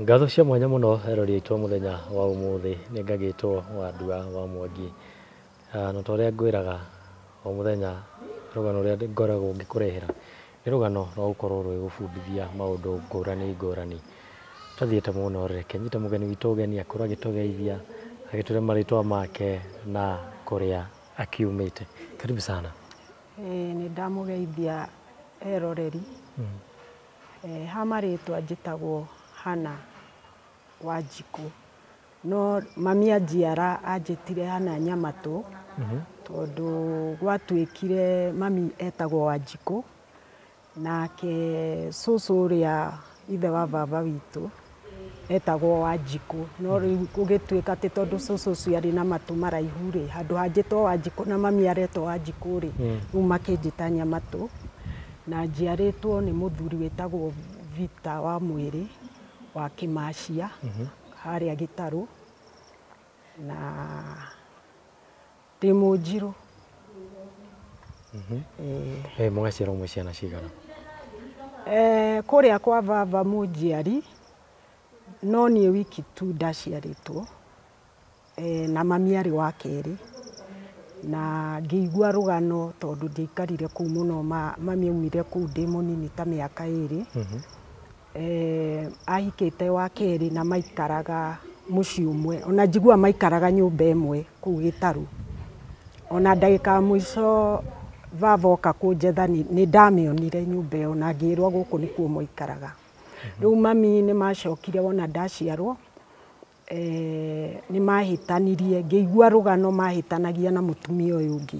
Ngatho cia mwanya mũno erori aitũ a mũthenya wa ũmũthĩ nĩ ngagĩtwo Wandua wa Mwangi. Na ta ũrĩa ngwĩraga o mũthenya rũgano rũrĩa ngoragwo ngĩkũrehera nĩ rũgano rwa gũkorwo rũgĩgũbundithia maũndũ ngũrani ngũrani. Tũthiĩte mũno reke nyite mũgeni witũ ũgeni akorwo agĩtũgeithia agĩtwĩre marĩtwa make na kũrĩa akiumĩte. Karibu sana. Nĩ ndamũgeithia eroreri. Ha marĩtwa njĩtagwo Hannah Wanjikũ, no mami anjiara anjĩtire Hannah Nyamatũ, tondũ gwatuĩkire mami etagwo Wanjikũ, nake cũcũ ũrĩa ithe wa baba witũ etagwo Wanjikũ, no rĩu gũgĩtuĩka atĩ tondũ cũcũ ũcio arĩ na matũ maraihu rĩ, handũ ha njĩtwo Wanjikũ na mami aretwo Wanjikũ rĩ, rĩu makĩnjĩta Nyamatũ. Na njiarĩtwo nĩ mũthuri wĩtagwo Vita wa Mwĩrĩ wa Kĩmacia harĩa Gĩtarũ, na ndĩ Mũnjirũ. Mũgaciarwo mwĩ ciana cigana? Kũrĩa kwa baba mũnjiari no niĩ wiki tu ndaciarĩtwo, na mami arĩ wa kerĩ, na ngĩigua rũgano tondũ ndiaikarire kũu mũno, mami aumire kũu ndĩ mũnini ta mĩaka 2. Ahikĩte wa kerĩ na maikaraga mũciĩ ũmwe, ona njiguaga maikaraga nyũmba ĩmwe kũu Gĩtarũ. Ona ndagĩka ya mũico baba oka kũnjetha nĩ ndamĩonire nyũmba ĩyo na ngĩrwo gũkũ nĩkuo maikaraga. Rĩu mami nĩ macokire wona ndaciarwo, nĩ mahĩtanirie, ngĩigua rũgano mahĩtanagia na mũtumia ũyũ ũngĩ.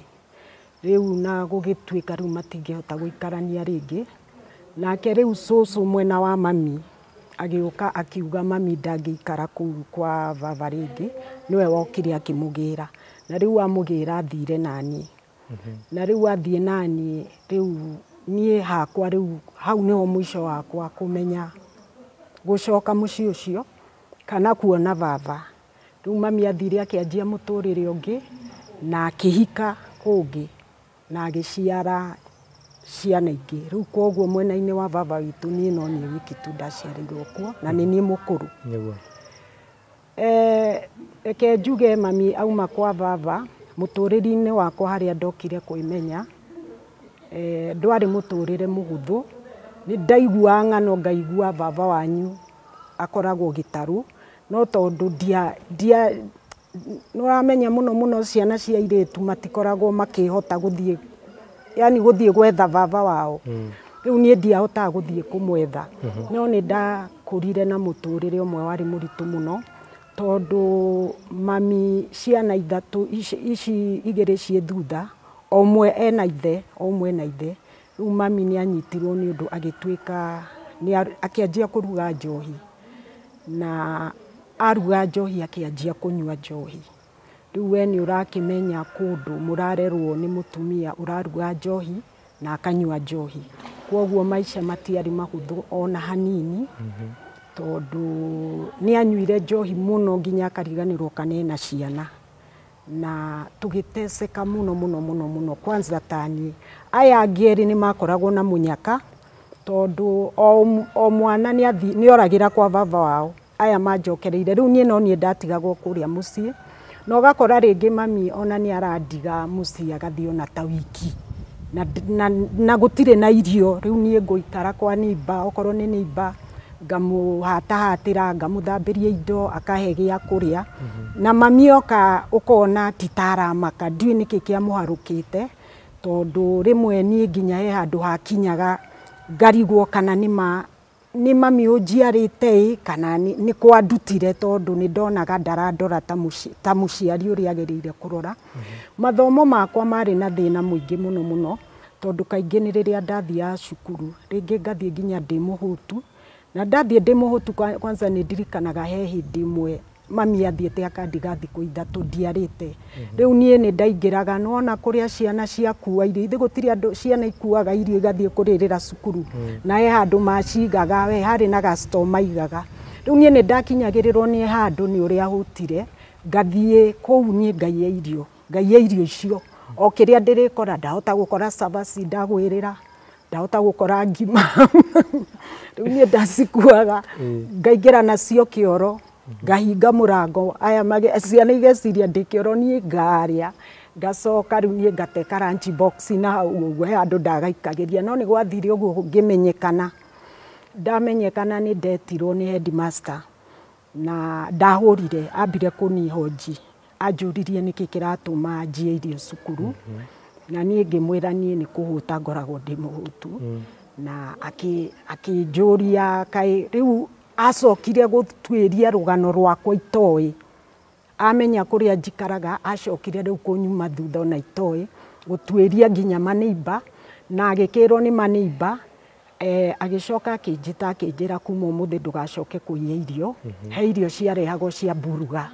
Rĩu na gũgĩtuĩka rĩu matingĩhota gũikarania rĩngĩ. Nake rĩu cũcũ mwena wa mami agĩũka akiuga mami ndangĩikara kũu kwa baba rĩngĩ, nĩwe wokire akĩmũgĩra. Na rĩu amũgĩra athire naniĩ. Na rĩu athiĩ naniĩ, rĩu niĩ hakwa rĩu hau nĩho mũico wakwa kũmenya gũcoka mũciĩ ũcio kana kuona baba. Rĩu mami athire akĩanjia mũtũrĩre ũngĩ na akĩhika kũngĩ na agĩciara ciana ingĩ. Rĩu koguo mwena-inĩ wa baba witũ niĩ no niĩ wiki tu ndaciarĩirwo kuo na nĩ niĩ mũkũrũ. Reke njuge mami auma kwa baba mũtũrĩre-inĩ wakwa harĩa ndokire kwĩmenya, ndwarĩ mũtũrĩre mũhũthũ. Nĩ ndaiguaga ng'ano ngaigua baba wanyu akoragwo Gĩtarũ, no tondũ nĩ ũramenya mũno mũno ciana cia airĩtu matikoragwo makĩhota gũthiĩ, yani gũthiĩ gwetha baba wao. Rĩu niĩ ndiahotaga gũthiĩ kũmwetha. No nĩ ndakũrire na mũtũrĩre ũmwe warĩ mũritũ mũno, tondũ mami ciana ithatũ ici igĩrĩ ciĩ thutha, o ũmwe ena ithe, o ũmwe ena ithe. Rĩu mami nĩ anyitirwo nĩ ũndũ agĩtuĩka akĩanjia kũruga njohi, na aruga njohi akĩanjia kũnyua njohi. Rĩu we nĩ ũrakĩmenya kũndũ mũrarerwo nĩ mũtumia ũraruga njohi na akanyua njohi. Kwoguo maica matiarĩ mahũthũ ona hanini, tondũ nĩ anyuire njohi mũno nginya akariganĩrwo kana ena ciana. Na tũgĩteceka mũno mũno mũno mũno, kwanza ta niĩ. Aya angĩ erĩ nĩ makoragwo na mũnyaka, tondũ o mwana nĩ oragĩra kwa baba wao. Aya manjokereire, rĩu niĩ no niĩ ndatigagwo kũrĩa mũciĩ. Na ũgakora rĩngĩ mami ona nĩ arandiga mũciĩ agathiĩ ona ta wiki. Na gũtirĩ na irio, rĩu niĩ ngũikara kwa neighbor, okorwo nĩ neighbor ngamũhatahatĩra, ngamũthambĩria indo, akahe gĩa kũrĩa. Na mami oka ũkona ti ta aramaka, ndiũĩ nĩkĩ kĩamũharũkĩte, tondũ rĩmwe niĩ nginya he handũ hakinyaga ngarigwo kana nĩ mami ũnjiarĩte ĩ, kana nĩ kwandutire, tondũ nĩ ndonaga ndarandora ta mũciari ũrĩa agĩrĩire kũrora. Mathomo makwa marĩ na thĩna mũingĩ mũno mũno, tondũ kaingĩ nĩ rĩrĩa ndathiaga cukuru, rĩngĩ ngathiĩ nginya ndĩ mũhũtu. Na ndathiĩ ndĩ mũhũtu kwanza nĩ ndirikanaga he hĩndĩ ĩmwe mami athiĩte akandiga thikũ 3 ndiarĩte. Rĩu niĩ nĩ ndaingĩraga, nĩwona kũrĩa ciana ciakua irio, ithe gũtirĩ andũ ciana ikuaga irio igathiĩ kũrĩrĩra cukuru. Na he handũ macigaga, we harĩ na ga-store maigaga. Rĩu niĩ nĩ ndakinyagĩrĩrwo nĩ handũ nĩ ũrĩa hũtire, ngathiĩ kũu niĩ ngaiya irio, ngaiya irio icio. O kĩrĩa ndĩrĩkora, ndahota gũkora cabaci ndagwĩrĩra, Ndahota gũkora ngima. Rĩu niĩ ndacikuaga ngaingĩra nacio kĩoro, ngahinga mũrango, aya ciana igeciria ndĩ kĩoro niĩ ngarĩa. Ngacoka rĩu niĩ ngateka lunch box na hau ũguo, he handũ ndagaikagĩria, no nĩ gwathire ũguo ngĩmenyekana. Ndamenyekana nĩ ndetirwo nĩ headmaster na ndahũrire, ambire kũnihoji, anjũririe nĩkĩ kĩratũma njie irio cukuru. Na niĩ ngĩmwĩra niĩ nĩ kũhũta ngoragwo ndĩ mũhũtu. Na akĩnjũria kaĩ rĩu acokire gũtuĩria rũgano rwakwa itoĩ. Amenya kũrĩa njikaraga, acokire rĩu kũnyuma thutha ona itoĩ, gũtuĩria nginya maneiba, na agĩkĩrwo nĩ maneiba. Agĩcoka akĩnjĩta akĩnjĩra kuma ũmũthĩ ndũgacoke kũiya irio. He irio ciarehagwo cia mburuga.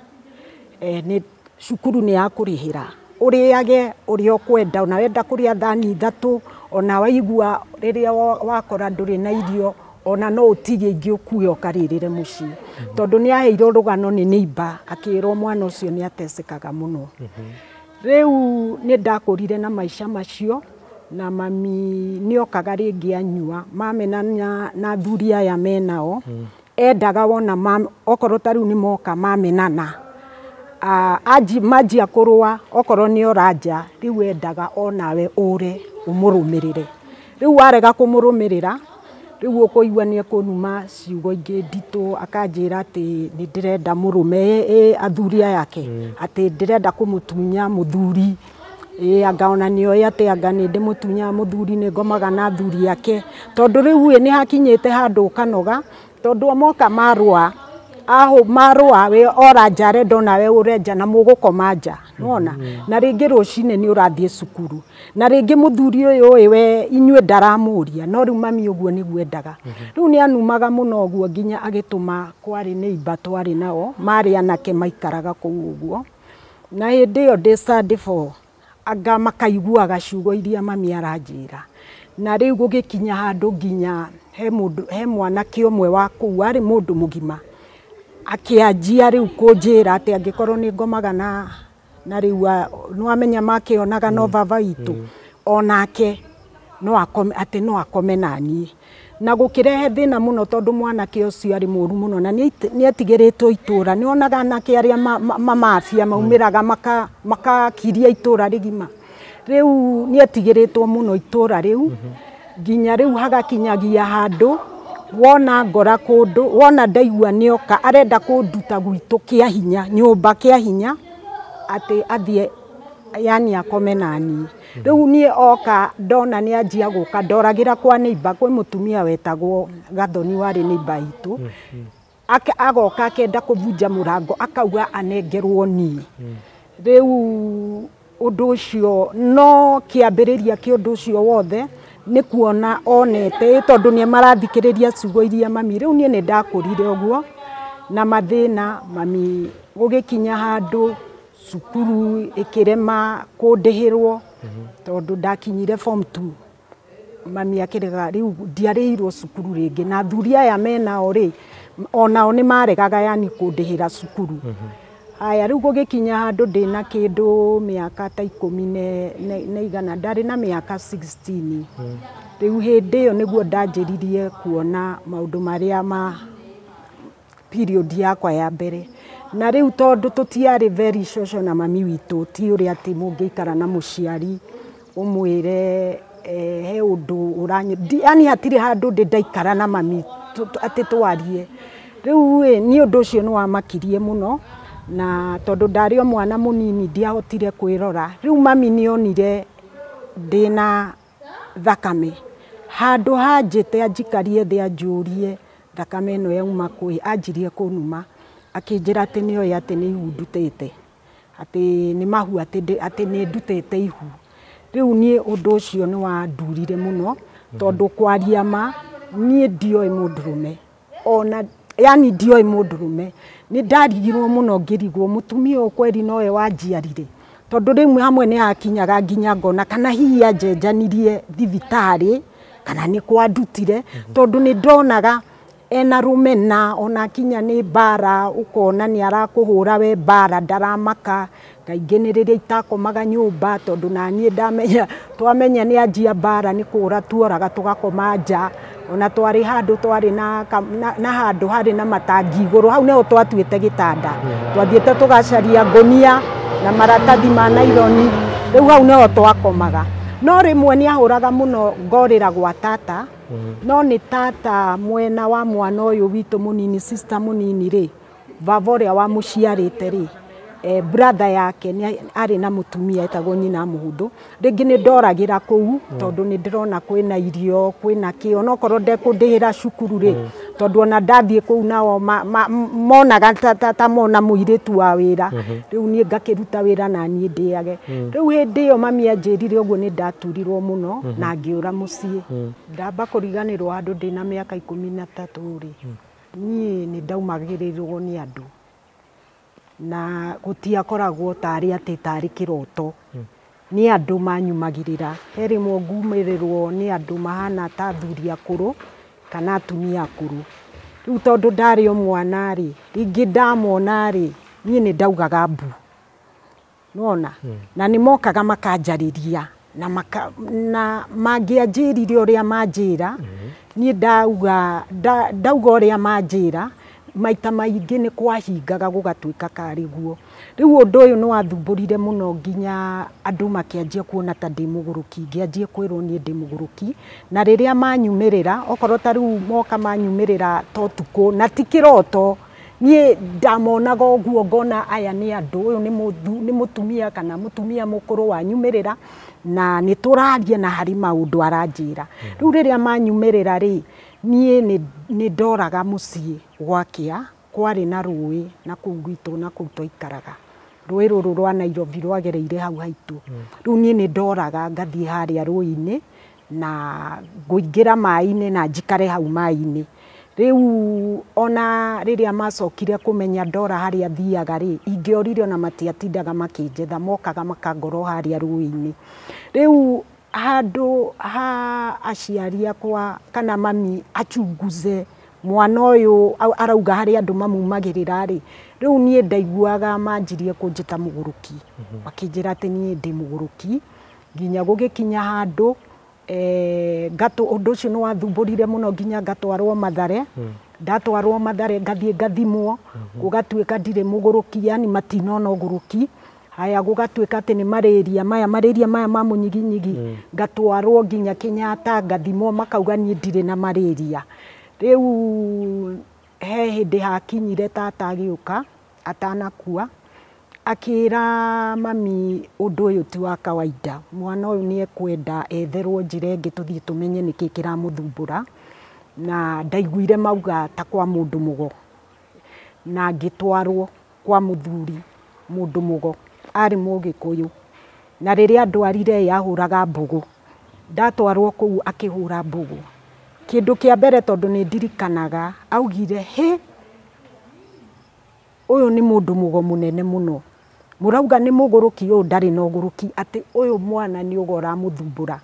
Nĩ cukuru nĩ ya kũrĩhĩra, ũrĩage ũrĩa ũkwenda, ona wenda kũrĩa thani 3, ona waigua rĩrĩa wakora ndũrĩ na irio, ona no ũtigie ingĩ ũkue ũkarĩrĩre mũciĩ. Tondũ nĩ aheirwo rũgano nĩ neighbor, akĩrwo mwana ũcio nĩ atecekaga mũno. Rĩu nĩ ndakũrire na maica macio, na mami nĩokaga rĩngĩ anyua, mamenana na athuri aya menao, endaga wona okorwo ta rĩu nĩ moka mamenana, manjia kũrũa, okorwo nĩ oranja, rĩu endaga onawe ũre ũmũrũmĩrĩre. Rĩu warega kũmũrũmĩrĩra, rĩu ũkũigua nĩ ekũnuma ciugo ingĩ nditũ, akanjĩra atĩ nĩ ndĩrenda mũrũme, athuri aya ake, atĩ ndĩrenda kũmũtunya mũthuri. Anga ona nĩoĩ atĩ anga nĩ ndĩmũtunyaga mũthuri, nĩ ngomaga na athuri ake. Tondũ rĩu ĩ nĩ hakinyĩte handũ ũkanoga, tondũ moka marũa, marũa we oranja arenda onawe ũrenja na mũgũkoma nja, nĩwona? Na rĩngĩ rũcinĩ nĩ ũrathiĩ cukuru, na rĩngĩ mũthuri ũyũ ĩ we inyuĩ ndaramũria, no rĩu mami ũguo nĩguo endaga. Rĩu nĩ anumaga mũno ũguo nginya agĩtũma kwarĩ neighbor twarĩ nao, marĩ anake maikaraga kũu ũguo. Na hĩndĩ ĩyo ndĩ standard 4, anga makaiguaga ciugo iria mami aranjĩra. Na rĩu gũgĩkinya handũ nginya he mwanake ũmwe wa kũu arĩ mũndũ mũgima, akĩanjia rĩu kũnjĩra atĩ angĩkorwo nĩ ngomaga na rĩu nĩwamenya makĩonaga no baba witũ, onake no akome, atĩ no akome naniĩ. Na gũkĩrehe thĩna mũno tondũ mwanake ũcio arĩ mũru mũno na nĩ etigĩrĩtwo itũra. Nĩonaga anake arĩa mamabia maumĩraga makakiria itũra rĩgima. Rĩu nĩ etigĩrĩtwo mũno itũra rĩu, nginya rĩu hagakinyagia handũ wona ngora kũndũ, wona ndaigua nĩoka arenda kũnduta gwitũ kĩa hinya, nyũmba kĩa hinya, atĩ athiĩ yani akome naniĩ. Rĩu niĩ oka ndona nĩ anjia gũka, ndoragĩra kwa neighbor, kwĩ mũtumia wetagwo Gathoni warĩ neighbor itũ. Agoka akenda kũbunja mũrango, akauga anengerwo niĩ. Rĩu ũndũ ũcio no kĩambĩrĩria kĩa ũndũ ũcio wothe nĩ kuona onete, tondũ nĩ marathikĩrĩria ciugo iria mami. Rĩu niĩ nĩ ndakũrire ũguo na mathĩna, mami gũgĩkinya handũ cukuru ĩkĩrema kũndĩhĩrwo, tondũ ndakinyire form 2, mami akĩrega, rĩu ndiarĩhirwo cukuru rĩngĩ. Na athuri aya menao rĩ, onao nĩ maregaga yani kũndĩhĩra cukuru. Aya rĩu gũgĩkinya handũ ndĩna kĩndũ mĩaka ta 10 na igana, ndarĩ na mĩaka 16. Rĩu hĩndĩ ĩyo nĩguo ndanjĩririe kuona maũndũ marĩa ma period yakwa ya mbere. Na rĩu tondũ tũtiarĩ very social na mami witũ, ti ũrĩa atĩ mũngĩikara na mũciari ũmwĩre he ũndũ yani hatirĩ handũ ndĩ ndaikara na mami atĩ twarie. Rĩu ĩ niĩ ũndũ ũcio nĩ wamakirie mũno, na tondũ ndarĩ o mwana mũnini ndiahotire kwĩrora. Rĩu mami nĩonire ndĩna thakame, handũ hanjĩte anjikarie thĩ anjũrie thakame ĩno yauma kũĩ, anjirie kũnuma, akĩnjĩra atĩ nĩoĩ atĩ nĩ ihu ndutĩte, atĩ nĩ mahu, atĩ nĩ ndutĩte ihu. Rĩu niĩ ũndũ ũcio nĩ wandurire mũno, tondũ kwaria ma niĩ ndioĩ mũndũrũme, ona yani ndioĩ mũndũrũme. Nĩ ndarigirwo mũno ngĩrigwo mũtumia ũyũ kweri nowe wanjiarire, tondũ rĩmwe hamwe nĩ hakinyaga nginya ngona kana hihi anjenjanirie thibitarĩ kana nĩ kwandutire, tondũ nĩ ndonaga Ena rũmena ona kinya nĩ mbara ũkona nĩ arakũhũra we mbara ndaramaka. Kaingĩ nĩ rĩrĩa itakomaga nyũmba tondũ naniĩ ndamenya twamenya nĩ anjia mbara nĩ kũra tuoraga tũgakoma nja. Ona twarĩ handũ twarĩ na handũ harĩ na matangi igũrũ hau nĩho twatuĩte gĩtanda. Twathiĩte tũgacaria ngũnia na maratathi ma naironi rĩu hau nĩho twakomaga. No rĩmwe nĩ ahũraga mũno ngorĩra gwa tata. No nĩ tata mwena wa mwana ũyũ witũ mũnini sister mũnini rĩ baba ũrĩa wamũciarĩte rĩ brother yake nĩ arĩ na mũtumia etagwo nyina Mũhũthũ. Rĩngĩ nĩ ndoragĩra kũu tondũ nĩ ndĩrona kwĩna irio kwĩna kĩ onokorwo ndekũndĩhĩra cukuru rĩ tondũ ona ndathiĩ kũu nao monaga ta mona mũirĩtu wa wĩra. Rĩu niĩ ngakĩruta wĩra na niĩ ndĩage. Rĩu hĩndĩ ĩyo mami anjĩrire ũguo nĩ ndaturirwo mũno na ngĩũra mũciĩ. Ndamba kũriganĩrwo handũ ndĩna mĩaka 13 rĩ niĩ nĩ ndaumagĩrĩrwo nĩ andũ na gũtiakoragwo tarĩ atĩ tarĩ kĩroto. Nĩ andũ manyumagĩrĩra. He rĩmwe ngumĩrĩrwo nĩ andũ mahana ta athuri akũrũ kana atumia akũrũ. Rĩu tondũ ndarĩ o mwana rĩ rĩngĩ ndamona rĩ niĩ nĩ ndaugaga mbu. Nĩwona? Na nĩ mokaga makanjarĩria na mangĩanjĩrire ũrĩa manjĩra niĩ ndauga ũrĩa manjĩra maita maingĩ nĩ kwahingaga gũgatuĩka karĩ guo. Rĩu ũndũ ũyũ nĩ wathumbũrire mũno nginya andũ makĩanjia kuona ta ndĩ mũgũrũki ngĩanjia kwĩrwo niĩ ndĩ mũgũrũki. Na rĩrĩa manyumĩrĩra okorwo ta rĩu moka manyumĩrĩra ta ũtukũ na ti kĩroto niĩ ndamonaga ũguo ngona aya nĩ andũ ũyũ nĩ mũtumia kana mũtumia mũkũrũ wanyumĩrĩra na nĩ tũraria na harĩ maũndũ aranjĩra. Rĩu rĩrĩa manyumĩrĩra rĩ niĩ nĩ ndoraga mũciĩ gwakĩa kwarĩ na rũĩ na kũu gwitũ na kũu twaikaraga. Rũĩ rũrũ rwa Nairobi rwagereire hau haitũ. Rĩu niĩ nĩ ndoraga ngathiĩ harĩa rũĩ-inĩ na ngũingĩra maĩ-inĩ na njikare hau maĩ-inĩ. Rĩu ona rĩrĩa macokire kũmenya ndora harĩa thiaga rĩ ingĩorire ona matiatindaga makĩnjetha mokaga makangorwo harĩa rũĩ-inĩ. Rĩu handũ ha aciari akwa kana mami achunguze mwana ũyũ arauga harĩa andũ mamumagĩrĩra rĩ rĩu niĩ ndaiguaga manjirie kũnjĩta mũgũrũki. Makĩnjĩra atĩ niĩ ndĩ mũgũrũki nginya gũgĩkinya handũ ũndũ ũcio nĩ wathumbũrire mũno nginya ngatwarwo Mathare. Ndatwarwo Mathare ngathiĩ ngathimwo gũgatuĩka ndirĩ mũgũrũki yani matinona ũgũrũki. Haya gũgatuĩka atĩ nĩ malaria maya malaria maya ma mũnyiginyigi ngatwarwo nginya Kenyatta ngathimwo makauga niĩ ndirĩ na malaria. Rĩu he hĩndĩ hakinyire tata agĩũka atanakua akĩra mami ũndũ ũyũ ti wa kawaida mwana ũyũ nĩ ekwenda etherwo njĩra ĩngĩ tũthiĩ tũmenye nĩkĩ kĩramũthumbũra. Na ndaiguire mauga ta kwa mũndũ mũgo na ngĩtwarwo kwa mũthuri mũndũ mũgo arĩ mũgĩkũyũ. Na rĩrĩa ndwarire yahũraga mbũgũ ndatwarwo kũu akĩhũra mbũgũ. Kĩndũ kĩa mbere tondũ nĩ ndirikanaga augire hĩ ũyũ nĩ mũndũ mũgo mũnene mũno mũrauga nĩ mũgũrũki ũyũ ndarĩ na ũgũrũki atĩ ũyũ mwana nĩ ũgo ũramũthumbũra.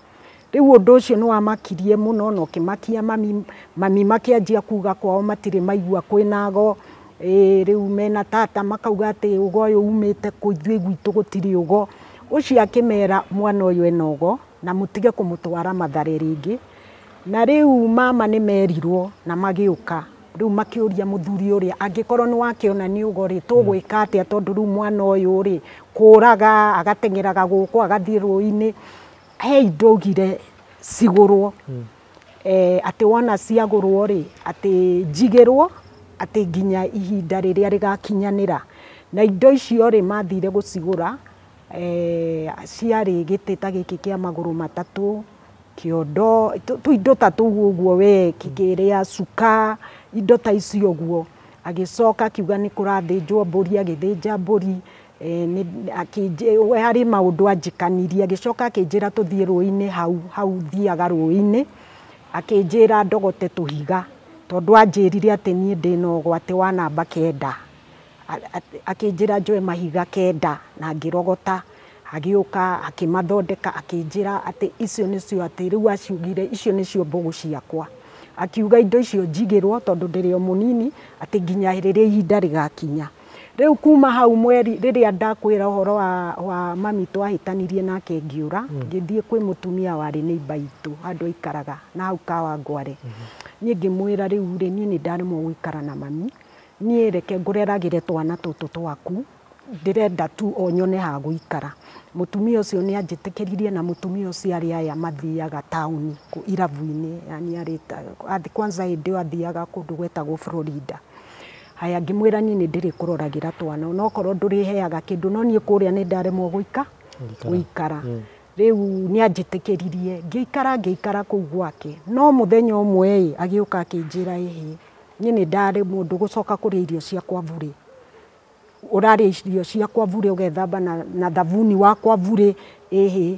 Rĩu ũndũ ũcio nĩ wamakirie mũno na ũkĩmakia mami. Mami makĩanjia kuga kwao matirĩ maigua kwĩna ago rĩu mena tata makauga atĩ ũgo ũyũ umĩte kũ ithuĩ gwitũ gũtirĩ ũgo. Ũcio akĩmera mwana ũyũ ena ũgo na mũtige kũmũtwara Mathare rĩngĩ. Na rĩu mama nĩ merirwo na magĩũka rĩu makĩũria mũthuri ũrĩa angĩkorwo nĩ wakĩona nĩ ũgo rĩ tũgwĩka atĩa tondũ rĩu mwana ũyũ rĩ kũraga agateng'eraga gũkũ agathiĩ rũĩ-inĩ. He indo augire cigũrwo atĩ wona ciagũrwo rĩ atĩ njigĩrwo atĩ nginya ihinda rĩrĩa rĩgakinyanĩra. Na indo icio rĩ mathire gũcigũra ciarĩ gĩtĩ ta gĩkĩ kĩa magũrũ matatũ kĩondo tũindo ta tũu ũguo we kĩrĩa cuka indo ta icio ũguo. Agĩcoka akiuga nĩ kũrathĩnjwo mbũri agĩthĩnja mbũri we harĩ maũndũ anjĩkanirie. Agĩcoka akĩnjĩra tũthiĩ rũĩ-inĩ hau thiaga rũĩ-inĩ akĩnjĩra ndogote tũhiga tondũ anjĩrire atĩ niĩ ndĩna ũgwati wa namba 9. Akĩnjĩra njoe mahiga 9 na ngĩrogota. Agĩũka akĩmathondeka akĩnjĩra atĩ icio nĩcio atĩ rĩu aciugire icio nĩcio mbũgũ ciakwa. Akiuga indo icio njigĩrwo tondũ ndĩrĩ o mũnini, atĩ nginya rĩrĩa ihinda rĩgakinya. Rĩu kuma hau mweri rĩrĩa ndakwĩra ũhoro wa mami twahĩtanirie nake ngĩũra, ngĩthiĩ kwĩ mũtumia warĩ neighbor itũ handũ aikaraga na hau Kawangware. Niĩ ngĩmwĩra rĩu rĩ, niĩ nĩ ndaremwo gũikara na mami, niĩ reke ngũreragĩre twana tũtũ twaku, ndĩrenda tu o nyone ha gũikara. Mũtumia ũcio nĩ anjĩtĩkĩririe, na mũtumia ũcio arĩ aya mathiaga taũni irabu-inĩ, yani arĩ kwanza hĩndĩ ĩyo athiaga kũndũ gwetagwo Florida. Haya, ngĩmwĩra niĩ nĩ ndĩrĩkũroragĩra twana, onokorwo ndũrĩheaga kĩndũ, no niĩ kũrĩa nĩ ndaremwo gũikara. Rĩu nĩ anjĩtĩkĩririe, ngĩikara kũu gwake. No mũthenya ũmwe ĩ, agĩũka akĩnjĩra ĩhĩ, niĩ nĩ ndaremwo ndũgũcoka kũrĩa irio ciakwa burĩ. Ũrarĩa irio ciakwa burĩ ũgethamba na thabuni wakwa burĩ, ĩhĩ.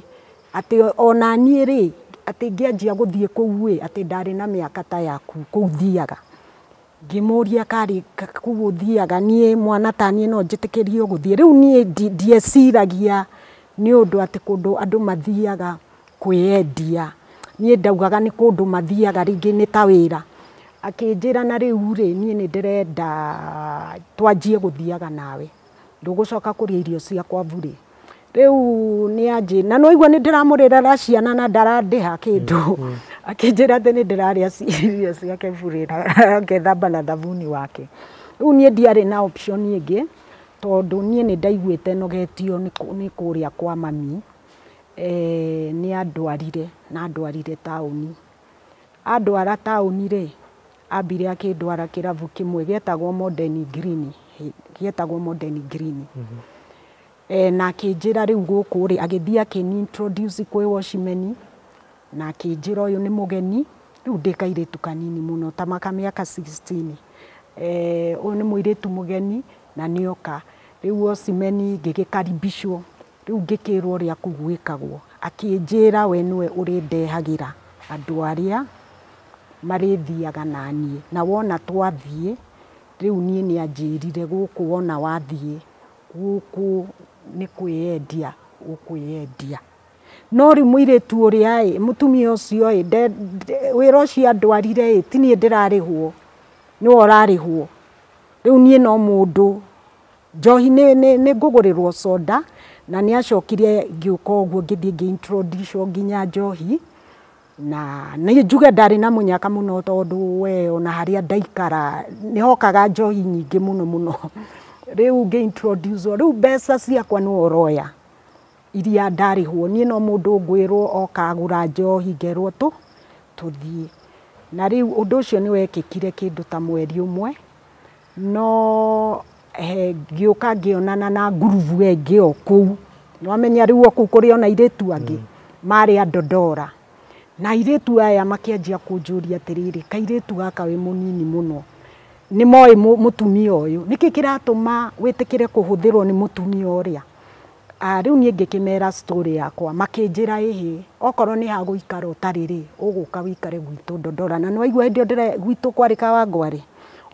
Atĩ ona niĩ rĩ, atĩ ngĩanjia gũthiĩ kũu ĩ, atĩ ndarĩ na mĩaka ta yaku kũu thiaga. Ngĩmũria karĩ kũu ũthiaga, niĩ mwana ta niĩ no njĩtĩkĩrio gũthiĩ. Rĩu niĩ ndieciragia nĩ ũndũ atĩ kũndũ andũ mathiaga kwĩyendia. Niĩ ndaugaga nĩ kũndũ mathiaga rĩngĩ nĩ ta wĩra. Akĩnjĩra na rĩu rĩ, niĩ nĩ ndĩrenda twanjie gũthiaga nawe, ndũgũcoka kũrĩa irio ciakwa burĩ. Rĩu nĩ anjĩ, na no igua nĩ ndĩramũrerera ciana na ndarandĩha kĩndũ. Akĩnjĩra atĩ nĩ ndĩrarĩa irio ciake burĩ na ngethamba na thabuni wake. Rĩu niĩ ndiarĩ na option ĩngĩ, tondũ niĩ nĩ ndaiguĩte nogetio nĩ kũrĩa kwa mami. Nĩ andwarire, na andwarire taũni. Andwara taũni rĩ, ambire akĩndwara kĩrabu kĩmwe gĩetagwo Modern Green, gĩetagwo Modern Green. Na akĩnjĩra rĩu gũkũ rĩ, agĩthiĩ akĩni introduce kwĩ watchman, na akĩnjĩra ũyũ nĩ mũgeni, rĩu ndĩ kairĩtu kanini mũno ta maka mĩaka 16. Ũyũ nĩ mũirĩtu mũgeni na nĩoka. Rĩu watchman ngĩgĩkaribishwo, rĩu ngĩkĩrwo ũrĩa kũu gwĩkagwo. Akĩnjĩra we nĩwe ũrĩndehagĩra andũ arĩa marĩthiaga na niĩ, na wona twathiĩ, rĩu niĩ nĩ anjĩrire gũkũ wona wathiĩ, gũkũ nĩ kwĩyendia ũkwĩyendia. No rĩu mũirĩtu ũrĩa ĩ, mũtumia ũcio ĩ, wĩra ũcio andwarire ĩ, ti niĩ ndĩrarĩhwo, nĩwe ũrarĩhwo. Rĩu niĩ no mũndũ, njohi nĩ ngũgũrĩrwo soda, na nĩ acokire ngĩũka ũguo ngĩthiĩ ngĩ introduce nginya njohi. Na nĩ njuge ndarĩ na mũnyaka mũno tondũ we ona harĩa ndaikara nĩ hokaga njohi nyingĩ mũno mũno. Rĩu ngĩ introduce, rĩu mbeca ciakwa nĩwe ũroya iria ndarĩhwo, niĩ no mũndũ ngwĩrwo oka agũra njohi ngerwo tũthiĩ. Na rĩu ũndũ ũcio nĩ wekĩkire kĩndũ ta mweri ũmwe, no ngĩũka ngĩonana na ngurubu ĩngĩ o kũu. Nĩwamenya rĩu o kũu kũrĩ ona airĩtu angĩ marĩ a Dodora. Na airĩtu aya makĩanjia kũnjũria atĩrĩrĩ, kairĩtu gaka wĩ mũnini mũno, nĩ moĩ mũtumia ũyũ, nĩkĩ kĩratũma wĩtĩkĩre kũhũthĩrwo nĩ mũtumia ũrĩa? Rĩu niĩ ngĩkĩmera story yakwa, makĩnjĩra ĩhĩ, okorwo nĩ ha gũikara ũtarĩ rĩ, ũgũka wĩikare gwitũ Dodora. Na nĩwaigua hĩndĩ ĩyo gwitũ kwarĩ Kawangware,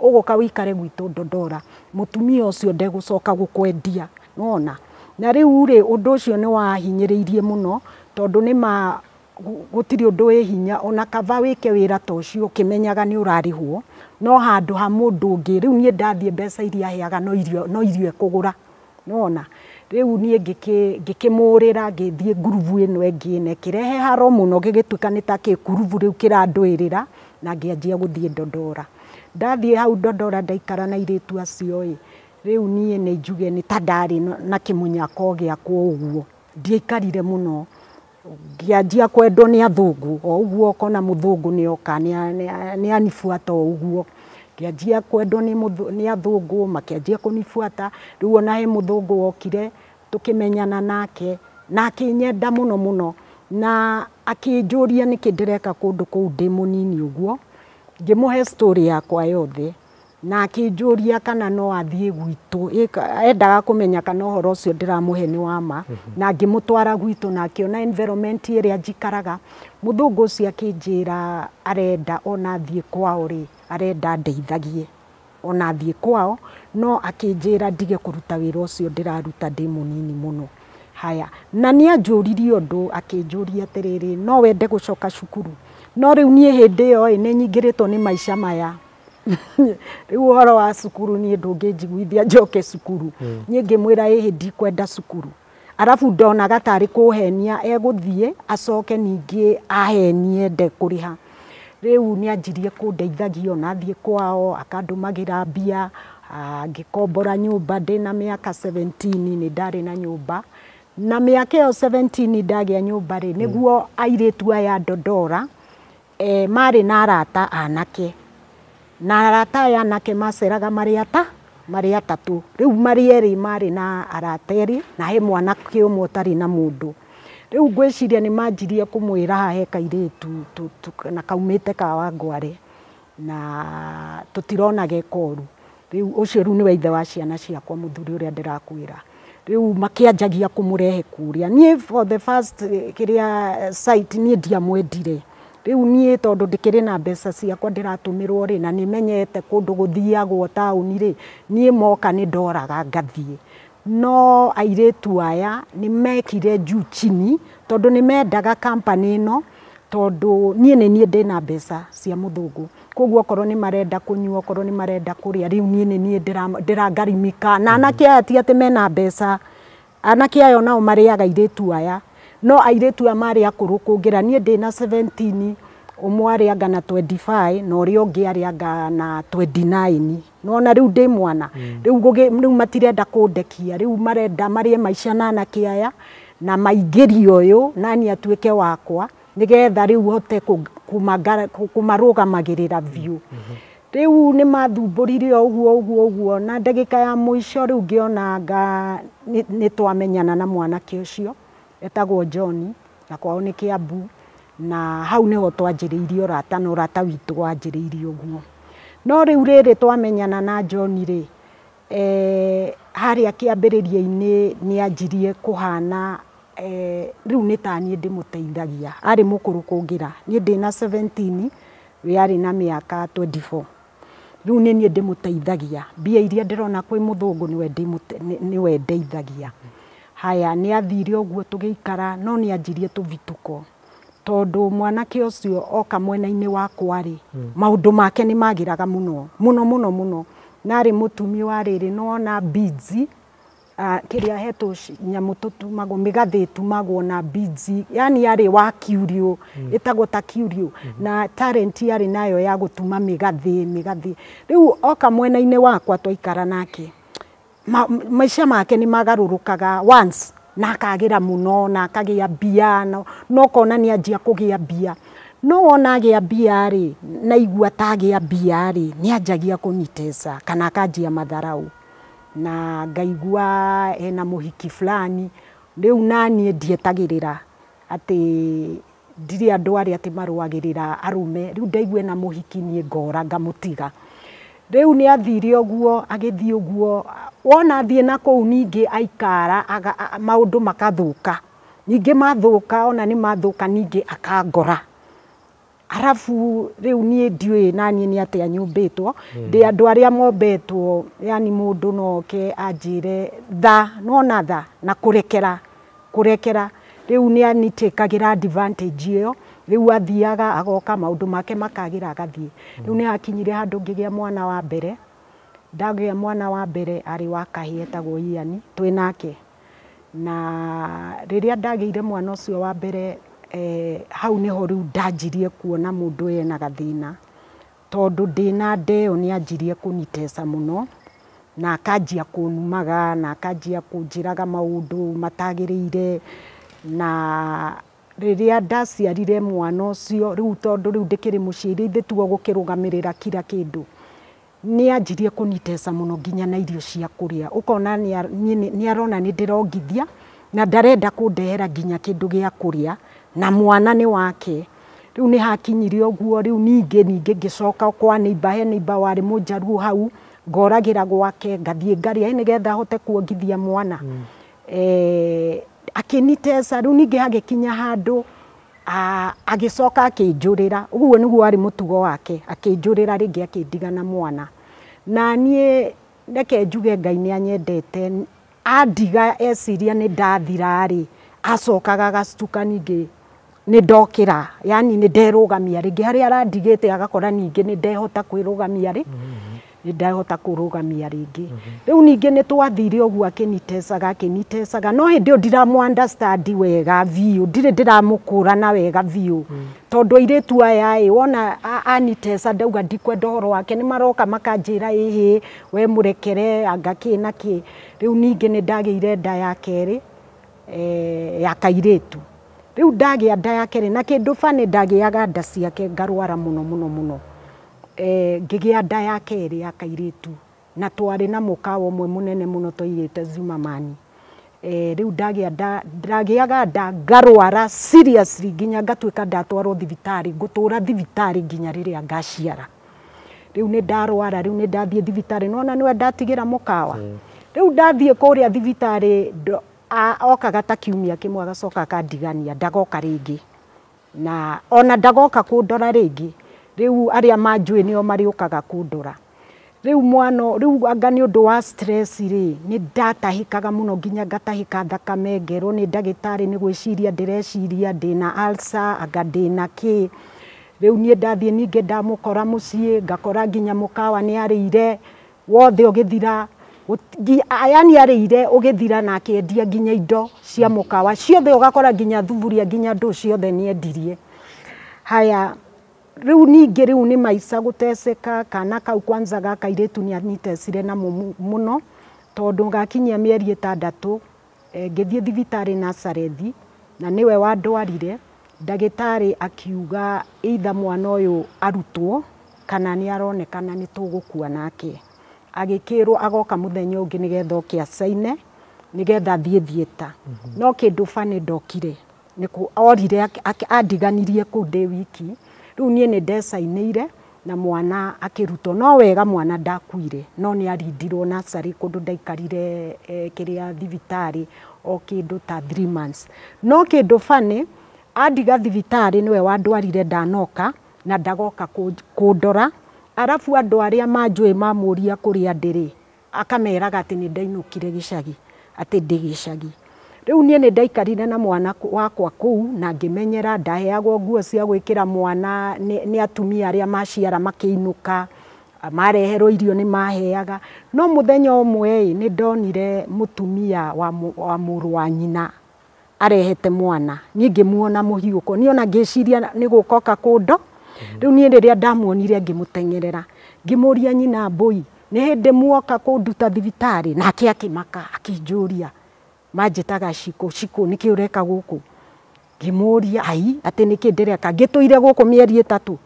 ũgũka wĩikare gwitũ Dodora, mũtumia ũcio ndegũcoka gũkwendia, nĩwona? Na rĩu rĩ, ũndũ ũcio nĩ wahinyĩrĩirie mũno, tondũ nĩ ma gũtirĩ ũndũ wĩ hinya, ona kaba wĩke wĩra ta ũcio ũkĩmenyaga nĩ ũrarĩhwo, no handũ ha mũndũ ũngĩ, rĩu niĩ ndathiĩ mbeca iria aheaga no irio ekũgũra, nĩwona? Rĩu niĩ ngĩkĩmũrĩra, ngĩthiĩ ngurubu ĩno ĩngĩ na ĩkĩrehe haro mũno, gĩgĩtuĩka nĩ ta kĩkurubu rĩu kĩrandũĩrĩra, na ngĩanjia gũthiĩ Dodora. Ndathiĩ hau Dodora ndaikara na airĩtu acio ĩ, rĩu niĩ nĩ njuge nĩ ta ndarĩ na kĩmũnyako gĩakwa ũguo, ndiaikarire mũno. Ngĩanjia kwendwo nĩ athũngũ, o ũguo ũkona mũthũngũ nĩ oka nĩ anibuata o ũguo. Ngĩanjia kwendwo nĩ athũngũ, makĩanjia kũnibuata, rĩu ona he mũthũngũ wokire tũkĩmenyana nake, na akĩnyenda mũno mũno, na akĩnjũria nĩkĩ ndĩreka kũndũ kũu ndĩ mũnini ũguo. Ngĩmũhe story yakwa yothe, na akĩnjũria kana no athiĩ gwitũ, endaga kũmenya kana ũhoro ũcio ndĩramũhe nĩ wa ma, na ngĩmũtwara gwitũ na akĩona environment ĩrĩa njikaraga. Mũthũngũ ũcio akĩnjĩra arenda ona thiĩ kwao rĩ, arenda ndeithagie ona thiĩ kwao, no akĩnjĩra ndige kũruta wĩra ũcio ndĩraruta ndĩ mũnini mũno. Haya, na nĩ anjũririe ũndũ, akĩnjũria atĩrĩrĩ, no wende gũcoka cukuru? No rĩu niĩ hĩndĩ ĩyo ĩ nĩ nyingĩrĩtwo nĩ maica maya. Rĩu ũhoro wa cukuru niĩ ndũngĩnjiguithia njoke cukuru. Niĩ ngĩmwĩra ĩhĩ ndikwenda cukuru. Arabu ndonaga tarĩ kũhenia egũthiĩ acoke ningĩ ahenie ndekũrĩha. Rĩu nĩ anjirie kũndeithagia ona athiĩ kwao akandũmagĩra mbia, ngĩkombora nyũmba ndĩna mĩaka 17 nĩ ndarĩ na nyũmba. Na mĩaka ĩyo 17 ndagĩa nyũmba rĩ, nĩguo airĩtu aya Ndondora marĩ na arata anake. Na arata aya anake maceraga marĩ marĩ atatũ. Rĩu marĩ erĩ marĩ na arata erĩ na he mwanake ũmwe ũtarĩ na mũndũ. Rĩu ngwĩciria nĩ manjirie kũmwĩra haha he kairĩtu na kaumĩte Kawangware na tũtirona ge koru. Rĩu ũcio rĩu nĩwe ithe wa ciana ciakwa mũthuri ũrĩa ndĩrakwĩra. Rĩu makĩanjagia kũmũrehe kũrĩa. Niĩ for the first kĩrĩa sight niĩ ndiamwendire. Rĩu niĩ tondũ ndĩkĩrĩ na mbeca ciakwa ndĩratũmĩrwo rĩ, na nĩmenyete kũndũ gũthiagwo taũni rĩ, niĩ moka nĩ ndoraga ngathiĩ. No airĩtu aya nĩ mekire juu chini tondũ nĩ mendaga company ĩno, tondũ niĩ nĩ niĩ ndĩna mbeca cia mũthũngũ. Koguo okorwo nĩ marenda kũnyua, okorwo nĩ marenda kũrĩa, rĩu niĩ nĩ niĩ ndĩrangarimika. Na anake aya ti atĩ mena mbeca, anake aya onao marĩaga airĩtu aya. No airĩtu aya marĩ akũrũ kũngĩra, niĩ ndĩna 17, ũmwe arĩ anga na 25 na ũrĩa ũngĩ arĩ anga na 29. Nĩwona rĩu ndĩ mwana. Rĩu matirenda kũndekia, rĩu marenda marĩe maica na anake aya na maingĩrie ũyũ nani atuĩke wakwa nĩgetha rĩu hote kũmarũgamagĩrĩra biũ. Rĩu nĩ mathumbũrire o ũguo ũguo ũguo na ndagĩka ya mũico rĩu ngĩona anga nĩ twamenyana na mwanake ũcio etagwo John na kwao nĩ Kiambu, na hau nĩho twanjĩrĩirie ũrata na ũrata witũ wanjĩrĩirie ũguo. No rĩu rĩrĩ twamenyana na John rĩ, harĩa kĩambĩrĩria-inĩ nĩ anjirie kũhana rĩu nĩ ta niĩ ndĩmũteithagia. Arĩ mũkũrũ kũngĩra, niĩ ndĩna 17, we arĩ na mĩaka 24. Rĩu nĩ niĩ ndĩmũteithagia, mbia iria ndĩrona kwĩ mũthũngũ nĩwe ndeithagia. Haya, nĩ athire ũguo tũgĩikara, no nĩ anjirie tũbituko tondũ mwanake ũcio oka mwena-inĩ wakwa rĩ, maũndũ make nĩ magĩraga mũno mũno mũno mũno. Na arĩ mũtumi wa rĩrĩ, nĩwona beads, kĩrĩa he nyamũ tũtumagwo, mĩgathĩ ĩtumagwo na beads, yani arĩ wa curio, ĩtagwo ta curio, na talent yarĩ nayo ya gũtuma mĩgathĩ. Rĩu oka mwena-inĩ wakwa twaikara nake, maica make nĩ magarũrũkaga once na akagĩra mũno na akagĩa mbia, no ũkona nĩ anjia kũgĩa mbia. No wona agĩa mbia rĩ, na igua ta agĩa mbia rĩ, nĩ anjagia kũnyitesa kana akanjia matharau. Na ngaigua ena mũhiki fulani, rĩu naniĩ ndietagĩrĩra atĩ ndirĩ andũ arĩa atĩ marũagĩrĩra arũme, rĩu ndaigua ena mũhiki niĩ ngora ngamũtiga. Rĩu nĩ athire ũguo, agĩthiĩ ũguo, wona athiĩ na kũu ningĩ aikara, maũndũ makathũka. Ningĩ mathũka, ona nĩ mathũka ningĩ akangora. Arabu rĩu niĩ ndiũĩ naniĩ nĩ atĩa nyũmbĩtwo, ndĩ andũ arĩa mombetwo, yani mũndũ no oke anjĩre tha, nĩwona tha na kũrekera, kũrekera. Rĩu nĩ anitĩkagĩra advantage ĩyo, rĩu athiaga agoka maũndũ make makagĩra agathiĩ. Rĩu nĩ hakinyire handũ ngĩgĩa mwana wa mbere, ndagĩa mwana wa mbere arĩ wa kahĩĩ etagwo Ian, twĩ nake. Na rĩrĩa ndagĩire mwana ũcio wa mbere, hau nĩho rĩu ndanjirie kuona mũndũ ũyũ ena gathĩna, tondũ ndĩna nda ĩyo nĩ anjirie kũnitesa mũno, na akanjia kũnumaga, na akanjia kũnjĩraga maũndũ matagĩrĩire. Na rĩrĩa ndaciarire mwana ũcio, rĩu tondũ rĩu ndĩkĩrĩ mũciĩ, ithuĩ tuo gũkĩrũgamĩrĩra kila kĩndũ, nĩ anjirie kũnitesa mũno nginya na irio cia kũrĩa. Ũkona nĩ arona nĩ ndĩrongithia na ndarenda kũndehera nginya kĩndũ gĩa kũrĩa, na mwana nĩ wake. Rĩu nĩ hakinyire ũguo, rĩu ningĩ ngĩcoka kwa neighbor, he neighbor warĩ mũnjaruo hau, ngoragĩra gwake, ngathiĩ ngarĩa nĩgetha hote kuongithia mwana. Akĩnitesa, rĩu ningĩ hagĩkinya handũ agĩcoka akĩnjũrĩra, ũguo nĩguo warĩ mũtugo wake, akĩnjũrĩra rĩngĩ akĩndiga na mwana. Na niĩ reke njuge Ngai nĩ anyendete, andiga eciria nĩ ndathira rĩ, acokaga agacuka ningĩ Nĩ ndokĩra, yani nĩ nderũgamia rĩngĩ harĩa arandigĩte agakora ningĩ nĩ ndehota kwĩrũgamia rĩ, nĩ ndahota kũrũgamia rĩngĩ. Rĩu ningĩ nĩ twathire ũguo akĩnitecaga akĩnitecaga, no hĩndĩ ĩyo ndiramũ understand wega biũ, ndirĩ ndĩramũkũrana wega biũ, tondũ airĩtu aya ĩ wona aniteca ndauga ndikwenda ũhoro wake, nĩ maroka makanjĩra ĩhĩ we mũrekere anga kĩ na kĩ. Rĩu ningĩ nĩ ndagĩire nda ya kerĩ, ya kairĩtu. Rĩu ndagĩa nda ya kerĩ na kĩndũ bani ndagĩaga nda ciake ngarwara mũno mũno mũno. Ngĩgĩa nda ya kerĩ ya kairĩtu na twarĩ na mũkawa ũmwe mũnene mũno twaigĩte Zimmerman. Rĩu ndagĩa nda, ndagĩaga nda ngarwara seriously nginya ngatuĩka ndatwarwo thibitarĩ, ngũtũra thibitarĩ nginya rĩrĩa ngaciara. Rĩu nĩ ndarwara, rĩu nĩ ndathiĩ thibitarĩ, nĩwona nĩwe ndatigĩra mũkawa. Rĩu ndathiĩ kũrĩa thibitarĩ okaga ta kiumia kĩmwe agacoka akandigania, ndagoka rĩngĩ, na ona ndagoka kũndora rĩngĩ. Rĩu arĩa manjũĩ nĩo marĩũkaga kũndora. Rĩu mwana, rĩu anga nĩ ũndũ wa stress rĩ, nĩ ndatahĩkaga mũno nginya ngatahĩka thakame, ngerwo nĩ ndagĩtarĩ nĩ gwĩciria ndĩreciria ndĩna ulcer, anga ndĩna kĩ. Rĩu niĩ ndathiĩ ningĩ ndamũkora mũciĩ, ngakora nginya mũkawa nĩ arĩire wothe ũgĩthira, yani arĩire ũgĩthira na akĩendia nginya indo cia mũkawa ciothe, ũgakora nginya thuburia nginya ndũ ciothe nĩ endirie. Haya, rĩu ningĩ rĩu nĩ maica gũteceka, kana kau kwanza ga kairĩtu nĩ anitecire namo mũno, tondũ gakinyia mĩeri 6, ngĩthiĩ thibitarĩ Nazarethi, na nĩwe wandwarire. Ndagĩtarĩ akiuga either mwana ũyũ arutwo kana nĩ aronekana nĩ tũgũkua nake. Agĩkĩrwo agoka mũthenya ũngĩ nĩgetha oke acaine nĩgetha athiĩ theatre. No kĩndũ bani ndokire, orire andiganirie kũu ndĩ wiki. Rĩu niĩ nĩ ndecainĩire na mwana akĩrutwo, no wega mwana ndakuire, no nĩ arindirwo nursery kũndũ ndaikarire kĩrĩa thibitarĩ o kĩndũ ta 3 months. No kĩndũ bani andiga thibitarĩ nĩwe wandwarire ndanoka na ndagoka kũndora. Arabu andũ arĩa manjũĩ mamũria kũrĩa ndĩrĩ, akameraga atĩ nĩ ndainũkire gĩcagi, atĩ ndĩ gĩcagi. Rĩu niĩ nĩ ndaikarire na mwana wakwa kũu na ngĩmenyera, ndaheagwo nguo cia gwĩkĩra mwana nĩ atumia arĩa maciara makĩinũka, mareherwo irio nĩ maheaga. No mũthenya ũmwe ĩ, nĩ ndonire mũtumia wa mũrũ wa nyina arehete mwana, niĩ ngĩmuona mũhiũko, niĩ ona ngĩciria nĩ gũka oka kũndo. Rĩu niĩ rĩrĩa ndamuonire ngĩmũteng'erera, ngĩmũria nyina mbũi, nĩ hĩndĩ muoka kũnduta thibitarĩ? Nake akĩmaka akĩnjũria, manjĩtaga Shiko, Shiko nĩkĩ ũreka gũkũ? Ngĩmũria ai, atĩ nĩkĩ ndĩreka, ngĩtũire gũkũ mĩeri 3.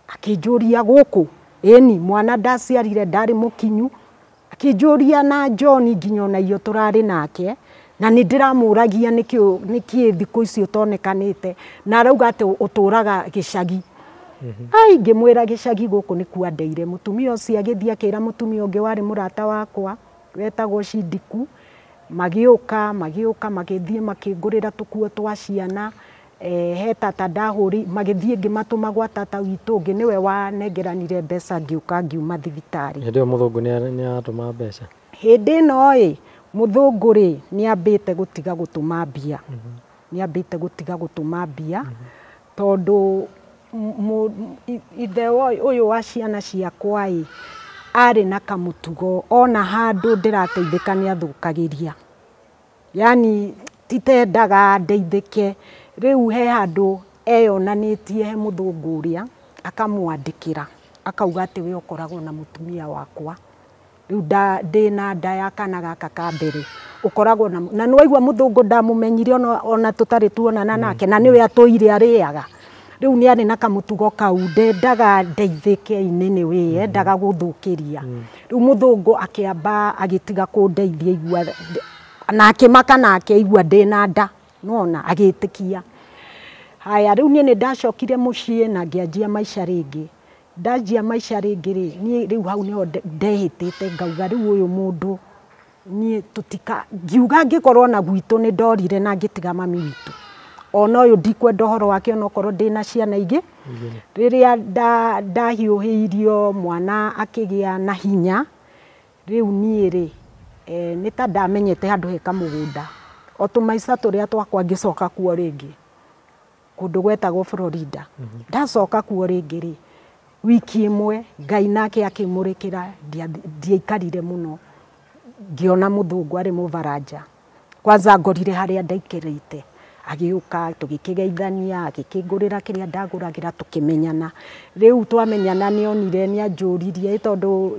Akĩnjũria gũkũ, ĩni mwana ndaciarire ndarĩ mũkinyu. Akĩnjũria na John nginya ona irio tũrarĩ nake, na nĩ ndĩramũragia nĩkĩ thikũ ici ũtonekanĩte, na arauga atĩ ũtũraga gĩcagi. Ai, ngĩmwĩra gĩcagi gũkũ nĩkuo andeire. Mũtumia ũcio agĩthiĩ akĩra mũtumia ũngĩ warĩ mũrata wakwa wetagwo Cindiku, magĩũka magĩũka magĩthiĩ makĩngũrĩra tũkuo twa ciana. He tata ndahũri, magĩthiĩ ngĩmatũma gwa tata witũ ũngĩ, nĩwe wanengeranire mbeca ngĩũka ngiuma thibitarĩ. Hĩndĩ ĩyo mũthũngũ nĩ aratũma mbeca? Hĩndĩ ĩno ĩ, mũthũngũ rĩ, nĩ ambĩte gũtiga gũtũma mbia. Nĩ ambĩte gũtiga gũtũma mbia, tondũ ithe ũyũ wa ciana ciakwa ĩ, arĩ na kamũtugo, ona handũ ndĩrateithĩka nĩ athũkagĩria. Yani titendaga ndeithĩke. Rĩu he handũ eyonanĩtie he mũthũngũ ũrĩa, akamwandĩkĩra, akauga atĩ we ũkoragwo na mũtumia wakwa. Rĩu ndĩna nda ya kana gaka ka mbere, ũkoragwo na, na nĩwaigua mũthũngũ ndamũmenyire ona tũtarĩ tuonana nake, na nĩwe atũire arĩaga. Rĩu nĩ arĩ na kamũtugo kau, ndendaga ndeithĩke inene we, endaga gũthũkĩria. Rĩu mũthũngũ akĩamba agĩtiga kũndeithia igua, na akĩmaka nake igua ndĩna nda, nĩwona, agĩtĩkia. Haya, rĩu niĩ nĩ ndacokire mũciĩ na ngĩanjia maica rĩngĩ. Ndanjia maica rĩngĩ rĩ, niĩ rĩu hau nĩho ndehĩtĩte ngauga rĩu ũyũ mũndũ niĩ tũtika, ngiuga ngĩkorwo na gwitũ nĩ ndorire na ngĩtiga mami witũ. Ona ũyũ ndikwenda ũhoro wake onokorwo ndĩna ciana ingĩ. Rĩrĩa ndahiũhĩirio mwana akĩgĩa na hinya, rĩu niĩ rĩ, nĩ ta ndamenyete handũ he kamũgũnda. O tũmaica tũrĩa twakwa ngĩcoka kuo rĩngĩ. kũndũ gwetagwo Florida. Ndacoka kuo rĩngĩ rĩ, wiki ĩmwe Ngai nake akĩmũrĩkĩra, ndiaikarire mũno, ngĩona mũthũngũ arĩ mũbaranja. Kwanza ngorire harĩa ndaikarĩte, agĩũka tũgĩkĩgeithania, agĩkĩngũrĩra kĩrĩa ndagũragĩra, tũkĩmenyana. Rĩu twamenyana nĩonire, nĩanjũririe tondũ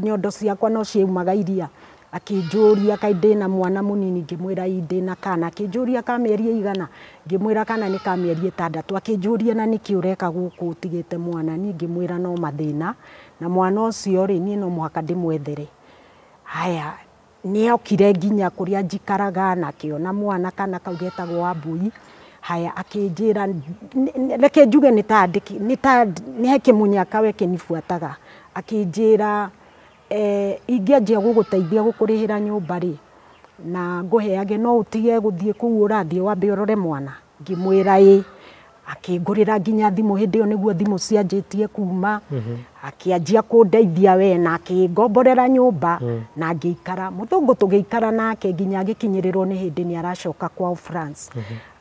nyondo ciakwa no ciaumaga iria, akĩnjũria kaĩ ndĩna mwana mũnini, ngĩmwĩra ĩ ndĩna kana, akĩnjũria ka mĩeri ĩigana, ngĩmwĩra kana nĩ ka mĩeri 6, akĩnjũria na nĩkĩ ũreka gũkũ ũtigĩte mwana, niĩ ngĩmwĩra no mathĩna, na mwana ũcio rĩ niĩ no mũhaka ndĩmwethere. Haya, nĩokire nginya kũrĩa njikaraga na akĩona mwana kana kau getagwo Wambui. Haya, akĩnjĩra reke njuge nĩ he kĩmũnyaka we kĩnibuataga, akĩnjĩra ingĩanjia gũgũteithia gũkũrĩhĩra nyũmba rĩ, na ngũheage no ũtige gũthiĩ kũu ũrathiĩ wambe ũrore mwana, ngĩmwĩra ĩ. Akĩngũrĩra nginya thimũ, hĩndĩ ĩyo nĩguo thimũ cianjĩtie kuma, akĩanjia kũndeithia we na akĩngomborera nyũmba na ngĩikara. Mũthũngũ tũgĩikara nake nginya agĩkinyĩrĩrwo nĩ hĩndĩ nĩ aracoka kwao France.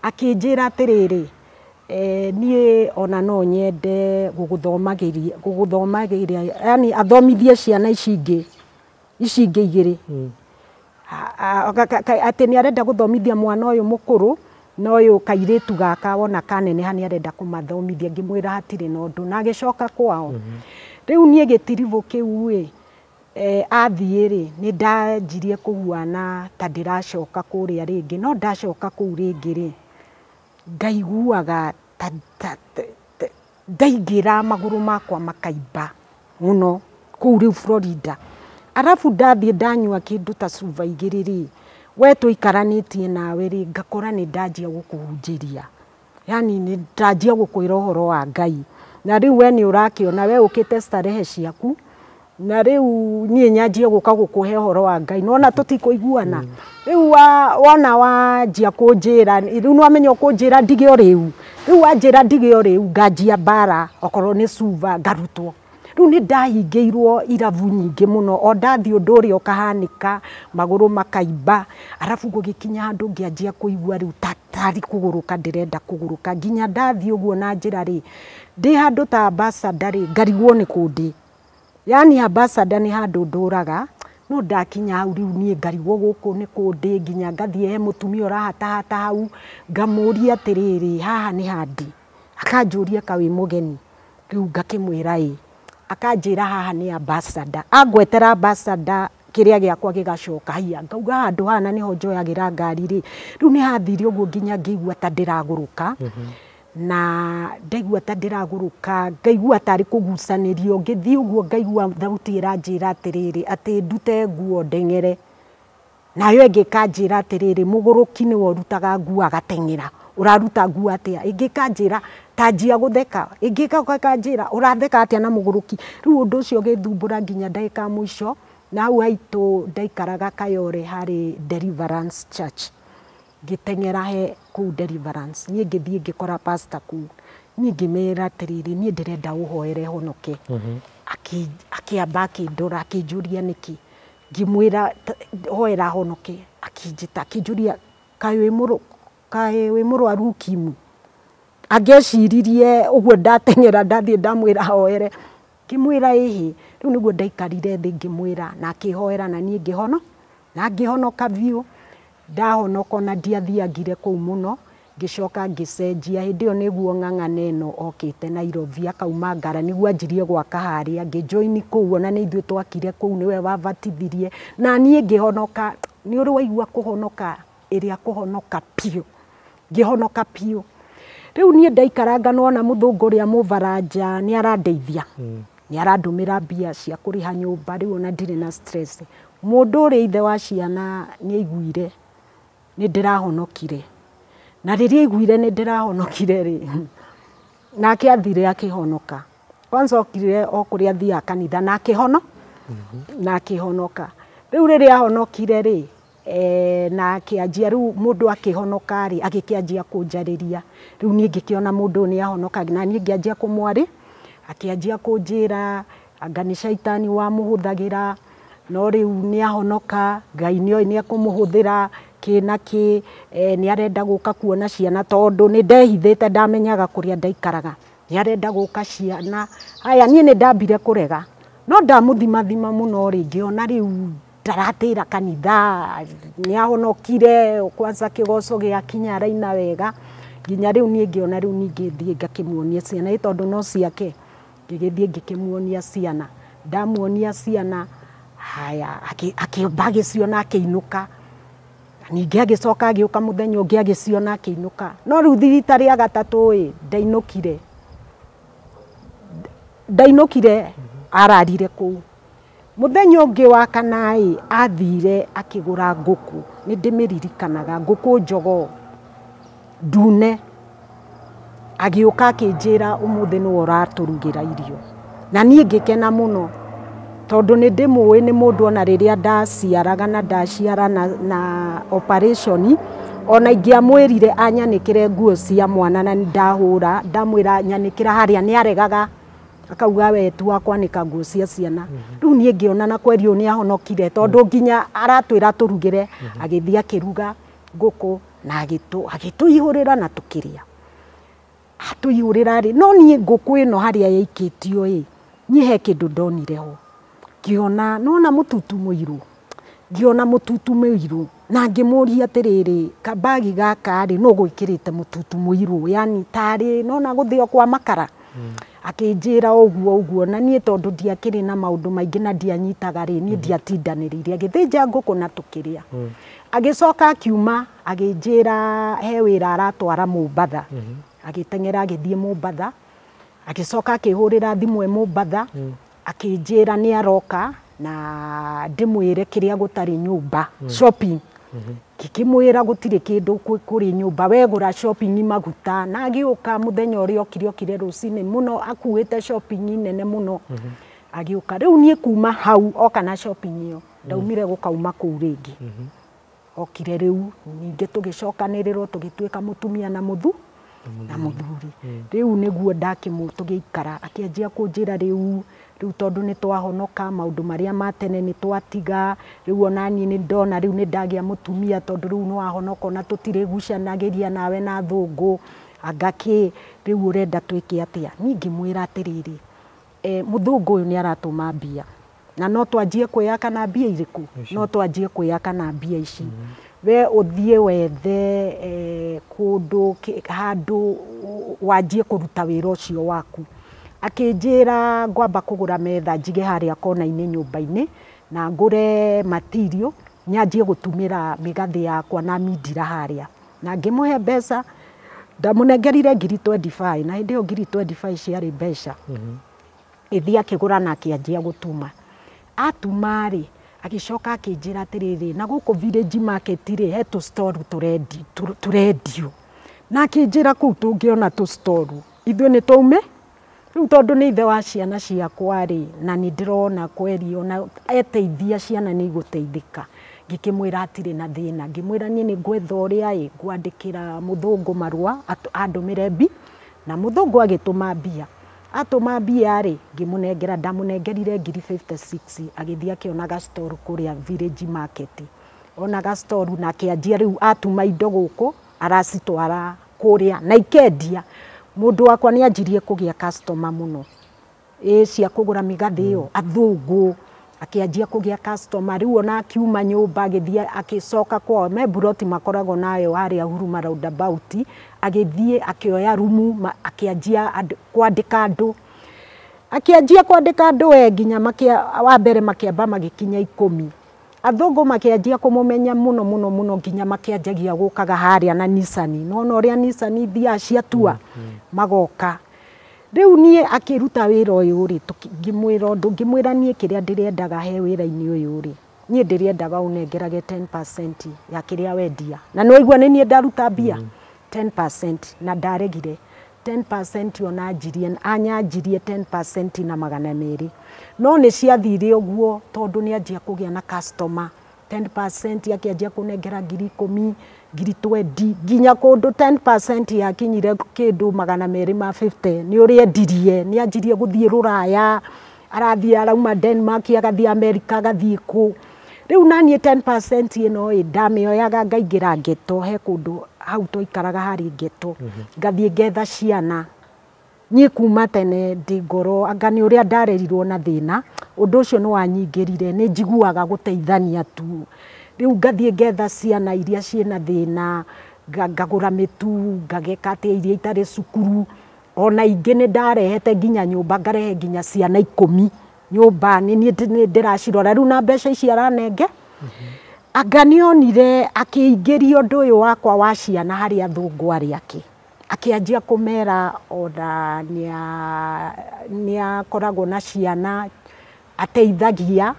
Akĩnjĩra atĩrĩrĩ, niĩ ona no nyende gũgũthomagĩria, yani athomithie ciana ici ingĩ igĩrĩ, atĩ nĩ arenda gũthomithia mwana ũyũ mũkũrũ na ũyũ kairĩtu gaka wona kaneneha nĩ arenda kũmathomithia, ngĩmwĩra hatirĩ na ũndũ, na agĩcoka kwao. Rĩu niĩ gĩtiribũ kĩu ĩ, athiĩ rĩ, nĩ ndanjirie kũhuana ta ndĩracoka kũrĩa rĩngĩ, no ndacoka kũu rĩngĩ rĩ, ngaiguaga ta ndaingĩra magũrũ makwa makaimba mũno kũu rĩu Florida. Arabu ndathiĩ ndanyua kĩndũ ta cuba 2 rĩ, we tũikaranĩtie nawe rĩ, ngakora nĩ ndanjia gũkũhunjĩria, yani nĩ ndanjia gũkwĩra ũhoro wa Ngai, na rĩu we nĩ ũrakĩona we ũkĩte starehe ciaku, na rĩu niĩ nyanjie gũka gũkũhe ũhoro wa Ngai, nona tũtikũiguana. Rĩu wona wanjia kũnjĩra, rĩu nĩwamenya ũkũnjĩra ndige ũrĩu, rĩu wanjĩra ndige ũrĩu nganjia mbara, okorwo nĩ cuba ngarutwo. Rĩu nĩ ndahingĩirwo irabu nyingĩ mũno, o ndathiĩ ũndũ ũrĩa ũkahanĩka, magũrũ makaimba, arabu gũgĩkinya handũ ngĩanjia kũigua rĩu tarĩ kũgũrũka ndĩrenda kũgũrũka, nginya ndathiĩ ũguo na njĩra rĩ, ndĩ handũ ta Ambassador rĩ, ngarigwo nĩ kũ ndĩ. Yani Ambassador nĩ handũ ndũraga, no ndakinya hau rĩu niĩ ngarigwo gũkũ nĩ kũ ndĩ, nginya ngathiĩ he mũtumia ũrahatahata hau, ngamũria atĩrĩrĩ, haha nĩ handi, akanjũria ka wĩ mũgeni, rĩu ngakĩmwĩra ĩ, akanjĩra haha nĩ Ambassador, angwetera Ambassador kĩrĩa gĩakwa gĩgacoka haiya, ngauga handũ haha na nĩho njoyagĩra ngari rĩ, rĩu nĩ hathire ũguo nginya ngĩigua ta ndĩragũrũka, na ndaigua ta ndĩragũrũka, ngaigua tarĩ kũgucanĩrio, ngĩthiĩ ũguo ngaigua thauti ĩranjĩra atĩrĩrĩ, atĩ ndute nguo ndeng'ere, nayo ĩngĩ ĩkanjĩra atĩrĩrĩ, mũgũrũki nĩwe ũrutaga nguo agateng'era, ũraruta nguo atĩa, ĩngĩ ĩkanjĩra tanjia gũtheka, ĩngĩ ĩkanjĩra ũratheka atĩa na mũgũrũki. Rĩu ũndũ ũcio ũgĩthumbũra nginya ndagĩka mũico, na hau haitũ ndaikaraga Kayore harĩ Deliverance Church, ngĩteng'era he kũu Deliverance, niĩ ngĩthiĩ ngĩkora pastor kũu, niĩ ngĩmera atĩrĩrĩ, niĩ ndĩrenda ũhoere honoke. Akĩamba akĩndora akĩnjũria nĩkĩ, ngĩmwĩra hoera honoke, akĩnjĩta akĩnjũria kaĩ wĩ mũrwaru UKIMWI, angĩeciririe ũguo ndateng'era ndathiĩ ndamwĩra hoere, ngĩmwĩra ĩhĩ. Rĩu nĩguo ndaikarire thĩ ngĩmwĩra, na akĩhoera na niĩ ngĩhono, na ngĩhonoka biũ. Ndahonoka ona ndiathiangire kũu mũno, ngĩcoka ngĩcenjia. Hĩndĩ ĩyo nĩguo ng'ang'ana ĩno okĩte Nairobi akauma Ngara, nĩguo anjirie gwaka harĩa, ngĩjoini kũu, ona nĩ ithuĩ twakire kũu, nĩwe wabatithirie na niĩ ngĩhonoka. Nĩ ũrĩ waigua kũhonoka ĩrĩa kũhonoka biũ, ngĩhonoka biũ. Rĩu niĩ ndaikaranga nona mũthũngũ ũrĩa mũbaranja nĩ arandeithia, nĩ arandũmĩra mbia cia kũrĩha nyũmba, rĩu ona ndirĩ na stress. Mũndũ ũrĩa ithe wa ciana nĩ aiguire nĩ ndĩrahonokire, na rĩrĩa aiguire nĩ ndĩrahonokire rĩ, nake athire akĩhonoka. Kwanza okire o kũrĩa athiaga kanitha na akĩhono, na akĩhonoka. Rĩu rĩrĩa ahonokire rĩ, na akĩanjia rĩu mũndũ akĩhonoka rĩ, agĩkĩanjia kũnjarĩria. Rĩu niĩ ngĩkĩona mũndũ ũyũ nĩ ahonoka, na niĩ ngĩanjia kũmwarĩ, akĩanjia kũnjĩra anga nĩ caitani wamũhũthagĩra, no rĩu nĩ ahonoka, Ngai nĩoĩ nĩ ekũmũhũthĩra. kĩ na kĩ, nĩ arenda gũka kuona ciana tondũ nĩ ndehithĩte ndamenyaga kũrĩa ndaikaraga, nĩ arenda gũka ciana. Haya niĩ nĩ ndambire kũrega, no ndamũthimathima mũno rĩ, ngĩona rĩu ndaratĩra kanitha, nĩ ahonokire, kwanza kĩgoco gĩakinya araina wega, nginya rĩu niĩ ngĩona rĩu ningĩ thiĩ ngakĩmuonia ciana, ĩ tondũ no ciake, ngĩgĩthiĩ ngĩkĩmuonia ciana, ndamuonia ciana, haya akĩamba agĩciona akĩinũka, ningĩ agĩcoka agĩũka mũthenya ũngĩ agĩciona akĩinũka, no rĩu rita rĩa gatatũ ĩ, ndainũkire, ndainũkire ararire kũu. Mũthenya ũngĩ wa kana ĩ, athire akĩgũra ngũkũ, nĩ ndĩmĩririkanaga, ngũkũ njogoo ndune, agĩũka akĩnjĩra ũmũthĩ nĩwe ũratũrugĩra irio, na niĩ ngĩkena mũno tondũ nĩ ndĩmũĩ nĩ mũndũ ona rĩrĩa ndaciaraga na ndaciara na operation, ona ingĩamwĩrire anyanĩkĩre nguo cia mwana na ndahũra, ndamwĩra nyanĩkĩra harĩa nĩ aregaga, akauga we tu wa kwanĩka nguo cia ciana. Rĩu niĩ ngĩona na kweri ũyũ nĩ ahonokire tondũ nginya aratwĩra tũrugĩre, agĩthiĩ akĩruga ngũkũ na agĩtũihũrĩra na tũkĩrĩa. Atũihũrĩra rĩ, no niĩ ngũkũ ĩno harĩa yaikĩtio ĩ, niĩ he kĩndũ ndonire ho, ngĩona nona mũtutu mũirũ, ngĩona mũtutu mũirũ na ngĩmũria atĩrĩrĩ, kambagi gaka rĩ, nũ gwĩkĩrĩte mũtutu mũirũ, yani tarĩ nona gũthĩo kwa makara. Akĩnjĩra ũguo ũguo, na niĩ tondũ ndiakĩrĩ na maũndũ maingĩ na ndianyitaga rĩ, niĩ ndiatindanĩrĩire, agĩthĩnja ngũkũ na tũkĩrĩa. Agĩcoka akiuma agĩnjĩra he wĩra aratwara Mombatha, agĩteng'era agĩthiĩ Mombatha, agĩcoka akĩhũrĩra thimũ e Mombatha, akĩnjĩra nĩ aroka na ndĩmwĩre kĩrĩa gũtarĩ nyũmba, shopping. Ngĩkĩmwĩra gũtirĩ kĩndũ kũrĩ nyũmba, wegũra shopping maguta, na agĩũka mũthenya ũrĩa okire, okire rũcinĩ mũno akuĩte shopping nene mũno, agĩũka. Rĩu niĩ kuma hau oka na shopping ĩyo, ndaumire gũkauma kũu rĩngĩ. Okire rĩu ningĩ tũgĩcokanĩrĩrwo tũgĩtuĩka mũtumia na mũthuri. Rĩu nĩguo tũgĩikara, akĩanjia kũnjĩra rĩu rĩu tondũ nĩ twahonoka, maũndũ marĩa ma tene nĩ twatiga, rĩu ona niĩ nĩ ndona rĩu nĩ ndagĩa mũtumia tondũ rĩu nĩ wahonoka ona tũtirĩgucanagĩria nawe na thũngũ, anga kĩ, rĩu ũrenda twĩke atĩa? Niĩ ngĩmwĩra atĩrĩrĩ, mũthũngũ ũyũ nĩ aratũma mbia, na no twanjie kwĩyaka na mbia irĩkũ? No twanjie kwĩyaka na mbia ici. We ũthiĩ wethe kũndũ handũ wanjie kũruta wĩra ũcio waku. Akĩnjĩra ngwamba kũgũra metha njige harĩa kona-inĩ nyũmba-inĩ, na ngũre material nyanjie gũtumĩra mĩgathĩ yakwa na mindira harĩa. Na ngĩmũhe mbeca, ndamũnengerire ngiri 25, na hĩndĩ ĩyo ngiri 25 ciarĩ mbeca. Ĩthiĩ akĩgũra na akĩanjia gũtuma. Atuma rĩ, agĩcoka akĩnjĩra atĩrĩrĩ, na gũkũ village market rĩ, he tũ-stall tũrendio. Na akĩnjĩra kũu tũngĩona tũ-stall, ithuĩ nĩ twaume? Rĩu tondũ nĩ ithe wa ciana ciakwa rĩ, na nĩ ndĩrona kweri ona eteithia ciana nĩ igũteithĩka. Ngĩkĩmwĩra hatirĩ na thĩna, ngĩmwĩra niĩ nĩ ngwetha ũrĩa ĩ, ngwandĩkĩra mũthũngũ marũa andũmĩre mbi, na mũthũngũ agĩtũma mbia. Atũma mbia rĩ, ngĩmũnengera, ndamũnengerire ngiri 56, agĩthiĩ akĩona ga-stall kũrĩa village market. Ona ga-stall na akĩanjia rĩu atuma indo gũkũ, aracitwara kũrĩa na ikendia. Mũndũ wakwa nĩ anjirie kũgĩa customer mũno, ĩ cia kũgũra mĩgathĩ ĩyo, athũngũ, akĩanjia kũgĩa customer. Rĩu ona akiuma nyũmba agĩthiĩ agĩcoka kwao, me mburoti makoragwo nayo harĩa Huruma roundabout, agĩthiĩ akĩoya rumu, akĩanjia kwandĩka andũ. Akĩanjia kwandĩka andũ we nginya wa mbere makĩamba magĩkinya 10. Athũngũ makĩanjia kũmũmenya mũno mũno mũno nginya makĩanjagia gũkaga harĩa na Nissan. Nĩwona ũrĩa Nissan ithiaga ciatua, magoka. Rĩu niĩ akĩruta wĩra ũyũ rĩ, ngĩmwĩra ũndũ, ngĩmwĩra niĩ kĩrĩa ndĩrendaga he wĩra-inĩ ũyũ rĩ, niĩ ndĩrendaga ũnengerage 10% ya kĩrĩa wendia. Na nĩwaigua nĩ niĩ ndaruta mbia, 10%, na ndaregire. 10% ona anjirie, anyanjirie 10% na 200. No nĩ ciathire ũguo tondũ nĩ anjia kũgĩa na customer. 10% akĩanjia kũnengera ngiri 10, ngiri 20, nginya kũndũ 10% yakinyire kĩndũ 250. Nĩ ũrĩa endirie, nĩ anjirie gũthiĩ Rũraya, arathiĩ arauma Denmark, agathiĩ America, agathiĩ kũ. Rĩu naniĩ 10% ĩno ĩ ndamĩoyaga ngaingĩra ngeto, he kũndũ hau twaikaraga harĩ ngeto, ngathiĩ ngetha ciana. Niĩ kuma tene ndĩ ngoro anga nĩ ũrĩa ndarerirwo na thĩna, ũndũ ũcio nĩ wanyingĩrire, nĩ njiguaga gũteithania tu. Rĩu ngathiĩ ngetha ciana iria ciĩna thĩna, ngagũra mĩtu, ngageka atĩa iria itarĩ cukuru, ona ingĩ nĩ ndarehete nginya nyũmba, ngarehe nginya ciana 10 nyũmba, nĩ niĩ ndĩracirora rĩu na mbeca ici aranenge. Anga nĩonire akĩingĩria ũndũ ũyũ wakwa wa ciana harĩ athũngũ arĩa ake, akĩanjia kũmera ona nĩakoragwo na ciana ateithagia,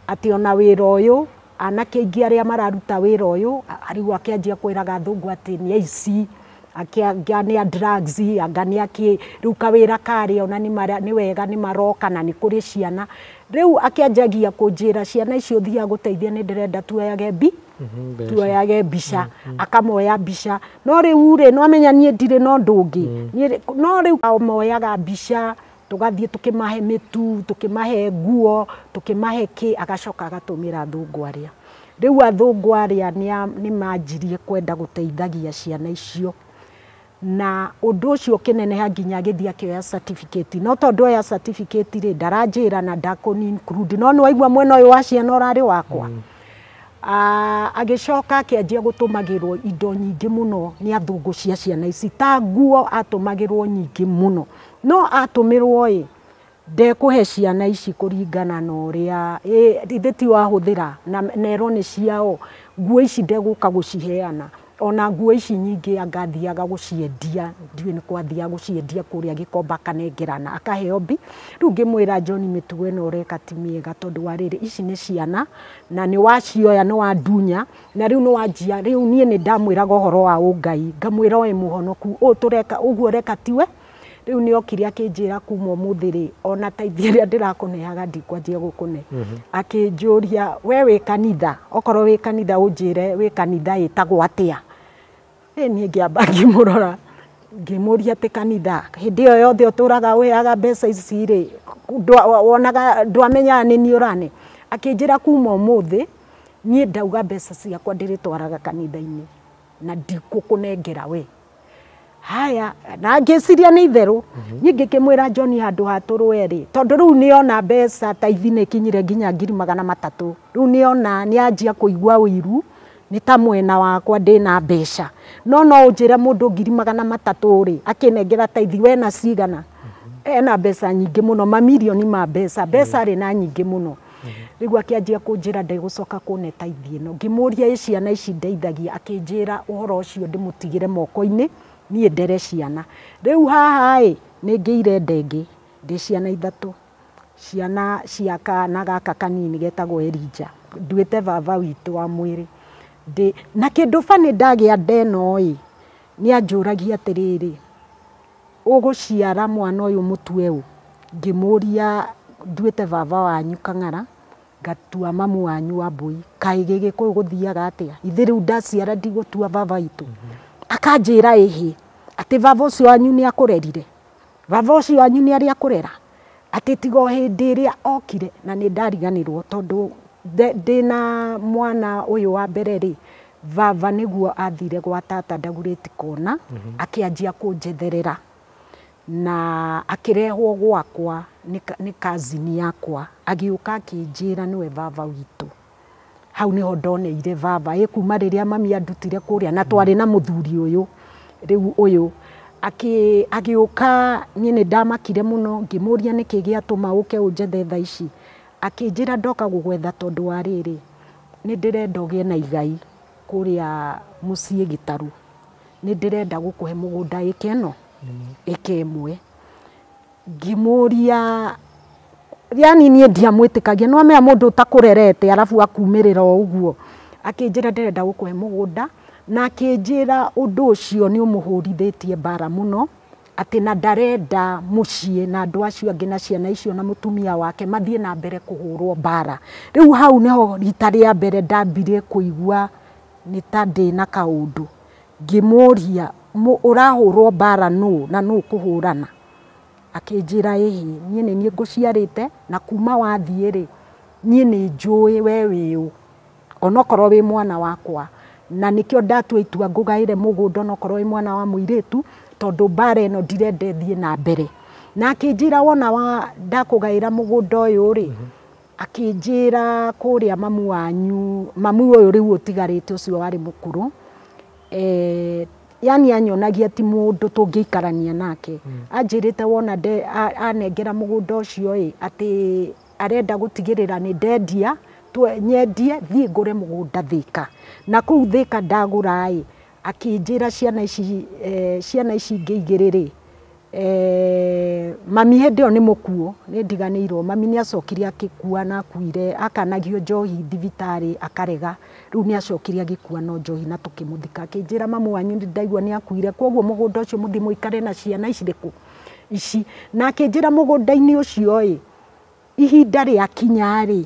atĩ ona wĩra ũyũ anake aingĩ arĩa mararuta wĩra ũyũ, rĩu akĩanjia kwĩraga athũngũ atĩ nĩ aici, anga nĩ a drugs, anga nĩ akĩ, rĩu kawĩra karĩa ona nĩ wega nĩ maroka na nĩ kũrĩ ciana. Rĩu akĩanjagia kũnjĩra ciana icio thiaga gũteithia nĩ ndĩrenda tuoyage tuoyage mbica, akamoya mbica. No rĩu rĩ, nĩwamenya niĩ ndirĩ na ũndũ ũngĩ, no rĩu amoyaga mbica, tũgathiĩ tũkĩmahe mĩtu, tũkĩmahe nguo, tũkĩmahe kĩ, agacoka agatũmĩra athũngũ arĩa. Rĩu athũngũ arĩa nĩ manjirie kwenda gũteithagia ciana icio, na ũndũ ũcio ũkĩneneha nginya agĩthiĩ akĩoya certificate. No tondũ oya certificate rĩ, ndaranjĩra na ndakũni include, no nĩwaigua mwena ũyũ wa ciana ũrarĩ wakwa. Agĩcoka akĩanjia gũtũmagĩrwo indo nyingĩ mũno nĩ athũngũ cia ciana ici, ta nguo atũmagĩrwo nyingĩ mũno, no atũmĩrwo ĩ ndekũhe ciana ici kũringana na ũrĩa ithe ti wahũthĩra na nerwo nĩ ciao, nguo ici ndegũka gũciheana. Ona nguo ici nyingĩ anga athiaga gũciendia, ndiũĩ nĩ kwathiaga gũciendia kũrĩa Gĩkomba akanengerana akaheo mbi. Rĩu ngĩmwĩra John, mĩtugo ĩno ũreka ti mĩega, tondũ wa rĩrĩ, ici nĩ ciana na nĩ wacioya nĩ wandunya, na rĩu nĩ wanjia. Rĩu niĩ nĩ ndamwĩraga ũhoro wa ũngai, ngamwĩra oe mũhonoku, ũũ tũreka ũguo ũreka tiwe. Rĩu nĩ okire akĩnjĩra kuma ũmũthĩ rĩ, ona taithi ĩrĩa ndĩrakũneaga ndikwanjia gũkũne. Akĩnjũria we wĩ kanitha, okorwo wĩ kanitha ũnjĩre wĩ kanitha ĩtagwo atĩa. Niĩ ngĩamba ngĩmũrora ngĩmũria atĩ kanitha hĩndĩ ĩyo yothe ũtũraga ũheaga mbeca ici rĩ, wonaga ndwamenyaga nĩ niĩ ũrane. Akĩnjĩra kuma ũmũthĩ niĩ ndauga mbeca ciakwa ndĩrĩtwaraga kanitha-inĩ na ndikũkũnengera we. Haya, na ngĩciria nĩ itherũ. Niĩ ngĩkĩmwĩra John handũ ha tũrũe rĩ, tondũ rĩu nĩona mbeca taithi nĩ ikinyire nginya 300,000, rĩu nĩona nĩanjia kũigua ũiru nĩ ta mwena wakwa ndĩna mbeca, no no ũnjĩre mũndũ 300,000 rĩ akĩnengera taithi wena cigana, ena mbeca nyingĩ mũno, mamirioni ma mbeca, mbeca arĩ na nyingĩ mũno. Rĩu akĩanjia kũnjĩra ndegũcoka kũne taithi ĩno. Ngĩmũria ĩ ciana ici ndeithagia, akĩnjĩra ũhoro ũcio ndĩmũtigĩre moko-inĩ niĩ ndere ciana. Rĩu haha ĩ nĩ ngĩire ndengĩ, ndĩ ciana 3, ciana cia kana gaka kanini getagwo Elijah, nduĩte baba witũ wa mwĩrĩ. Na kĩndũ bani ndagĩa ndeno ĩ, nĩ anjũragia atĩrĩrĩ, ũgũciara mwana ũyũ mũtue ũ? Ngĩmũria nduĩte baba wanyu Kang'ara, ngatua mamu wanyu Wambui, kaĩ Gĩgĩkũyũ gũthiaga atĩa? Ithe rĩu ndaciara ndigũtua baba witũ. Akanjĩra ĩhĩ, atĩ baba ũcio wanyu nĩ akũrerire, baba ũcio wanyu nĩ arĩa akũrera, atĩ tiga o hĩndĩ ĩrĩa okire. Na nĩ ndariganĩrwo tondũ ndĩna mwana ũyũ wa mbere rĩ, baba nĩguo athire gwa tata Ndagurĩti Kona, akĩanjia kũnjetherera na akĩrehwo gwakwa nĩ cousin yakwa, agĩũka akĩnjĩra nĩwe baba witũ. Hau nĩho ndoneire baba, ĩ kuma rĩrĩa mami andutire kũrĩa na twarĩ na mũthuri ũyũ rĩu ũyũ agĩũka, niĩ nĩ ndamakire mũno, ngĩmũria nĩkĩ gĩatũma ũke ũnjethe thaa ici. Akĩnjĩra ndoka gũgwetha tondũ wa rĩrĩ, nĩ ndĩrenda ũgĩe na igai kũrĩa mũciĩ Gĩtarũ, nĩ ndĩrenda gũkũhe mũgũnda ĩka ĩno ĩka ĩmwe. Ngĩmũria, yani niĩ ndiamwĩtĩkagia, nĩ wamenya mũndũ ũtakũrerete arabu akumĩrĩra o ũguo. Akĩnjĩra ndĩrenda gũkũhe mũgũnda, na akĩnjĩra ũndũ ũcio nĩ ũmũhũrithĩtie mbara mũno, atĩ na ndarenda mũciĩ na andũ acio angĩ na ciana icio na mũtumia wake mathiĩ na mbere kũhũrwo mbara. Rĩu hau nĩho rita rĩa mbere ndambire kũigua nĩ ta ndĩna kaũndũ. Ngĩmũria ũrahũrwo mbara nũ na nũ ũkũhũrana? Akĩnjĩra ĩhĩ, niĩ nĩ niĩ ngũciarĩte na kuma wathiĩ rĩ, niĩ nĩ njũĩ we wĩ ũ. Onokorwo wĩ mwana wakwa na nĩkĩo ndatua itua ngũgaĩre mũgũnda onokorwo wĩ mwana wa mũirĩtu tondũ mbara ĩno ndirenda ĩthiĩ na mbere. Na akĩnjĩra wona wa ndakũgaĩra mũgũnda ũyũ rĩ, akĩnjĩra kũrĩa mamu wanyu, mamu ũyũ rĩu ũtigarĩte ũcio warĩ mũkũrũ, yani anyonagia ti mũndũ tũngĩikarania nake. Anjĩrĩte wona anengera mũgũnda ũcio ĩ, atĩ arenda gũtigĩrĩra nĩ ndendia, nyendie thiĩ ngũre mũgũnda Thĩka. Na kũu Thĩka ndagũra ĩ, akĩnjĩra ciana ici ciana ici ingĩ igĩrĩ rĩ, mami hĩndĩ ĩyo nĩ mũkuũ, nĩ ndiganĩirwo, mami nĩ acokire akĩkua na akuire, akanagio njohi thibitarĩ akarega, rĩu nĩ acokire agĩkua no njohi na tũkĩmũthika. Akĩnjĩra mamu wanyu nĩ ndaigua nĩ akuire, koguo mũgũnda ũcio mũthiĩ mũikare na ciana ici rĩkũ ici. Na akĩnjĩra mũgũnda-inĩ ũcio ĩ, ihinda rĩakinya rĩ,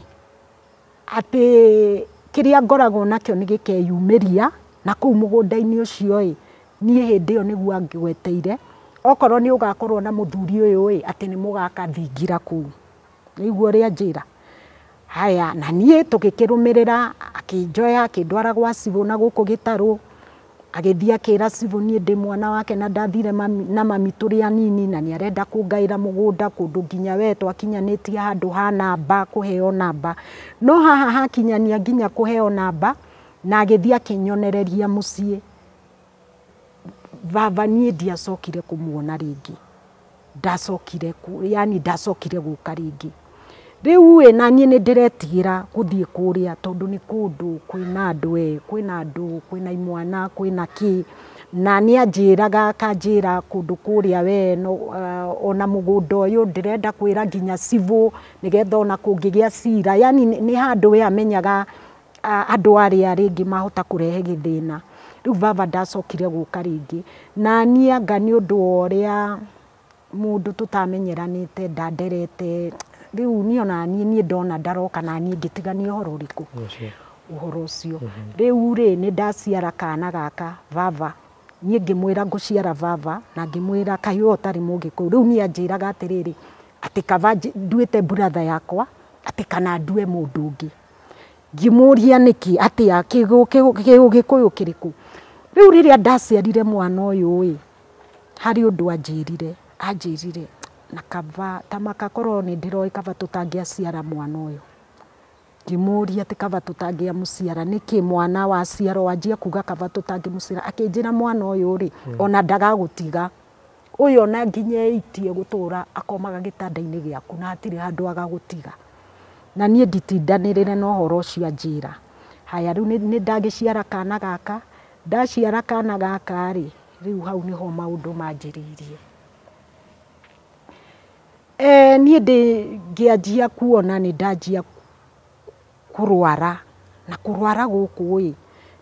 atĩ kĩrĩa ngoragwo nakĩo nĩ gĩkeyumĩria, na kũu mũgũnda-inĩ ũcio ĩ, niĩ hĩndĩ ĩyo nĩguo angĩgweteire, okorwo nĩ ũgakorwo na mũthuri ũyũ ĩ, atĩ nĩ mũgaka thingira kũu. Nĩguo ũrĩa anjĩra. Haya, na niĩ tũgĩkĩrũmĩrĩra, akĩnjoya akĩndwara gwa cibũ na gũkũ Gĩtarũ, agĩthiĩ akĩra cibũ niĩ ndĩ mwana wake na ndathire na mami tũrĩ anini na nĩ arenda kũngaĩra mũgũnda kũndũ nginya we twakinyanĩtie handũ ha namba, kũheo namba. No haha hakinyania nginya kũheo namba, na agĩthiĩ akĩnyonereria mũciĩ. Baba niĩ ndiacokire kũmuona rĩngĩ. Ndacokire yani ndacokire gũka rĩngĩ. Rĩu ĩ, na niĩ nĩ ndĩretigĩra gũthiĩ kũrĩa tondũ nĩ kũndũ kwĩna andũ ĩ, kwĩna andũ, kwĩna imwana, kwĩna kĩ. Na nĩ anjĩraga akanjĩra kũndũ kũrĩa we no, ona mũgũnda ũyũ ndĩrenda kwĩra nginya cibũ nĩgetha ona kũngĩgĩa cira. Yani nĩ handũ we amenyaga andũ arĩa rĩngĩ mahota kũrehe gĩthĩna. Rĩu baba ndacokire gũka rĩngĩ. Na niĩ anga nĩ ũndũ wa ũrĩa mũndũ tũtamenyeranĩte ndanderete, rĩu niĩ ona niĩ ndona ndaroka na niĩ ngĩtigania ũhoro ũrĩkũ? Ũhoro ũcio. Rĩu rĩ, nĩ ndaciara kana gaka baba. Niĩ ngĩmwĩra ngũciara baba na ngĩmwĩra kaĩ we ũtarĩ mũgĩkũyũ. Rĩu niĩ anjĩraga atĩrĩrĩ, atĩ kaba nduĩte brother yakwa, atĩ kana ndue mũndũ ũngĩ. Ngĩmũria nĩkĩ, atĩa, kĩũgĩkũyũ kĩrĩkũ? Rĩu rĩrĩa ndaciarire mwana ũyũ ĩ, harĩ ũndũ anjĩrire, anjĩrire na kaba ta makakorwo nĩ ndĩroĩ kaba tũtangĩaciara mwana ũyũ. Ngĩmũria atĩ kaba tũtangĩamũciara nĩkĩ mwana waciarwo wanjia kuga kaba tũtangĩmũciara. Akĩnjĩra mwana ũyũ rĩ, ona ndagagũtiga. Ũyũ ona nginya eitie gũtũra akomaga gĩtanda-inĩ gĩaku na hatirĩ handũ agagũtiga. Na niĩ nditindanĩrĩre na ũhoro ũcio anjĩra. Haya, rĩu nĩ ndagĩciara kana gaka, ndaciara kana gaka rĩ, rĩu hau nĩho maũndũ manjĩrĩirie. Niĩ ngĩanjia kuona nĩ ndanjia kũrwara, na kũrwara gũkũ ĩ,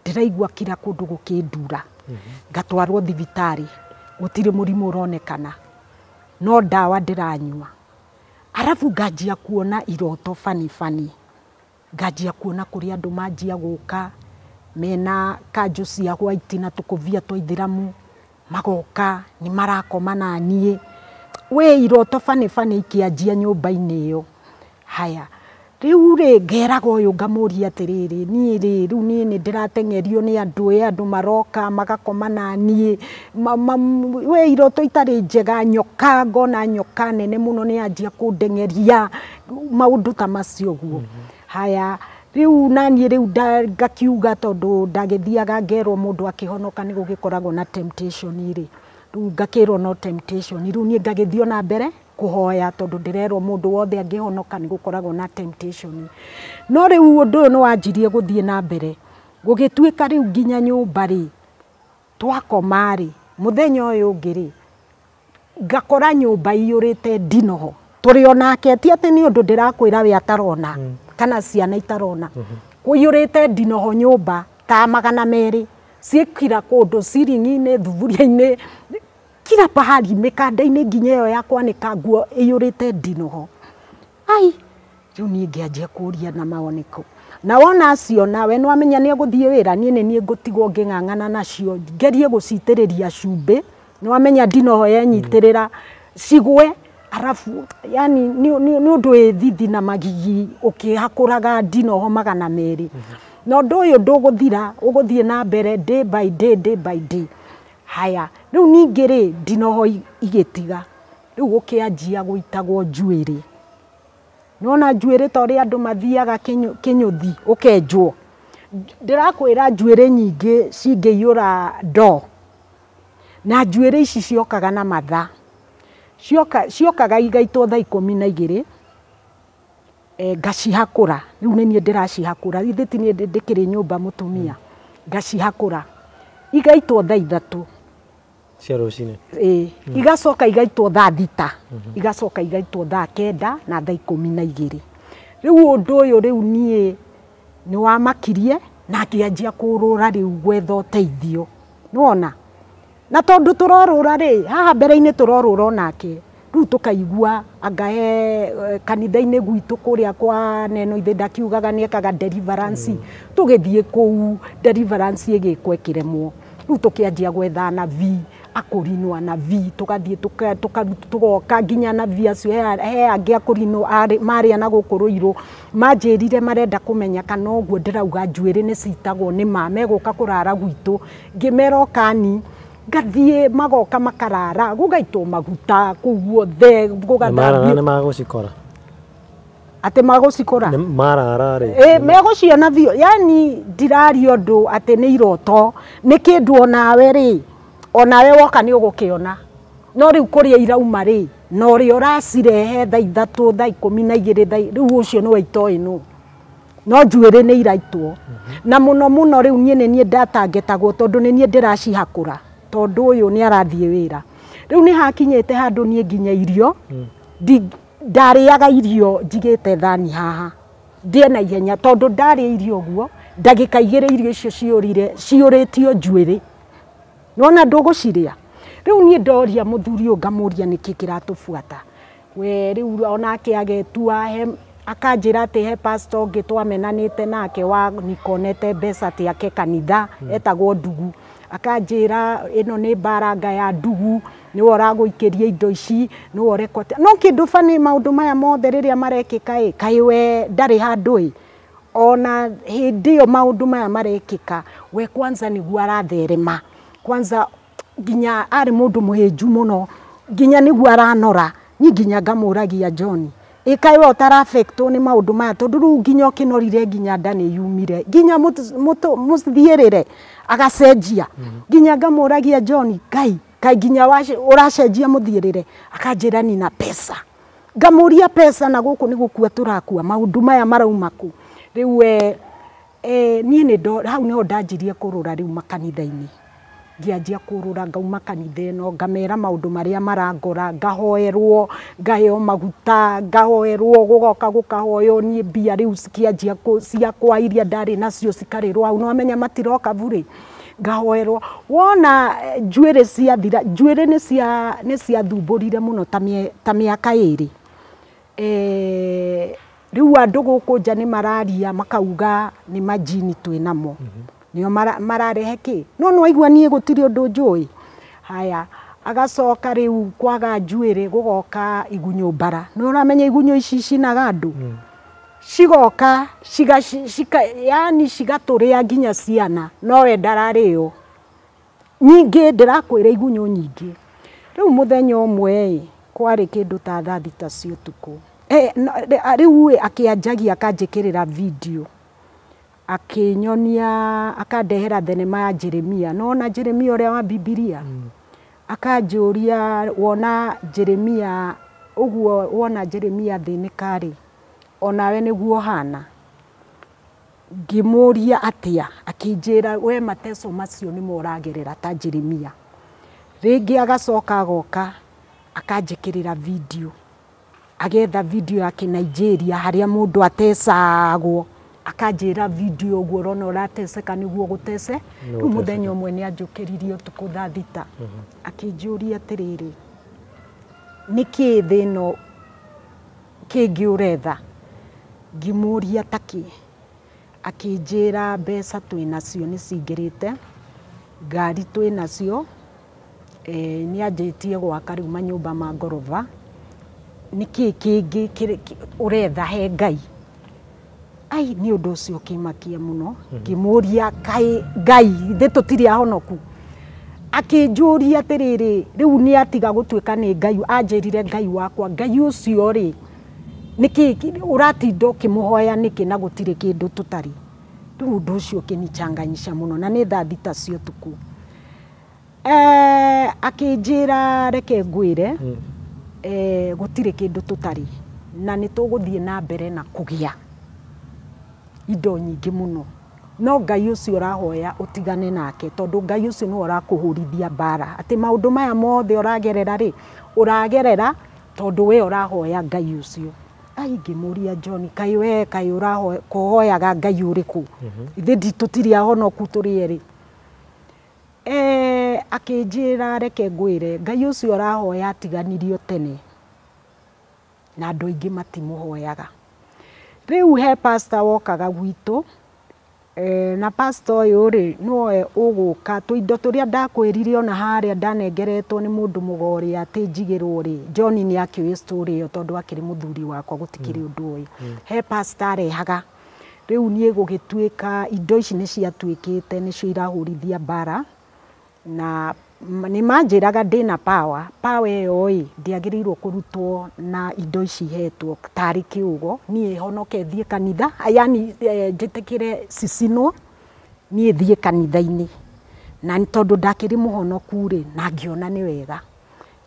ndĩraigua kila kũndũ gũkĩndura. Ngatwarwo thibitarĩ, gũtirĩ mũrimũ ũronekana, no ndawa ndĩranyua. Arabu nganjia kuona iroto bani bani. Nganjia kuona kũrĩa andũ manjia gũka mena kanjũ cia white na tũkũbia twa ithĩramu, magoka nĩ marakoma na niĩ. We iroto bani bani ikĩanjia nyũmba-inĩ ĩyo. Haya, rĩu rĩ, ngeraga ũyũ ngamũria atĩrĩrĩ, niĩ rĩ, rĩu niĩ nĩ ndĩrateng'erio nĩ andũ ĩ, andũ maroka magakoma na niĩ. We iroto itarĩ njega, nyoka, ngona nyoka nene mũno nĩ yanjia kũndeng'eria, maũndũ ta macio ũguo. Haya, rĩu naniĩ rĩu ngakiuga tondũ ndagĩthiaga ngerwo mũndũ akĩhonoka nĩ gũgĩkoragwo na temptation rĩ. Rĩu ngakĩrwo no temptation, rĩu niĩ ngagĩthiĩ ona mbere kũhoya tondũ ndĩrerwo mũndũ wothe angĩhonoka nĩ gũkoragwo na temptation. No rĩu ũndũ ũyũ nĩ wanjirie gũthiĩ na mbere, gũgĩtuĩka rĩu nginya nyũmba rĩ, twakoma rĩ, mũthenya ũyũ ũngĩ rĩ, ngakora nyũmba iyũrĩte ndinoho. Tũrĩ onake, ti atĩ nĩ ũndũ ndĩrakwĩra we atarona, kana ciana itarona. Kũiyũrĩte ndinoho nyũmba ta 200, ciĩ kila kũndũ, ciringi-inĩ, thuburia-inĩ, kila pahali, mĩkanda-inĩ nginya ĩyo ya kwanĩka nguo ĩiyũrĩte ndinoho. Ai, rĩu niĩ ngĩanjia kũria na maoneko. Na wona aciona, we nĩwamenya nĩ egũthiĩ wĩra, niĩ nĩ niĩ ngũtigwo ngĩng'ang'ana nacio, ngerie gũcitĩrĩria cumbĩ, nĩwamenya ndinoho yenyitĩrĩra, cigwe, arabu, yani nĩ ũndũ wĩ thithi na magigi ũkĩhakũraga ndinoho 200. Na ũndũ ũyũ ndũgũthira, ũgũthiĩ na mbere day by day, day by day. Haya, rĩu ningĩ rĩ, ndinoho igĩtiga. Rĩu gũkĩanjia gũitagwo njuĩrĩ. Nĩwona njuĩrĩ ta ũrĩa andũ mathiaga kĩnyũthi ũkenjwo. Ndĩrakwĩra njuĩrĩ nyingĩ cingĩiyũra ndoo. Na njuĩrĩ ici ciokaga na mathaa. Ciokaga igaitwo thaa 12, ngacihakũra. Rĩu nĩ niĩ ndĩracihakũra, ithe ti niĩ ndĩkĩrĩ nyũmba mũtumia. Ngacihakũra. Igaitwo thaa 3. Cia rũcinĩ. Ĩĩ, igacoka igaitwo thaa 6, igacoka igaitwo thaa 9 na thaa 12. Rĩu ũndũ ũyũ rĩu niĩ nĩ wamakirie na ngĩanjia kũrũra rĩu gwetha ũteithio. Nĩwona? Na tondũ tũrorũra rĩ, haha mbere-inĩ tũrorũra onake. Rĩu tũkaigua anga he kanitha-inĩ gwitũ kũrĩa kwa Neno ithe ndakiugaga nĩ ekaga deliverance. Tũgĩthiĩ kũu deliverance ĩgĩkwo ĩkĩremwo. Rĩu tũkĩanjia gwetha anabii, akũrinwo anabii, tũgathiĩ tũgoka nginya anabii acio, he angĩ akũrinwo marĩa na gũkũ Rũirũ, manjĩrire marenda kũmenya kana ũguo ndĩrauga njuĩrĩ nĩ citagwo nĩ ma, megũka kũrara gwitũ. Ngĩmera ũkani, ngathiĩ magoka makarara, gũgaitwo maguta kũu guothe, gũgathambio. Nĩ magũcikora? Atĩ magũcikora? Nĩ marara rĩ? Ĩ, megũciona biũ. Yani ndiraria ũndũ atĩ nĩ iroto, nĩ kĩndũ onawe rĩ, onawe woka nĩ ũgũkĩona. No rĩu kũrĩa irauma rĩ, na ũrĩa ũracirehe thaa 3, thaa 12, rĩu ũcio nĩwe itoĩ nũ. No njuĩrĩ nĩ iraitwo. Na mũno mũno rĩu niĩ nĩ niĩ ndatangetagwo tondũ nĩ niĩ ndĩracihakũra. Tondũ ũyũ nĩ arathiĩ wĩra. Rĩu nĩ hakinyĩte handũ niĩ nginya irio, ndarĩaga irio njigĩte thani haha. Ndĩe na ihenya tondũ ndarĩa irio ũguo, ndagĩka 2 irio icio ciũrĩtio njuĩrĩ. Nĩwona ndũgũcirĩa? Rĩu niĩ ndoria mũthuri ũyũ ngamũria nĩkĩ kĩratũbuata. We rĩu onake agetua, akanjĩra atĩ he pastor ũngĩ twamenanĩte nake wa nikonete mbeca atĩ ake kanitha, etagwo Ndugu. Akanjĩra ĩno nĩ mbaranga ya Ndugu, nĩwe ũragũikĩria indo ici, nĩwe ũrekwo atĩa. No kĩndũ bani maũndũ maya mothe rĩrĩa marekĩka ĩ, kaĩ we ndarĩ handũ ĩ. Ona hĩndĩ ĩyo maũndũ maya marekĩka, we kwanza nĩguo aratherema. Kwanza nginya arĩ mũndũ mũhĩnju mũno, nginya nĩguo aranora. Niĩ nginya ngamũragia John, ĩ kaĩ we ũtara-affectwo nĩ maũndũ maya, tondũ rĩu nginya ũkĩnorire nginya nda nĩ yumire, nginya mũthiĩrĩre agacenjia. Nginya ngamũragia John, Ngai, kaĩ nginya ũracenjia mũthiĩrĩre? Akanjĩra nina pesa. Ngamũria pesa na gũkũ nĩ gũkua tũrakua, maũndũ maya marauma kũ? Rĩu we, niĩ nĩ hau nĩho ndanjirie kũrũra rĩu makanitha-inĩ. Ngĩanjia kũrũra ngauma kanitha ĩno, ngamera maũndũ marĩa marangora, ngahoerwo, ngaheo maguta, ngahoerwo, gũgoka gũkahoywo, niĩ mbia rĩu cikĩanjia ciakwa iria ndarĩ nacio cikarĩrwo hau, nĩwamenya matiroka burĩ. Ngahoerwo. Wona njuĩrĩ ciathira, njuĩrĩ nĩ ciathumbũrire mũno ta mĩaka 2. Rĩu andũ gũkũ nja nĩ mararia makauga nĩ majini twĩ namo. Nĩo mararehe kĩ? No nĩwaigua niĩ gũtirĩ ũndũ njũĩ. Haya, agacoka rĩu kwaga njuĩrĩ gũgoka igunyũ mbara. Nĩ ũramenya igunyũ ici cinaga andũ? Cigoka, yani cigatũrĩa nginya ciana, no we ndararĩo. Nyingĩ ndĩrakwĩra igunyũ nyingĩ. Rĩu mũthenya ũmwe ĩ, kwarĩ kĩndũ ta thaa 6 cia ũtukũ. Rĩu ĩ, akĩanjagia akanjĩkĩrĩra video. Akĩnyonia, akandehera thenema ya Jeremia. Nĩwona Jeremia ũrĩa wa Bibilia? Akanjũria wona Jeremia, ũguo wona Jeremia athĩnĩka rĩ, onawe nĩguo ũhana. Ngĩmũria atĩa, akĩnjĩra we mateso macio nĩmo ũragerera ta Jeremia. Rĩngĩ agacoka agoka akanjĩkĩrĩra video. Agetha video ya Kĩnigeria harĩa mũndũ atecagwo. Akanjĩra video ũguo ũrona ũrateceka nĩguo gũtece. Rĩu mũthenya ũmwe nĩ anjũkĩririe ũtukũ thaa 6. Akĩnjũria atĩrĩrĩ, nĩkĩĩ thĩ ĩno kĩngĩ ũretha? Ngĩmũria ta kĩ? Akĩnjĩra mbeca twĩ nacio nĩ cingĩrĩte, ngari twĩ nacio, nĩ anjĩtie gwaka rĩu manyũmba ma ngoroba. Nĩkĩĩ kĩngĩ ũretha he Ngai? Ai nĩ ũndũ ũcio ũkĩmakia mũno, ngĩmũria kaĩ Ngai ithe tũtirĩ ahonoku. Akĩnjũria atĩrĩrĩ, rĩu nĩ atiga gũtuĩka nĩ Ngai, anjĩrire Ngai wakwa, Ngai ũcio rĩ nĩkĩ ũratinda ũkĩmũhoya nĩkĩ na gũtirĩ kĩndũ tũtarĩ. Rĩu ũndũ ũcio ũkĩnichanganyisha mũno na nĩ thaa thita cia ũtukũ. Akĩnjĩra reke ngwĩre, gũtirĩ kĩndũ tũtarĩ na nĩ tũgũthiĩ na mbere na kũgĩa indo nyingĩ mũno, no Ngai ũcio ũrahoya ũtigane nake tondũ Ngai ũcio nĩwe ũrakũhũrithia mbara, atĩ maũndũ maya mothe ũragerera rĩ, ũragerera tondũ we ũrahoya Ngai ũcio. Ai ngĩmũria John, kaĩ we kaĩ ũrahoyaga Ngai ũrĩkũ? Ithe tũtirĩ ahonoku tũrĩ erĩ. Akĩnjĩra reke ngwĩre, Ngai ũcio ũrahoya atiganirio tene na andũ aingĩ matimũhoyaga. Rĩu he pastor wokaga gwitũ, na pastor ũyũ rĩ nĩwe ũgũka tũindo tũrĩa ndakwĩrire ona harĩa ndanengeretwo nĩ mũndũ mũgo ũrĩa atĩ njigĩrwo rĩ, John nĩ akĩũĩ story ĩyo tondũ akĩrĩ mũthuri wakwa gũtikĩrĩ ũndũ ũyũ. He pastor arehaga. Rĩu niĩ gũgĩtuĩka indo ici nĩ ciatuĩkĩte nĩcio irahũrithia mbara, na nĩ manjĩraga ndĩna power, power ĩyo ĩ ndĩagĩrĩirwo kũrutwo na indo ici hetwo tarĩ kĩũgo, niĩ honoke thiĩ kanitha, yani njĩtĩkĩre cicinwo niĩ thiĩ kanitha-inĩ, na tondũ ndakĩrĩ mũhonoku rĩ, na ngĩona nĩ wega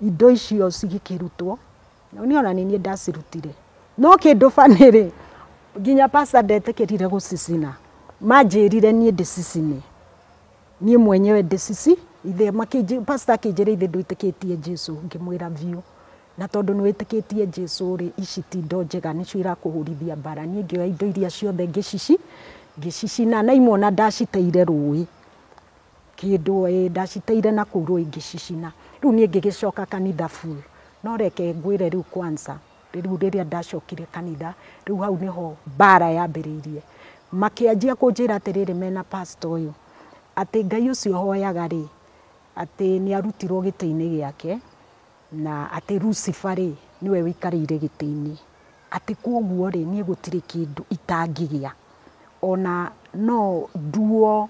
indo icio cigĩkĩrutwo, niĩ ona nĩ niĩ ndacirutire. No kĩndũ bani rĩ, nginya pastor ndetĩkĩrire gũcicina, manjĩrire niĩ ndĩcicine, niĩ mwenyewe ndĩcici ithe makĩnjĩ pastor akĩnjĩra ithe ndwĩtĩkĩtie Jesu, ngĩmwĩra biũ, na tondũ nĩ wĩtĩkĩtie Jesu rĩ, ici ti indo njega nĩcio irakũhũrithia mbara. Niĩ ngĩoya indo iria ciothe ngĩcicina na imwe ona ndaciteire rũĩ kĩndũ ndaciteire na kũu rũĩ ngĩcicina. Rĩu niĩ ngĩgĩcoka kanitha full. No reke ngwĩre rĩu kwanza, rĩu rĩrĩa ndacokire kanitha, rĩu hau nĩho mbara yambĩrĩirie. Makĩanjia kũnjĩra atĩrĩrĩ mena pastor ũyũ, atĩ Ngai ũcio hoyaga rĩ, atĩ nĩ arutirwo gĩtĩ-inĩ gĩake, na atĩ Lucifer rĩ nĩwe wĩikarĩire gĩtĩ-inĩ, atĩ kwoguo rĩ niĩ gũtirĩ kĩndũ itangĩgĩa, ona no nduo.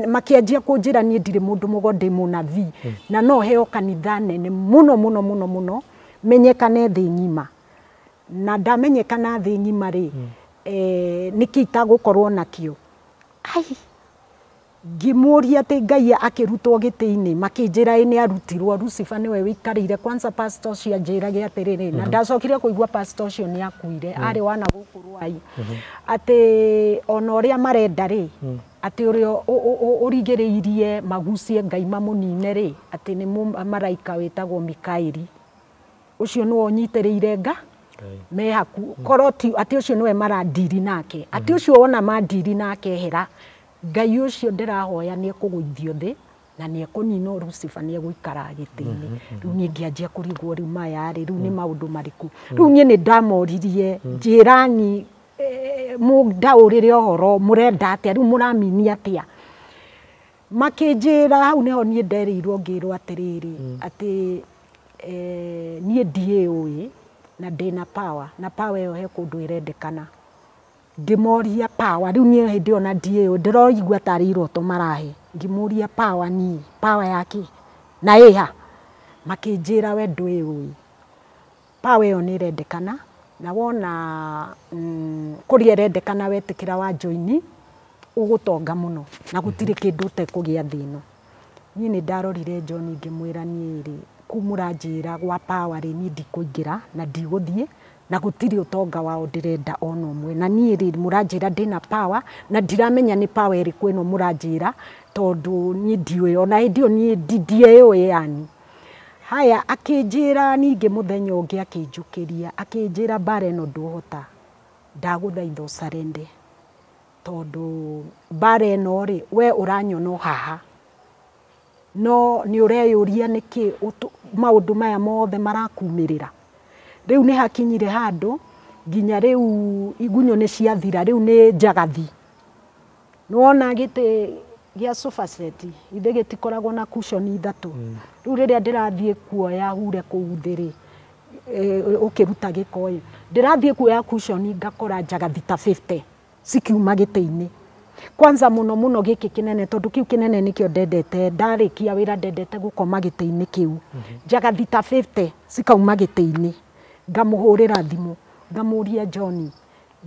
Makĩanjia kũnjĩra niĩ ndirĩ mũndũ mũgo, ndĩ mũnabii, na no heo kanitha nene mũno mũno mũno mũno, menyekane thĩ ng'ima, na ndamenyekana thĩ ng'ima rĩ, nĩkĩ itagũkorwo nakĩo. Ai ngĩmũria atĩ Ngai akĩrutwo gĩtĩ-inĩ, makĩnjĩra ĩ nĩ arutirwo, Lucifer nĩwe wĩikarĩire. Kwanza pastor ũcio anjĩrage atĩrĩrĩ, na ndacokire kũigua pastor ũcio nĩ akuire, arĩ wana gũkũ Rwai, atĩ ona ũrĩa marenda rĩ, atĩ ũrĩa ũrigĩrĩirie magucie Ngai mamũnine rĩ, atĩ nĩ maraika wĩtagwo Mikaeli, ũcio nĩwe ũnyitĩrĩire nga me haku korwo ti atĩ ũcio nĩwe marandiri nake, atĩ ũcio wona mandiri nake hera, Ngai ũcio ndĩrahoya nĩ ekũgũithio thĩ na nĩ ekũninwo, Lucifer nĩ egũikara gĩtĩ-inĩ. Rĩu niĩ ngĩanjia kũrigwo rĩu maya rĩ, rĩu nĩ maũndũ marĩkũ? Rĩu niĩ nĩ ndamoririe, njĩrani mũndaũrĩre ũhoro, mũrenda atĩa, rĩu mũraminia atĩa? Makĩnjĩra hau nĩho niĩ nderĩirwo ngĩrwo atĩrĩrĩ, atĩ niĩ ndiĩũĩ na ndĩna power, na power ĩyo he kũndũ ĩrendekana. Ngĩmoria power, rĩu niĩ hĩndĩ ĩyo na ndiĩũĩ, ndĩroigua tarĩ iroto marahe. Ngĩmũria power niĩ, power ya kĩ? Na ĩha? Makĩnjĩra we ndwĩũĩ, power ĩyo nĩ ĩrendekana, na wona kũrĩa ĩrendekana wetĩkĩra wa join, ũgũtonga mũno na gũtirĩ kĩndũ ũtekũgĩa thĩ ĩno. Niĩ nĩ ndarorire John ngĩmwĩra niĩ rĩ, kũu mũranjĩra gwa power rĩ, niĩ ndikũingĩra na ndigũthiĩ, na gũtirĩ ũtonga wao ndĩrenda ona ũmwe, na niĩ rĩ mũranjĩra ndĩna power na ndiramenya nĩ power ĩrĩkũ ĩno mũranjĩra, tondũ niĩ ndiũĩ, ona hĩndĩ ĩyo niĩ ndiĩũĩ yani. Haya akĩnjĩra ningĩ mũthenya ũngĩ akĩnjũkĩria, akĩnjĩra mbara ĩno ndũhota, ndagũthaitha ũcarende, tondũ mbara ĩno rĩ, we ũranyona o haha, no nĩ ũreyũria nĩkĩ maũndũ maya mothe marakumĩrĩra. Rĩu nĩ hakinyire handũ nginya rĩu igunyũ nĩ ciathira, rĩu nĩ njagathi. Nĩwona gĩtĩ gĩa sofa set ithe gĩtikoragwo na cushion ithatũ. Rĩu rĩrĩa ndĩrathiĩ kuoya hure kũu thĩ rĩ, Ũkĩruta gĩko ĩ, ndĩrathiĩ kuoya cushion ngakora njagathi ta 50 cikiuma gĩtĩ-inĩ. Kwanza mũno mũno gĩkĩ kĩnene, tondũ kĩu kĩnene nĩkĩo ndendete. Ndarĩkia wĩra ndendete gũkoma gĩtĩ-inĩ kĩu. Njagathi ta 50 cikauma gĩtĩ-inĩ. Ngamũhũrĩra thimũ, ngamũria, "John,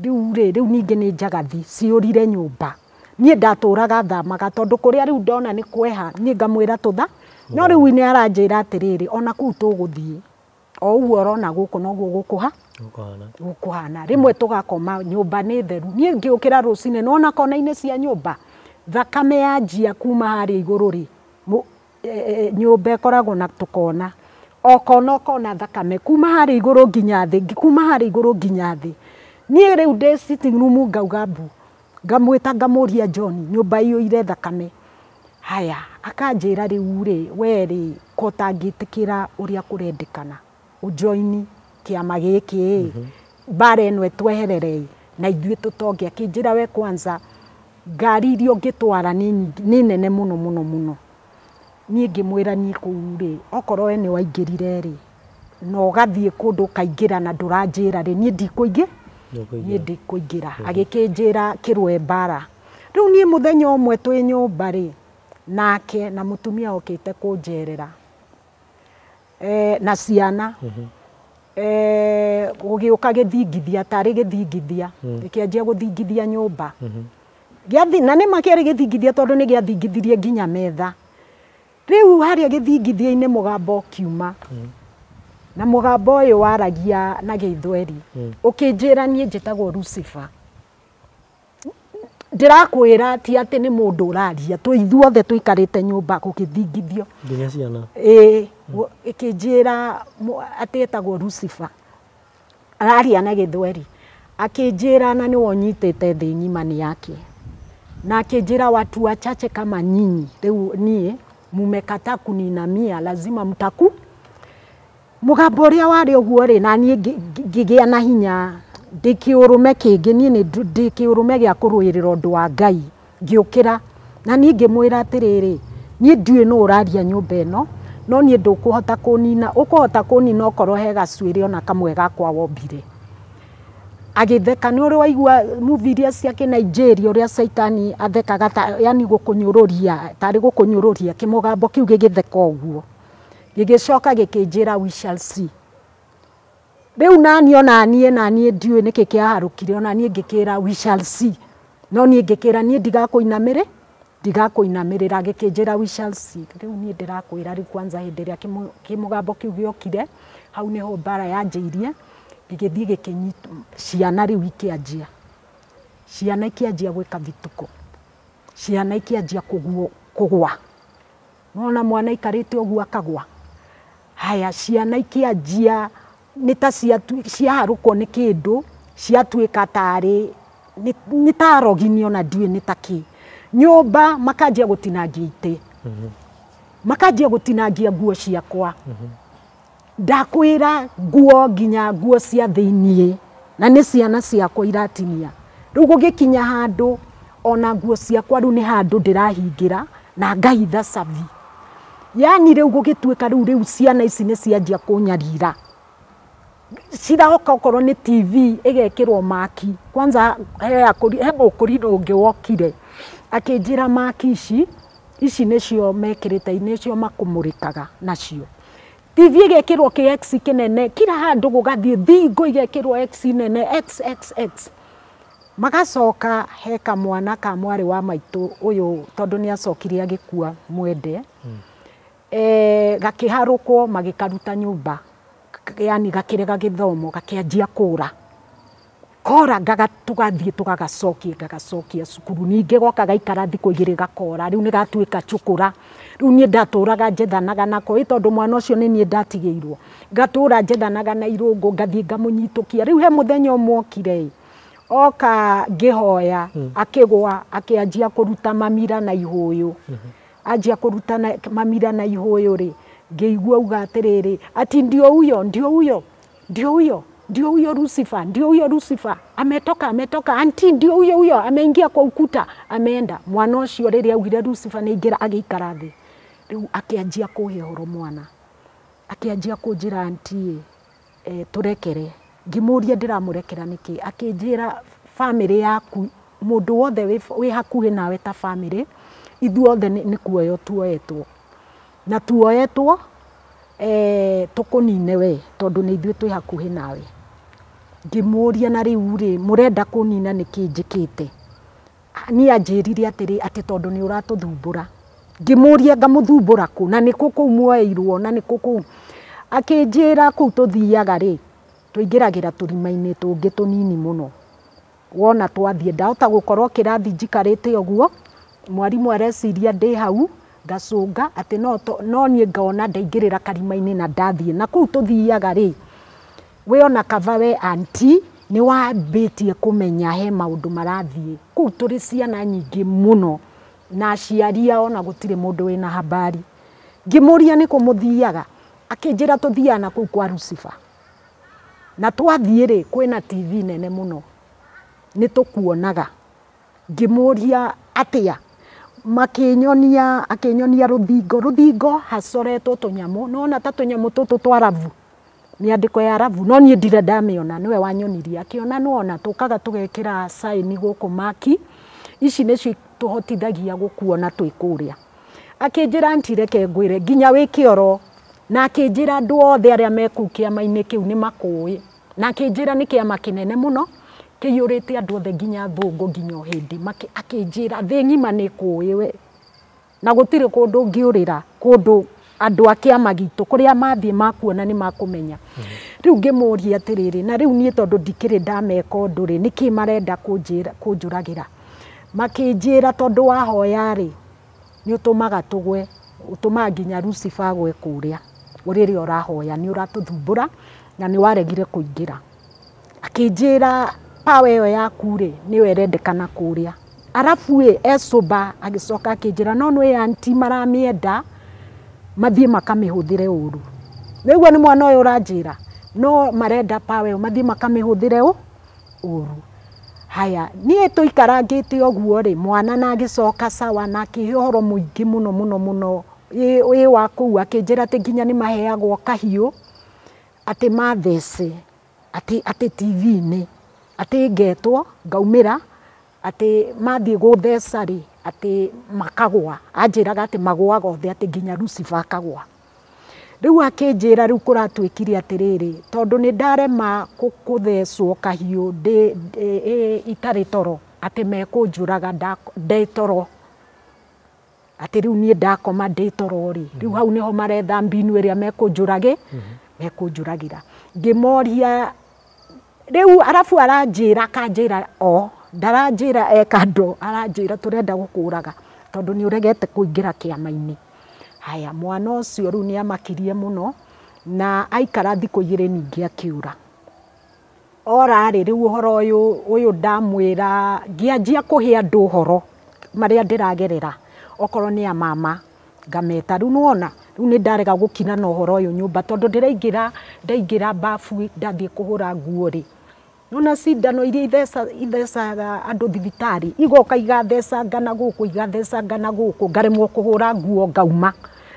rĩu rĩ, rĩu ningĩ nĩ njagathi ciũrire nyũmba." Niĩ ndatũraga thamaga, tondũ kũrĩa rĩu ndona nĩ kweha, niĩ ngamwĩra tũtha. No rĩu nĩ aranjĩra atĩrĩrĩ, ona kũu tũgũthiĩ o ũguo ũrona gũkũ noguo gũkũha Gũkũhana. Gũkũhana. Rĩmwe tũgakoma nyũmba nĩ theru, niĩ ngĩũkĩra rũcinĩ nona kona-inĩ cia nyũmba thakame yanjia kuma harĩa igũrũ rĩ. Nyũmba ĩkoragwo na tũkona, o kona ũkona thakame kuma harĩa igũrũ nginya thĩ, kuma harĩa igũrũ nginya thĩ. Niĩ rĩu ndĩ sitting room ngauga mbu, ngamwĩta ngamũria, "John, nyũmba iyũire thakame." Haya, akanjĩra, "Rĩu rĩ, we rĩ, ko ũtangĩtĩkĩra ũrĩa kũrendekana ũjoini kĩama gĩkĩ ĩ, mbara ĩno ĩtweherere na ithuĩ tũtonge." Akĩnjĩra, "We kwanza ngari iria ũngĩtwara nĩ nyingĩ, nĩ nene mũno mũno mũno." Niĩ ngĩmwĩra, "Niĩ kũu rĩ, okorwo we nĩ waingĩrire rĩ, na ũgathiĩ kũndũ ũkaingĩra na ndũranjĩra rĩ, niĩ ndikũingĩ, niĩ ndikũingĩra." Agĩkĩnjĩra kĩrũe mbara. Rĩu niĩ mũthenya ũmwe twĩ nyũmba rĩ, nake na mũtumia okĩte kũnjerera na ciana, gũgĩũka gĩthingithia, tarĩ gĩthingithia gĩkĩanjia gũthingithia nyũmba. Gĩathi na nĩ ma kĩarĩ gĩthingithia, tondũ nĩ gĩathingithirie nginya metha. Rĩu harĩa gĩthingithia-inĩ mũgambo ũkiuma, na mũgambo ũyũ waragia na Gĩthweri, ũkĩnjĩra niĩ njĩtagwo Lucifer. Ndĩrakwĩra ti atĩ nĩ mũndũ ũraria, twĩ ithuothe tũikarĩte nyũmba gũgĩthingithio. Nginya ciana. Ĩĩ, ĩkĩnjĩra atĩ etagwo Lucifer, araria na Gĩthweri, akĩnjĩra na nĩwe ũnyitĩte thĩ ng'ima nĩ yake, na akĩnjĩra, "Watu wachache kama nyinyi, rĩu niĩ mumekataa kuninamia, lazima mtaku." Mũgambo ũrĩa warĩ ũguo rĩ, na niĩ ngĩgĩa na hinya, ndĩ kĩũrũme kĩngĩ, niĩ nĩ ndĩ kĩũrũme gĩa kũrũĩrĩra ũndũ wa Ngai. Ngĩũkĩra na niĩ ngĩmwĩra atĩrĩrĩ, "Niĩ ndiũĩ nũ ũraria nyũmba ĩno, no niĩ ndũkũhota kũnina, ũkũhota kũnina okorwo he gacuĩrĩ ona kamwe gakwa wombire." Agĩtheka. Nĩ ũrĩ waigua movie iria cia Kĩnigeria, ũrĩa caitani athekaga, ta yani gũkũnyũrũria, tarĩ gũkũnyũrũria? Kĩmũgambo kĩu gĩgĩtheka ũguo, gĩgĩcoka gĩkĩnjĩra, "We shall see." Rĩu naniĩ ona niĩ naniĩ ndiũĩ nĩkĩ kĩaharũkire, ona niĩ ngĩkĩra, "We shall see." No niĩ ngĩkĩra, "Niĩ ndigakũinamĩrĩ, ndigakũinamĩrĩra." Gĩkĩnjĩra, "We shall see." Rĩu niĩ ndĩrakwĩra, rĩu kwanza hĩndĩ ĩrĩa kĩmũgambo kĩu gĩokire, hau nĩho mbara yanjĩirie. Gĩgĩthiĩ gĩkĩnyita ciana. Rĩu ikĩanjia, ciana ikĩanjia gwĩka vituko, ciana ikĩanjia kũgwa. Nona mwana aikarĩte ũguo akagwa. Haya, ciana ikĩanjia nĩ ta ciaharũkwo nĩ kĩndũ, ciatuĩka tarĩ nĩ ta rogini, ona ndiũĩ nĩ ta kĩ. Nyũmba makanjia gũtinangia itĩ, makanjia gũtinangia nguo ciakwa. Ndakwĩra nguo, nginya nguo cia thĩiniĩ, na nĩ ciana ciakwa iratinia. Rĩu gũgĩkinya handũ ona nguo ciakwa rĩu nĩ handũ ndĩrahingĩra na ngahitha cabi. Yani rĩu gũgĩtuĩka rĩu ciana ici nĩ cianjia kũnyarira, ciroka okorwo nĩ TV ĩgekĩrwo maki. Kwanza he mũkũrinũ ũngĩ wokire akĩnjĩra maki ici, ici nĩcio mekĩrĩte, nĩcio makũmũrĩkaga nacio. TV ĩgekĩrwo kĩ X kĩnene kila handũ, gũgathiĩ thingo igekĩrwo X nene, X X X. Magacoka he kamwana ka mwarĩ wa maitũ ũyũ, tondũ nĩ acokire agĩkua mwende, gakĩharũkwo magĩkaruta nyũmba, yani gakĩrega gĩthomo, gakĩanjia kũra kora. Ngaga tũgathiĩ tũgagacokia, ngagacokia cukuru. Ningĩ goka gaikara thikũ 2 gakora. Rĩu nĩ gatuĩka cukura. Rĩu niĩ ndatũraga njethanaga nako ĩ, tondũ mwana ũcio nĩ niĩ ndatigĩirwo, ngatũra njethanaga na irũngũ, ngathiĩ ngamũnyitũkia. Rĩu he mũthenya ũmwe okire ĩ, oka ngĩhoya, akĩgwa, akĩanjia kũruta mamira na ihũyũ. Anjia kũruta mamira na ihũyũ rĩ, ngĩigua auga atĩrĩrĩ, ati, "Ndio huyo, ndio huyo, ndio huyo, ndio huyo Lucifer, ndio huyo Lucifer ametoka, ametoka auntie, ndio huyo huyo ameingia kwa ukuta, ameenda." Mwana ũcio rĩrĩa augire Lucifer nĩ aingĩra, agĩikara thĩ. Rĩu akĩanjia kũhe ũhoro, mwana akĩanjia kũnjĩra, "Auntie." tũrekere. Ngĩmũria ndĩramũrekera nĩkĩ, akĩnjĩra bamĩrĩ yaku mũndũ wothe wĩ hakuhĩ nawe ta bamĩrĩ ithuothe nĩ kuoywo tuoetwo na tuoetwo tũkũnine we tondũ nĩ ithuĩ twĩ hakuhĩ nawe. Ngĩmũria na rĩu rĩ mũrenda kũnina nĩkĩ njĩkĩte? Niĩ anjĩrire atĩrĩ atĩ tondũ nĩ ũratũthumbũra. Ngĩmũria ngamũthumbũra kũ na nĩkũ kũu muoeirwo na nĩkũ kũu? Akĩnjĩra kũu tũthiaga rĩ tũingĩragĩra tũrima-inĩ tũngĩ tũnini mũno. Wona twathiĩ ndahota gũkorwo kĩrathi njikarĩte ũguo mwarimũ areciria ndĩ hau ngacũnga atĩ no niĩ ngona ndaingĩrĩra karima-inĩ na ndathiĩ. Na kũu tũthiaga rĩ we ona kaba we anti nĩ wambĩtie kũmenya he maũndũ marathiĩ. Kũu tũrĩ ciana nyingĩ mũno na aciari ao na gũtirĩ mũndũ wĩna habari. Ngĩmũria nĩkũ mũthiaga, akĩnjĩra tũthiaga na kũu kwa Lucifer. Na twathiĩ rĩ kwĩna TV nene mũno nĩ tũkuonaga. Ngĩmũria atĩa, makĩnyonia akĩnyonia rũthingo, rũthingo hacoretwo tũnyamũ, nĩwona ta tũnyamũ tũtũ twa rabu, mĩandĩko ya rabu, no niĩ ndirĩ ndamĩona, nĩwe wanyonirie. Akĩona nĩwona tũkaga tũgekĩra saini gũkũ maki, ici nĩcio tũhotithagia gũkuona twĩ kũrĩa. Akĩnjĩra anti reke ngwĩre nginya wĩ kĩoro, na akĩnjĩra andũ othe arĩa me kũu kĩama-inĩ kĩu nĩ makũĩ, na akĩnjĩra nĩ kĩama kĩnene mũno kĩiyũrĩte andũ othe nginya thũngũ nginya ũhĩndĩ. Akĩnjĩra thĩ ng'ima nĩ kũĩ we, na gũtirĩ kũndũ ũngĩũrĩra, kũndũ andũ a kĩama gitũ kũrĩa mathiĩ makuona nĩ makũmenya. Rĩu ngĩmũria atĩrĩrĩ, na rĩu niĩ tondũ ndikĩrĩ ndameka ũndũ rĩ, nĩkĩ marenda kũnjũragĩra? Makĩnjĩra tondũ wahoya rĩ nĩ ũtũmaga tũgwe, ũtũmaga nginya Lucifer agwe kũrĩa rĩrĩa ũrahoya, nĩ ũratũthumbũra na nĩ waregire kũingĩra. Akĩnjĩra power ĩyo yaku rĩ nĩyo ĩrendekana kũrĩa. Arabu ĩ ecoba agĩcoka akĩnjĩra no nĩ anti maramĩenda mathiĩ makamĩhũthĩre ũru. Nĩguo nĩ mwana ũyũ ũranjĩra no marenda power ĩyo mathiĩ makamĩhũthĩre ũru. Haya niĩ tũikarangĩte ũguo rĩ mwana na agĩcoka sawa na akĩhe ũhoro mũingĩ mũno mũno mũno ĩ wa kũu. Akĩnjĩra atĩ nginya nĩ maheagwo kahiũ atĩ mathece atĩ TV-inĩ atĩ ngetwo ngaumĩra atĩ mathiĩ gũtheca rĩ atĩ makagwa. Anjĩraga atĩ magũaga othe atĩ nginya Lucifer akagwa. Rĩu akĩnjĩra rĩu kũratuĩkire atĩrĩrĩ tondũ nĩ ndarema kũthecwo kahiũ itarĩ toro atĩ mekũnjũraga ndĩ toro, atĩ rĩu niĩ ndakoma ndĩ toro rĩ rĩu hau nĩho maretha mbinu ĩrĩa mekũnjũragĩra. Ngĩmoria rĩu arabu aranjĩra akanjĩra o ndaranjĩra e kando, aranjĩra tũrenda gũkũraga tondũ nĩ ũregete kũingĩra kĩama-inĩ. Haya mwana ũcio rĩu nĩ amakirie mũno na aikara thikũ igĩrĩ ningĩ akĩũra. Ora rĩ rĩu ũhoro ũyũ ndamwĩra ngĩanjia kũhe andũ ũhoro marĩa ndĩragerera, okorwo nĩ a mama ngameta. Rĩu nĩwona rĩu nĩ ndarega gũkina na ũhoro ũyũ nyũmba tondũ ndĩraingĩra ndaingĩra bafu ndathiĩ kũhũra nguo rĩ nona cindano iria ithecaga andũ thibitarĩ igoka igathecanga na gũkũ igathecanga na gũkũ ngaremwo kũhũra nguo ngauma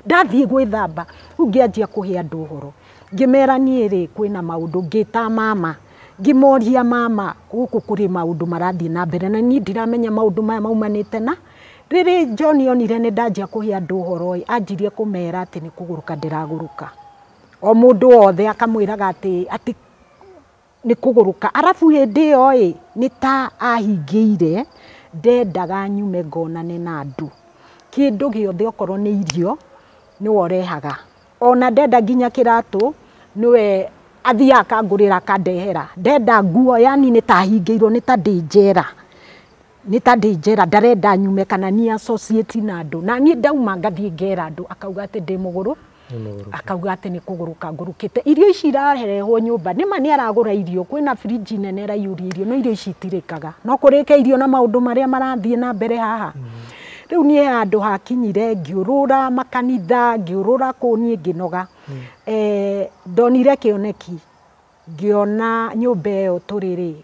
ndathiĩ gwĩthamba. Rĩu ngĩanjia kũhe andũ ũhoro ngĩmera niĩ rĩ kwĩna maũndũ, ngĩta mama ngĩmoria mama gũkũ kũrĩ maũndũ marathiĩ na mbere na niĩ ndiramenya maũndũ maya maumanĩte na rĩrĩ. John onire nĩ ndanjia kũhe andũ ũhoro ĩ anjirie kũmera atĩ nĩ kũgũrũka ndĩragũrũka. O mũndũ wothe akamwĩraga atĩ nĩ kũgũrũka. Arabu hĩndĩ ĩyo ĩ nĩ ta ahingĩire ndendaga nyume ngonane na andũ. Kĩndũ gĩothe okorwo nĩ irio nĩwe ũrehaga, ona ndenda nginya kĩratũ nĩwe athiaga akangũrĩra akandehera, ndenda nguo yani nĩ ta ahingĩirwo nĩ ta ndĩ njera, nĩ ta ndĩ njera ndarenda nyume kana niĩ associate na andũ. Na niĩ ndauma ngathiĩ ngera andũ akauga atĩ ndĩ mũgũrũ, akauga atĩ nĩ kũgũrũka ngũrũkĩte. Irio ici irarehwo nyũmba nĩma nĩ aragũra irio, kwĩna fridge nene ĩraiyũria irio no irio ici itirĩkaga, no kũrĩke irio na maũndũ marĩa marathiĩ na mbere haha. Rĩu niĩ handũ hakinyire ngĩũrũra makanitha ngĩũrũra kũu niĩ ngĩnoga. Ndonire kĩoneki ngĩona nyũmba ĩyo tũrĩ rĩ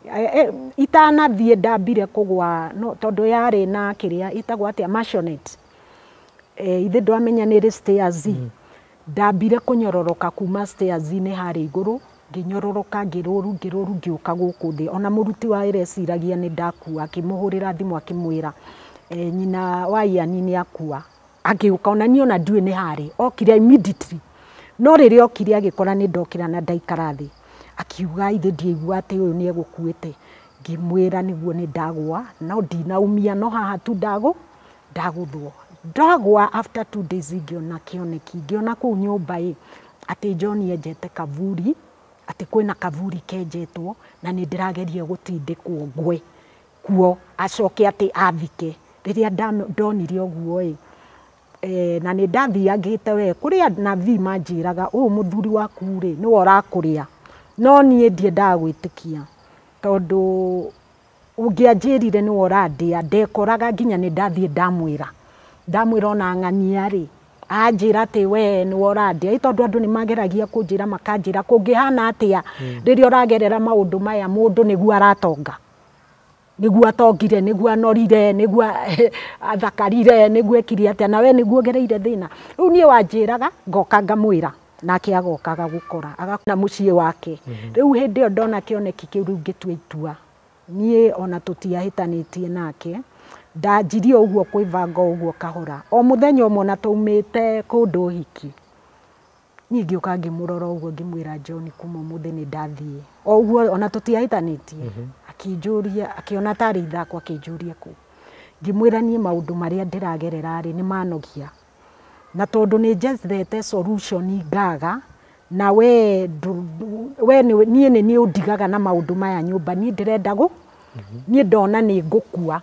itanathiĩ ndambire kũgwa no tondũ yarĩ na kĩrĩa ĩtagwo atĩa maisonette, ithe ndwamenya nĩ ĩrĩ stairs. Ndambire kũnyororoka kuma stairs-inĩ harĩa igũrũ Ngĩnyororoka ngĩrũru ngĩrũru ngĩũka gũkũ thĩ. Ona mũruti wa wĩra eciragia nĩ ndakua, akĩmũhũrĩra thimũ akĩmwĩra nyina wa Ian nĩ akua. Agĩũka ona niĩ ona ndiũĩ nĩ harĩ, okire immediately. No rĩrĩa okire agĩkora nĩ ndokĩra na ndaikara thĩ, akiuga ithe ndiaigua atĩ ũyũ nĩ egũkuĩte. Ngĩmwĩra nĩguo nĩ ndagũa, no ndinaumia, no haha tu ndagũthwo. Ndagũa after 2 days ngĩona kĩoneki, ngĩona kũu nyũmba ĩ atĩ John enjete kaburi, atĩ kwĩna kaburi kenjetwo na nĩ ndĩrageria gũtindĩkwo ngwe kuo acoke atĩ athike. Rĩrĩa ndonire ũguo ĩ, na nĩ ndathiangĩte we kũrĩ anabii manjĩraga ũyũ mũthuri waku rĩ nĩwe ũrakũrĩa, no niĩ ndiendaga gwĩtĩkia tondũ ũngĩanjĩrire nĩwe ũrandĩa ndekoraga nginya nĩ ndathiĩ ndamwĩra ona ng'ania rĩ anjĩra atĩ we nĩwe ũrandĩa, ĩ tondũ andũ nĩ mageragia kũnjĩra makanjĩra kũngĩhana atĩa rĩrĩa ũragerera maũndũ maya mũndũ nĩguo aratonga, nĩguo atongire, nĩguo anorire, nĩguo athakarire, nĩguo ekire atĩa, na we nĩguo ũgereire thĩna. Rĩu niĩ wanjĩraga ngoka ngamwĩra nake agokaga gũkora agakora mũciĩ wake. Rĩu hĩndĩ ĩyo ndona kĩoneki kĩu rĩu ngĩtua itua niĩ ona tũtiahĩtanĩtie nake, ndanjirie ũguo kwĩbanga ũguo kahora. O mũthenya ũmwe na twaumĩte kũndũ ũhiki, niĩ ngĩũka ngĩmũrora ũguo ngĩmwĩra John kuma ũmũthĩ nĩ ndathiĩ. O ũguo ona tũtiahĩtanĩtie, akĩnjũria, akĩona tarĩ ithako akĩnjũria kũ. Ngĩmwĩra niĩ maũndũ marĩa ndĩragerera rĩ nĩ manogia, na tondũ nĩ njethete solution ngaga, na we niĩ nĩ niĩ ũndigaga na maũndũ maya nyũmba, niĩ ndĩrenda gũ niĩ ndona nĩ ngũkua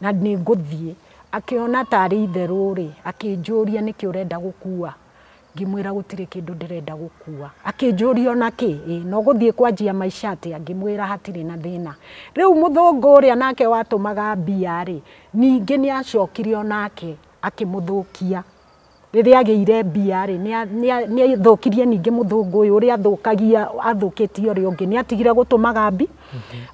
na nĩ ngũthiĩ. Akĩona tarĩ itherũ rĩ, akĩnjũria nĩkĩ ũrenda gũkua. Ngĩmwĩra gũtirĩ kĩndũ ndĩrenda gũkua. Akĩnjũria ona kĩ, ĩ no gũthiĩ kwanjia maica atĩa? Ngĩmwĩra hatirĩ na thĩna. Rĩu mũthũngũ ũrĩa nake watũmaga mbia rĩ, ningĩ nĩ acokire onake akĩmũthũkia. Rĩrĩa agĩire mbia rĩ, nĩ athũkirie ningĩ mũthũngũ ũyũ ũrĩa athũkagia, athũkĩtie ũrĩa ũngĩ, nĩ atigire gũtũmaga mbi.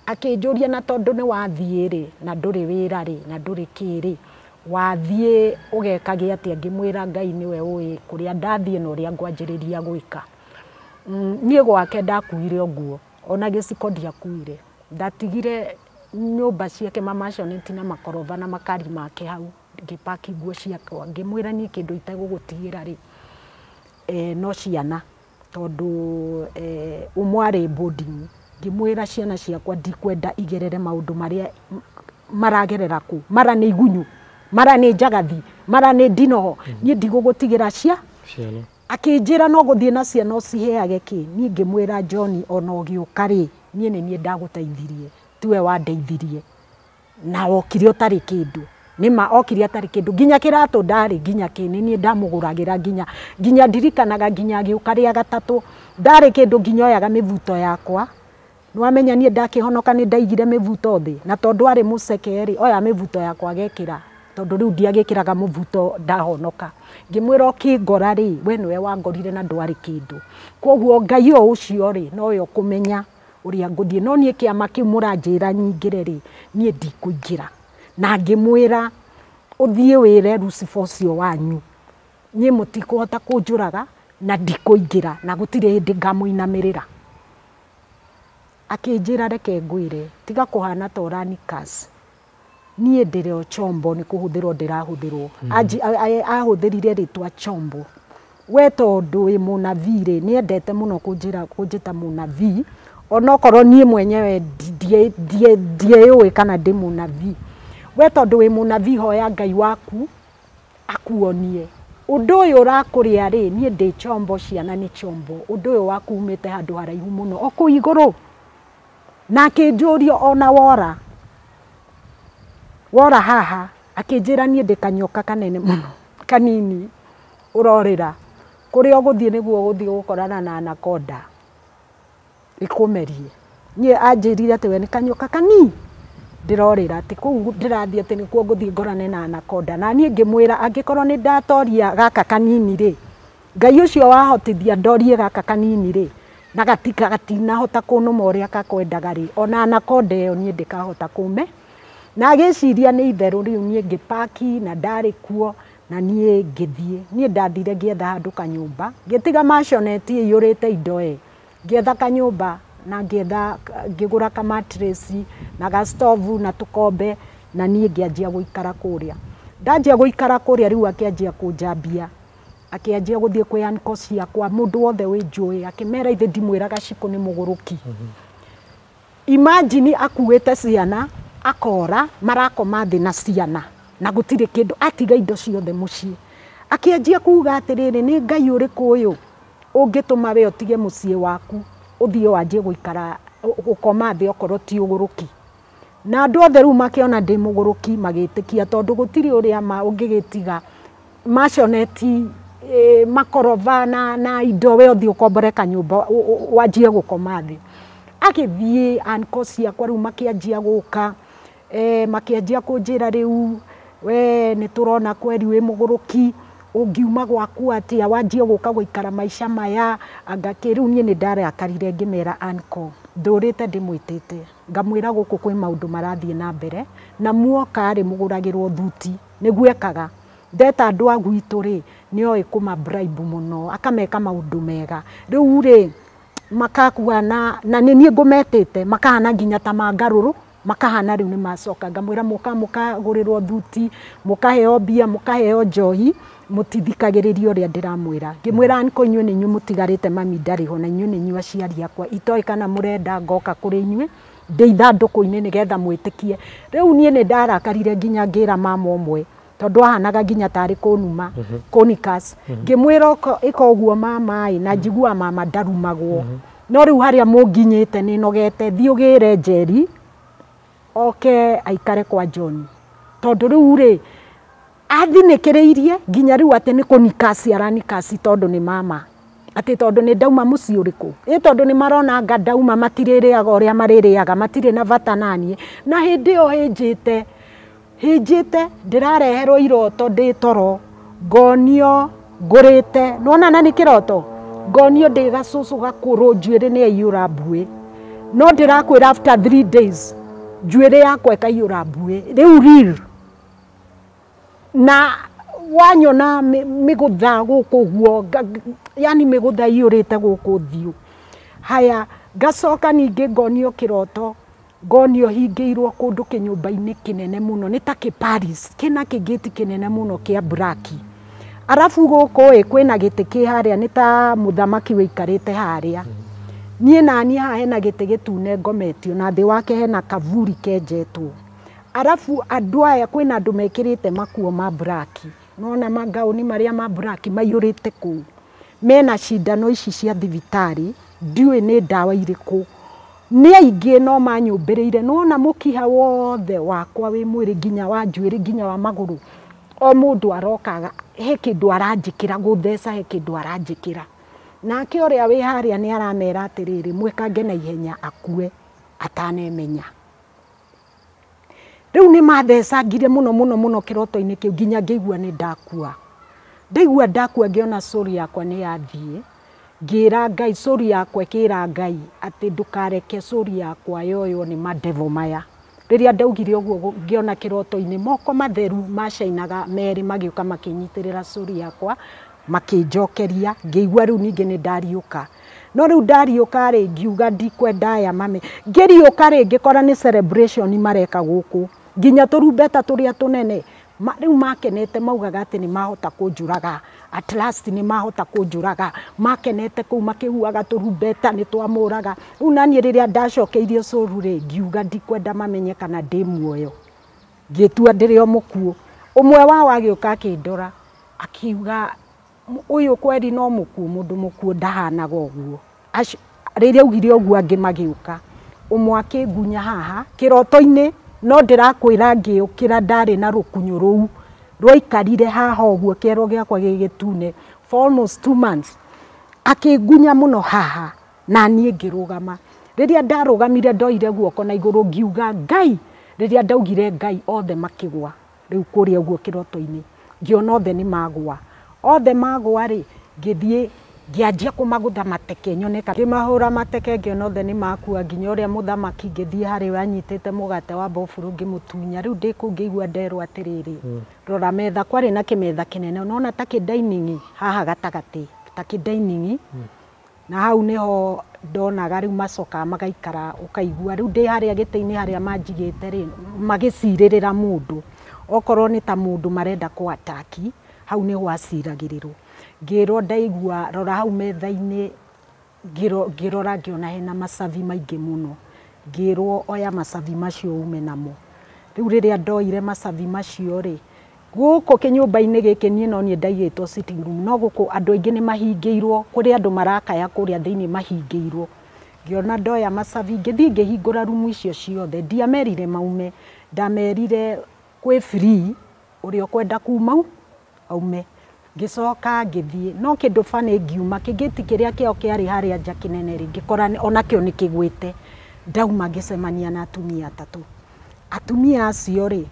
Akĩnjũria na tondũ nĩ wathiĩ rĩ, na ndũrĩ wĩra rĩ, na ndũrĩ kĩ rĩ, wathiĩ ũgekage atĩa? Ngĩmwĩra Ngai nĩwe ũĩ kũrĩa ndathiĩ na ũrĩa ngwanjĩrĩria gwĩka. Niĩ gwake ndakuire o nguo, ona gĩciko ndiakuire. Ndatigire nyũmba ciake mamaconeti na makoroba na makari make hau, ngĩpaki nguo ciakwa, ngĩmwĩra niĩ kĩndũ itegũgũtigĩra rĩ, no ciana, tondũ ũmwe arĩ boarding. Ngĩmwĩra ciana ciakwa ndikwenda igerere maũndũ marĩa maragerera kũu, mara nĩ igunyũ, mara nĩ njagathi, mara nĩ ndinoho, niĩ ndigũgũtigĩra ciana. Akĩnjĩra no gũthiĩ na ciana ũciheage kĩ. Niĩ ngĩmwĩra John ona ũgĩũka rĩ, niĩ nĩ niĩ ndagũteithirie, tiwe wandeithirie, na okire ũtarĩ kĩndũ. Nĩma okire atarĩ kĩndũ, nginya kĩratũ ndarĩ, nginya kĩ, nĩ niĩ ndamũgũragĩra, nginya ndirikanaga nginya agĩũka rĩa gatatũ ndarĩ kĩndũ, nginya oyaga mĩbuto yakwa. Nĩwamenya niĩ ndakĩhonoka nĩ ndaigire mĩbuto thĩ, na tondũ arĩ mũceke rĩ, oya mĩbuto yakwa agekĩra, tondũ rĩu ndiagĩkĩraga mũbuto ndahonoka. Ngĩmwĩra ũkĩngora rĩ, we nĩwe wangorire na ndwarĩ kĩndũ, koguo Ngai o ũcio rĩ nowe ũkũmenya ũrĩa ngũthiĩ. No niĩ kĩama kĩu mũranjĩra nyingĩre rĩ, niĩ ndikũingĩra. Na ngĩmwĩra ũthiĩ wĩre Lucifer ũcio wanyu, niĩ mũtikũhota kũnjũraga na ndikũingĩra, na gũtirĩ hĩndĩ ngamũinamĩrĩra. Akĩnjĩra reke ngwĩre, tiga kũhana ta ũrani curse, niĩ ndĩrĩ o chombo, nĩ kũhũthĩrwo ndĩrahũthĩrwo. Ahũthĩrire rĩtwa chombo. We tondũ wĩ mũnabii rĩ, nĩendete mũno kũnjĩra kũnjĩta mũnabii, onokorwo niĩ mwenyewe ndiĩũĩ kana ndĩ mũnabii. We tondũ wĩ mũnabii, hoya Ngai waku akuonie ũndũ ũyũ ũrakũrĩa rĩ, niĩ ndĩ chombo, ciana nĩ chombo, ũndũ ũyũ waku umĩte handũ haraihu mũno o kũu igũrũ. Na akĩnjũria ona wora wora haha, akĩnjĩra niĩ ndĩ kanyoka kanene mũno kanini ũrorĩra kũrĩa ũgũthiĩ nĩguo ũgũthiĩ gũkorana na anaconda ĩkũmerie. Niĩ anjĩrire atĩ we nĩ kanyoka kanini ndĩrorĩra, atĩ kũu ndĩrathiĩ atĩ nĩkuo ngũthiĩ ngorane na anaconda. Na niĩ ngĩmwĩra angĩkorwo nĩ ndatoria gaka kanini rĩ, Ngai ũcio wahotithia ndorie gaka kanini rĩ, na gatinahota kũnũma ũrĩa gakwendaga rĩ, ona anaconda ĩyo niĩ ndĩkahota kũme. Na agĩciria nĩ itherũ rĩu niĩ ngĩpaki na ndarĩ kuo, na niĩ ngĩthiĩ. Niĩ ndathire ngĩetha handũ kanyũmba, ngĩtiga maconeti ĩiyũrĩte indo ĩ, Ngĩetha kanyũmba na ngĩetha ngĩgũra ka mattress na ga stove na tũkombe na niĩ ngĩanjia gũikara kũrĩa. Ndanjia gũikara kũrĩa rĩu akĩanjia kũnjambia, akĩanjia gũthiĩ kwĩ uncle ciakwa, mũndũ wothe wĩ njũĩ, akĩmera ithe ndimwĩraga Shiko nĩ mũgũrũki. Imagine akuĩte ciana akora marakoma thĩ na ciana na gũtirĩ kĩndũ, atiga indo ciothe mũciĩ. Akĩanjia kuga atĩrĩrĩ, nĩ Ngai ũrĩkũ ũyũ ũngĩtũma we ũtige mũciĩ waku ũthiĩ wanjie gũikara gũkoma thĩ okorwo ti ũgũrũki. Na andũ othe rĩu makĩona ndĩ mũgũrũki magĩtĩkia, tondũ gũtirĩ ũrĩa ma ũngĩgĩtiga maconeti makorova na indo we ũthiĩ ũkombore kanyũmba wanjie gũkoma thĩ. Agĩthiĩ uncle ciakwa rĩu makĩanjia gũka, makĩanjia kũnjĩra rĩu we nĩ tũrona kweri wĩ mũgũrũki, ũngiuma gwaku atĩa wanjie gũka gũikara maica maya. Anga kĩ rĩu niĩ nĩ ndarakarire ngĩmera uncle ndũrĩte ndĩmwĩtĩte ngamwĩra gũkũ kwĩ maũndũ marathiĩ na mbere na muoka rĩ mũgũragĩrwo thuti, nĩguo ekaga. Ndeta andũ a gwitũ rĩ nĩoĩ kũma bribe mũno, akameka maũndũ mega. Rĩu rĩ makakuana na nĩ niĩ ngũmetĩte makahana nginya ta mangarũrũ, makahana rĩu nĩ macoka. Ngamwĩra mũka mũkagũrĩrwo thuti, mũkaheo mbia, mũkaheo njohi, mũtithikagĩrĩria ũrĩa ndĩramwĩra. Ngĩmwĩra uncle inyuĩ nĩ inyuĩ mũtigarĩte, mami ndarĩ ho na inyuĩ nĩ inyuĩ aciari akwa, itoĩ kana mũrenda ngoka kũrĩ inyuĩ ndĩ ithandũkũ-inĩ nĩgetha mwĩtĩkie. Rĩu niĩ nĩ ndarakarire nginya ngĩra mama ũmwe, tondũ ahanaga nginya tarĩ kũnuma kũnikas. Ngĩmwĩra ĩka ũguo mama ĩ, na njiguaga mama ndarumagwo, no rĩu harĩa mũnginyĩte nĩ nogete, thiĩ ũgĩre Njeri oke aikare kwa John, tondũ rĩu rĩ athinĩkĩrĩirie nginya rĩu atĩ nĩ kũnikasi aranikasi tondũ nĩ mama, atĩ tondũ nĩ ndauma mũciĩ ũrĩkũ, ĩ tondũ nĩ marona anga ndauma matirĩrĩaga ũrĩa marĩrĩaga, matirĩ na bata naniĩ. Na hĩndĩ ĩyo hĩnjĩte ndĩrareherwo iroto ndĩ toro, ngonio ngũrĩte, nĩwona na nĩ kĩroto, ngonio ndĩ gacũcũ gakũrũ, njuĩrĩ nĩ yaiyũra mbuĩ, no ndĩrakwĩra after 3 days njuĩrĩ yakwa ĩkaiyũra mbuĩ rĩu real. Na wanyona mĩgũtha gũkũ ũguo, yani mĩgũtha iyũrĩte gũkũ ũthiũ. Haya, ngacoka ningĩ ngonio kĩroto, ngonio hingĩirwo kũndũ kĩnyũmba-inĩ kĩnene mũno, nĩ ta kĩ Paris, kĩna kĩgĩti kĩnene mũno kĩa braki. Arabu gũkũ ĩ kwĩna gĩtĩ kĩ harĩa, nĩ ta mũthamaki wĩikarĩte harĩa. Niĩ naniĩ haha hena gĩtĩ gĩtune ngometio, na thĩ wake hena kavuri kenjetwo. Arabu andũ aya kwĩna andũ mekĩrĩte makuo ma braki, nona magauni marĩa ma braki maiyũrĩte kũu, mena cindano ici cia thibitarĩ, ndiũĩ nĩ ndawa irĩkũ, nĩ aingĩ no manyũmbĩrĩire. Nĩwona mũkiha wothe wakwa wĩ mwĩrĩ nginya wa njuĩrĩ nginya wa magũrũ, o mũndũ arokaga he kĩndũ aranjĩkĩra, gũtheca he kĩndũ aranjĩkĩra. Nake ũrĩa wĩ harĩa nĩ aramera atĩrĩrĩ, mwĩkange na ihenya akue atanemenya. Rĩu nĩ mathecangire mũno mũno mũno kĩroto-inĩ kĩu nginya ngĩigua nĩ ndakua. Ndaigua ndakua ngĩona soul yakwa nĩ yathiĩ, ngĩra Ngai, soul yakwa ĩkĩra Ngai atĩ ndũkareke soul yakwa yoywo nĩ madevo maya. Rĩrĩa ndaugire ũguo ngĩona kĩroto-inĩ moko matheru macainaga merĩ magĩũka makĩnyitĩrĩra soul yakwa makĩnjokeria, ngĩigua rĩu ningĩ nĩ ndariũka. No rĩu ndariũka rĩ ngiuga ndikwenda aya mame. Ngĩriũka rĩ ngĩkora nĩ celebration mareka gũkũ, nginya tũrumbeta tũrĩa tũnene rĩu makenete, maugaga atĩ nĩ mahota kũnjũraga, at last nĩ mahota kũnjũraga, makenete kũu makĩhuaga tũrumbeta nĩ twamũraga. Rĩu naniĩ rĩrĩa ndacokeirio cũru rĩ ngiuga ndikwenda mamenye kana ndĩ muoyo, ngĩtua ndĩrĩ o mũkuũ. Ũmwe wao agĩũka akĩndora akiuga ũyũ kweri no mũkuũ, mũndũ mũkuũ ndahanaga ũguo. Rĩrĩa augire ũguo angĩ magĩũka, ũmwe akĩngunya haha kĩroto-inĩ, no ndĩrakwĩra ngĩũkĩra ndarĩ na rũkunyo rũu rwaikarire haha ũguo, kĩero gĩakwa gĩ gĩtune for almost 2 months. Akĩngunya mũno haha na niĩ ngĩrũgama. Rĩrĩa ndarũgamire ndoire guoko na igũrũ ngiuga Ngai, rĩrĩa ndaugire Ngai othe makĩgwa rĩu kũrĩa ũguo kĩroto-inĩ, ngĩona othe nĩ magwa. Othe magwa rĩ ngĩthiĩ ngĩanjia kũmagũtha mateke nyone ka ngĩmahũra mateke ngĩona othe nĩ makua, nginya ũrĩa mũthamaki ngĩthiĩ harĩ we anyitĩte mũgate wa mbofurũ ngĩmũtunya. Rĩu ndĩ kũu ngĩigua nderwo atĩrĩrĩ, rora metha, kwarĩ na kĩmetha kĩnene nona ta kĩ dining haha gatagatĩ, ta kĩ dining Na hau niho ndonaga riu macoka magaikara ukaigua riu ndi haria gĩtĩ-inĩ haria manjigĩte rĩ magĩcirĩrĩra mũndũ okorwo nĩ ta mũndũ marenda kũ attack hau nĩho aciragĩrĩrwo. Ngĩrwo ndaigua rora hau metha-inĩ ngĩrora ngĩona hena macabi maingĩ mũno ngĩrwo oya macabi macio ume namo. Rĩu rĩrĩa ndoire macabi macio rĩ gũkũ kĩnyũmba-inĩ gĩkĩ niĩ no niĩ ndaigĩtwo sitting room no gũkũ andũ aingĩ nĩ mahingĩirwo kũrĩ andũ marakaya kũrĩa thĩinĩ mahingĩirwo. Ngĩona ndoya macabi ngĩthiĩ ngĩhingũra rumu icio ciothe ndiamerire maume ndamerire kwĩ free ũrĩa ũkwenda kuma aume. Ngĩcoka ngĩthiĩ no kĩndũ bani ngiuma kĩgĩti kĩrĩa kĩao kĩarĩ harĩa nja kĩnene rĩ ngĩkora onakĩo nĩ kĩgwĩte. Ndauma ngĩcemania na atumia atatũ. Atumia acio rĩ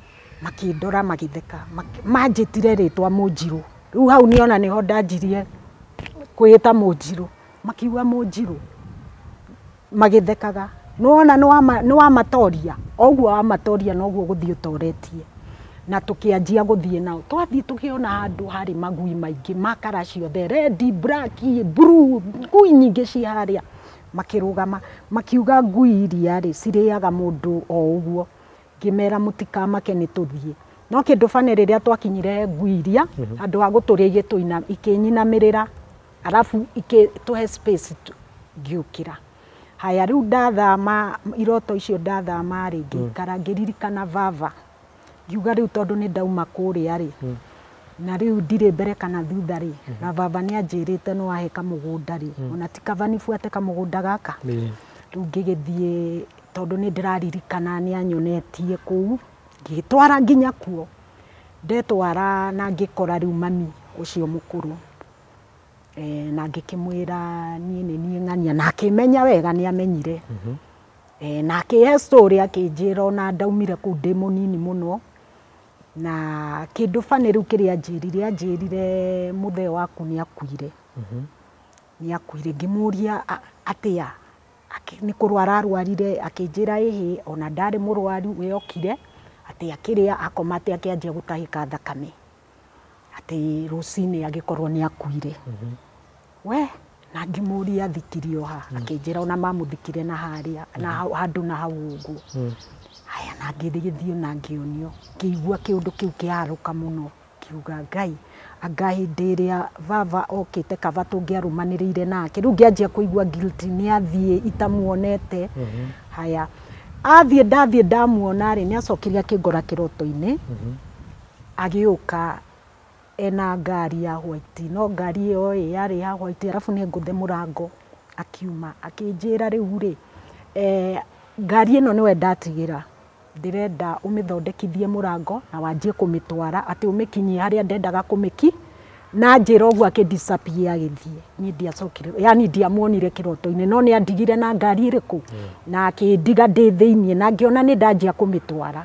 makĩndora magĩtheka manjĩtire rĩtwa Mũnjirũ. Rĩu hau nĩona nĩho ndanjirie kwĩĩta Mũnjirũ makiuga Mũnjirũ magĩthekaga nĩwona nĩwamatoria o ũguo wamatoria noguo ũgũthiĩ ũtoretie. Na tũkĩanjia gũthiĩ nao twathiĩ tũkĩona handũ harĩ magui maingĩ ma kara ciothe red black blue ngui nyingĩ ci harĩa makĩrũgama makiuga ngui iria rĩ cirĩaga mũndũ o ũguo. Ngĩmera mũtikamake nĩ tũthiĩ no kĩndũ bani rĩrĩa twakinyire ngui iria handũ ha gũtũrĩa ikĩnyinamĩrĩra arabu ikĩtũhe space ngĩũkĩra. Haya rĩu ndathama iroto icio ndathama rĩ ngĩikara ngĩririkana baba ngiuga rĩu tondũ nĩ ndauma kũrĩa rĩ na rĩu ndirĩ mbere kana thutha rĩ na baba nĩ anjĩrĩte no ahe kamũgũnda rĩ ona ti kaba nibuate kamũgũnda gaka. Rĩu ngĩgĩthiĩ tondũ nĩ ndĩraririkana nĩ anyonetie kũu ngĩtwara nginya kuo ndetwara na ngĩkora rĩu mami ũcio mũkũrũ na ngĩkĩmwĩra niĩ nĩ niĩ ng'ania na akĩmenya wega nĩ amenyire. Na akĩhe story akĩnjĩra ona ndaumire kũu ndĩ mũnini mũno na kĩndũ bani rĩu kĩrĩa anjĩrire anjĩrire mũthee waku nĩ akuire. Nĩ akuire ngĩmũria atĩa nĩ kũrwara arwarire akĩnjĩra ĩhĩ ona ndarĩ mũrwaru we okire atĩ akĩrĩa akoma atĩ akĩanjia gũtahĩka thakame atĩ rũcinĩ agĩkorwo nĩ akuire. We na ngĩmũria athikirio ha akĩnjĩra ona mamũthikire na harĩa na handũ na hau ũguo. Haya na ngĩgĩthiĩ na ngĩonio ngĩigua kĩũndũ kĩu kĩharũka mũno ngiuga Ngai anga hĩndĩ ĩrĩa baba okĩte kaba tũngĩarũmanĩrĩire nake. Rĩu ngĩanjia kũigua guilty nĩ athiĩ itamuonete. Haya athiĩ ndathiĩ ndamuona rĩ nĩ acokire akĩngora kĩroto-inĩ agĩũka ena ngari ya white no ngari ĩyo ĩ yarĩ ya white arabu nĩ ngũthe mũrango akiuma akĩnjĩra rĩu rĩ ngari ĩno nĩwe ndatigĩra ndĩrenda ũmĩthondekithie mũrango na wanjie kũmĩtwara atĩ ũmĩkinyie harĩa ndendaga kũmĩki na njĩra ũguo akĩ disappear agĩthiĩ. Niĩ ndiacokire yani ndiamuonire kĩroto-inĩ no nĩ andigire na ngari ĩrĩkũ na akĩndiga ndĩ thĩiniĩ na ngĩona nĩ ndanjia kũmĩtwara.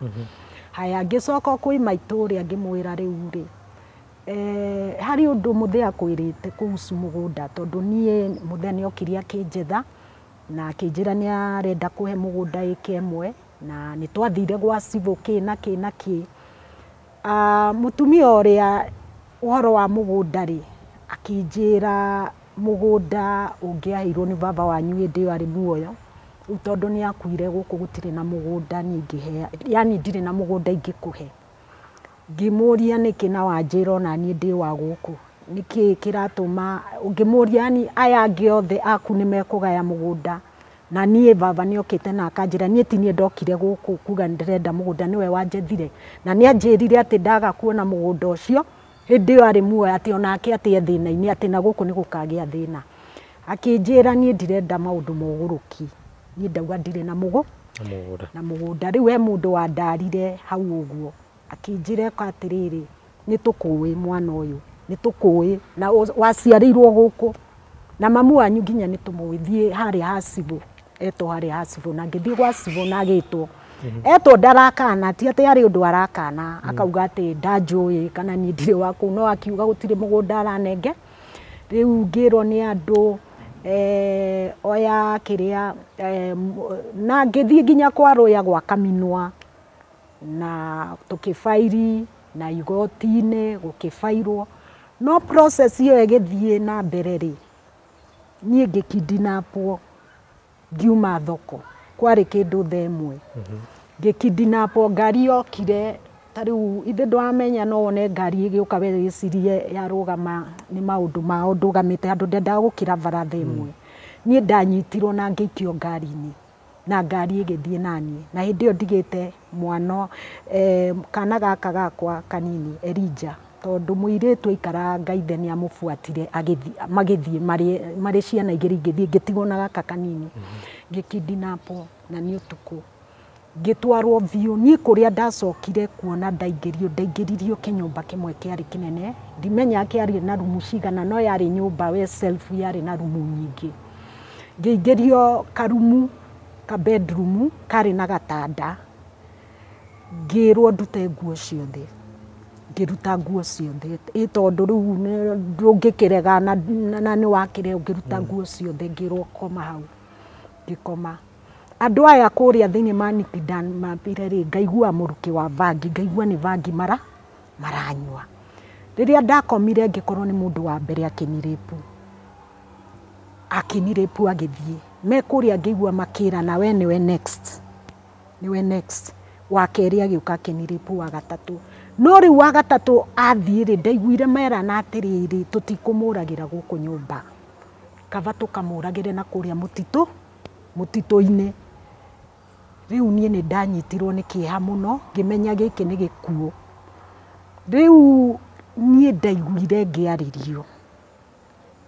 Haya ngĩcoka kwĩ maitũ ũrĩa ngĩmwĩra rĩu rĩ harĩ ũndũ mũthee akwĩrĩte kuhusu mũgũnda tondũ niĩ mũthee nĩ okire akĩnjetha na akĩnjĩra nĩ arenda kũhe mũgũnda ĩka ĩmwe na nĩ twathire gwa cibũ kĩ na kĩ na kĩ. Mũtumia ũrĩa ũhoro wa mũgũnda rĩ akĩnjĩra mũgũnda ũngĩaheirwo nĩ baba wanyu hĩndĩ ĩyo arĩ muoyo rĩu tondũ nĩ akuire gũkũ gũtirĩ na mũgũnda niĩ ingĩhea yani ndirĩ na mũgũnda ingĩkũhe. Ngĩmũria nĩkĩ na wanjĩra ona niĩ ndĩ wa gũkũ nĩkĩ kĩratũma ngĩmũria yani aya angĩ othe aku nĩ mekũgaya mũgũnda na niĩ baba nĩ okĩte na akanjĩra niĩ ti niĩ ndokire gũkũ kuga ndĩrenda mũgũnda nĩwe wanjethire na nĩ anjĩrire atĩ ndaga kuona mũgũnda ũcio hĩndĩ ĩyo arĩ muoyo atĩ onake atĩ e thĩna-inĩ atĩ na gũkũ nĩ gũkagĩa thĩna. Akĩnjĩra niĩ ndirenda maũndũ ma ũgũrũki niĩ ndauga ndirĩ na mũgũnda. Rĩu he mũndũ wandarire hau ũguo akĩnjĩra eka atĩrĩrĩ nĩ tũkũĩ mwana ũyũ nĩ tũkũĩ na waciarĩirwo gũkũ na mamu wanyu nginya nĩ tũmũĩ thiĩ harĩa ha cibũ etwo harĩa ha cibũ na ngĩthiĩ gwa cibũ na agĩtwo etwo ndarakana ti atĩ harĩ ũndũ arakana akauga atĩ ndanjũĩ kana niĩ ndirĩ wa kũu no akiuga gũtirĩ mũgũnda aranenge. Rĩu ngĩrwo nĩ andũ oya kĩrĩa na ngĩthiĩ nginya kwa rũya gwa Kaminwa na tũkĩbairi na igoti-inĩ gũkĩbairwo no process ĩyo ĩgĩthiĩ na mbere rĩ Niĩ ngĩkidnapwo ngiuma thoko kwarĩ kĩndũ thaa ĩmwe. Ngĩkidnapwo ngari yokire ta rĩu ithe ndwamenya no wone ngari ĩgĩũka we wĩcirie yarũgama nĩ maũndũ mao ndũgamĩte handũ ndendaga gũkĩra bara thaa ĩmwe. Niĩ ndanyitirwo na ngĩikio ngari-inĩ na ngari ĩgĩthiĩ naniĩ na hĩndĩ ĩyo ndigĩte mwana kana gaka gakwa kanini Elijah tondũ mũirĩtu aikaranga ithe nĩ amũbuatire magĩthiĩ marĩ ciana igĩrĩ ingĩthiĩ ngĩtigwo na gaka kanini. Ngĩkidnapwo na nĩ ũtukũ ngĩtwarwo biũ. Niĩ kũrĩa ndacokire kuona ndaingĩririo kĩnyũmba kĩmwe kĩarĩ kĩnene ndimenya kĩarĩ na rumu cigana no yarĩ nyũmba we self yarĩ na rumu nyingĩ. Ngĩingĩrio karumu ka bedroom karĩ na gatanda ngĩrwo ndute nguo ciothe. Ngĩruta nguo ciothe ĩ tondũ rĩu ndũngĩkĩrega na nĩ wakĩrega ngĩruta nguo ciothe ngĩrwo koma hau ngĩkoma. Andũ aya kũrĩa thĩinĩ manikidnapire rĩ ngaigua mũrukĩ wa bangi ngaigua nĩ bangi maranyua. Rĩrĩa ndakomire ngĩkorwo nĩ mũndũ wa mbere akĩnirĩpu agĩthiĩ me kũrĩa ngĩigua makĩrana we nĩwe next nĩwe next. Wa kerĩ agĩũka akĩnirĩpu wa gatatũ. No rĩu wa gatatũ athiĩ rĩ ndaiguire merana atĩrĩrĩ tũtikũmũragĩra gũkũ nyũmba kaba tũkamũragĩre na kũrĩa mũtitũ-inĩ. Rĩu niĩ nĩ ndanyitirwo nĩ kĩeha mũno ngĩmenya gĩkĩ nĩ gĩkuũ. Rĩu niĩ ndaiguire ngĩarĩrio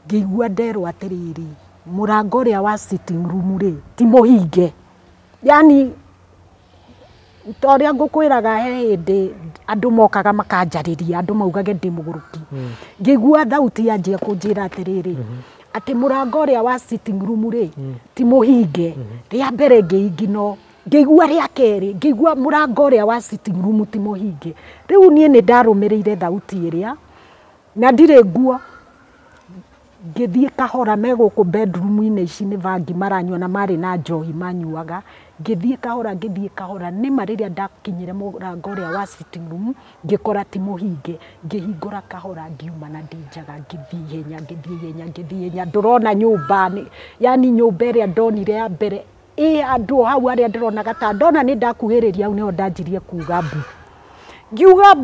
ngĩigua nderwo atĩrĩrĩ mũrango ũrĩa wa sitting room rĩ ti mũhinge. Yani ta ũrĩa ngũkwĩraga he hĩndĩ andũ mokaga makanjarĩria andũ maugage ndĩ mũgũrũki. Ngĩigua thauti yanjia kũnjĩra atĩrĩrĩ atĩ mũrango ũrĩa wa sitting room rĩ ti mũhinge. Rĩa mbere ngĩingino ngĩigua rĩa kerĩ ngĩigua mũrango ũrĩa wa sitting room ti mũhinge. Rĩu niĩ nĩ ndarũmĩrĩire thauti ĩrĩa na ndirĩ nguo ngĩthiĩ kahora me gũkũ bedroom-inĩ ici nĩ bangi maranyua na marĩ na njohi manyuaga. Ngĩthiĩ kahora nĩma rĩrĩa ndakinyire mũrango ũrĩa wa sitting room ngĩkora ti mũhinge. Ngĩhingũra kahora ngiuma na ndĩ njaga ngĩthiĩ ihenya ndũrona nyũmba yani nyũmba ĩrĩa ndonire ya mbere ĩ andũ hau arĩa ndĩronaga ta ndona nĩ ndakuhĩrĩria hau nĩho ndanjirie kuga mbu. Ngiuga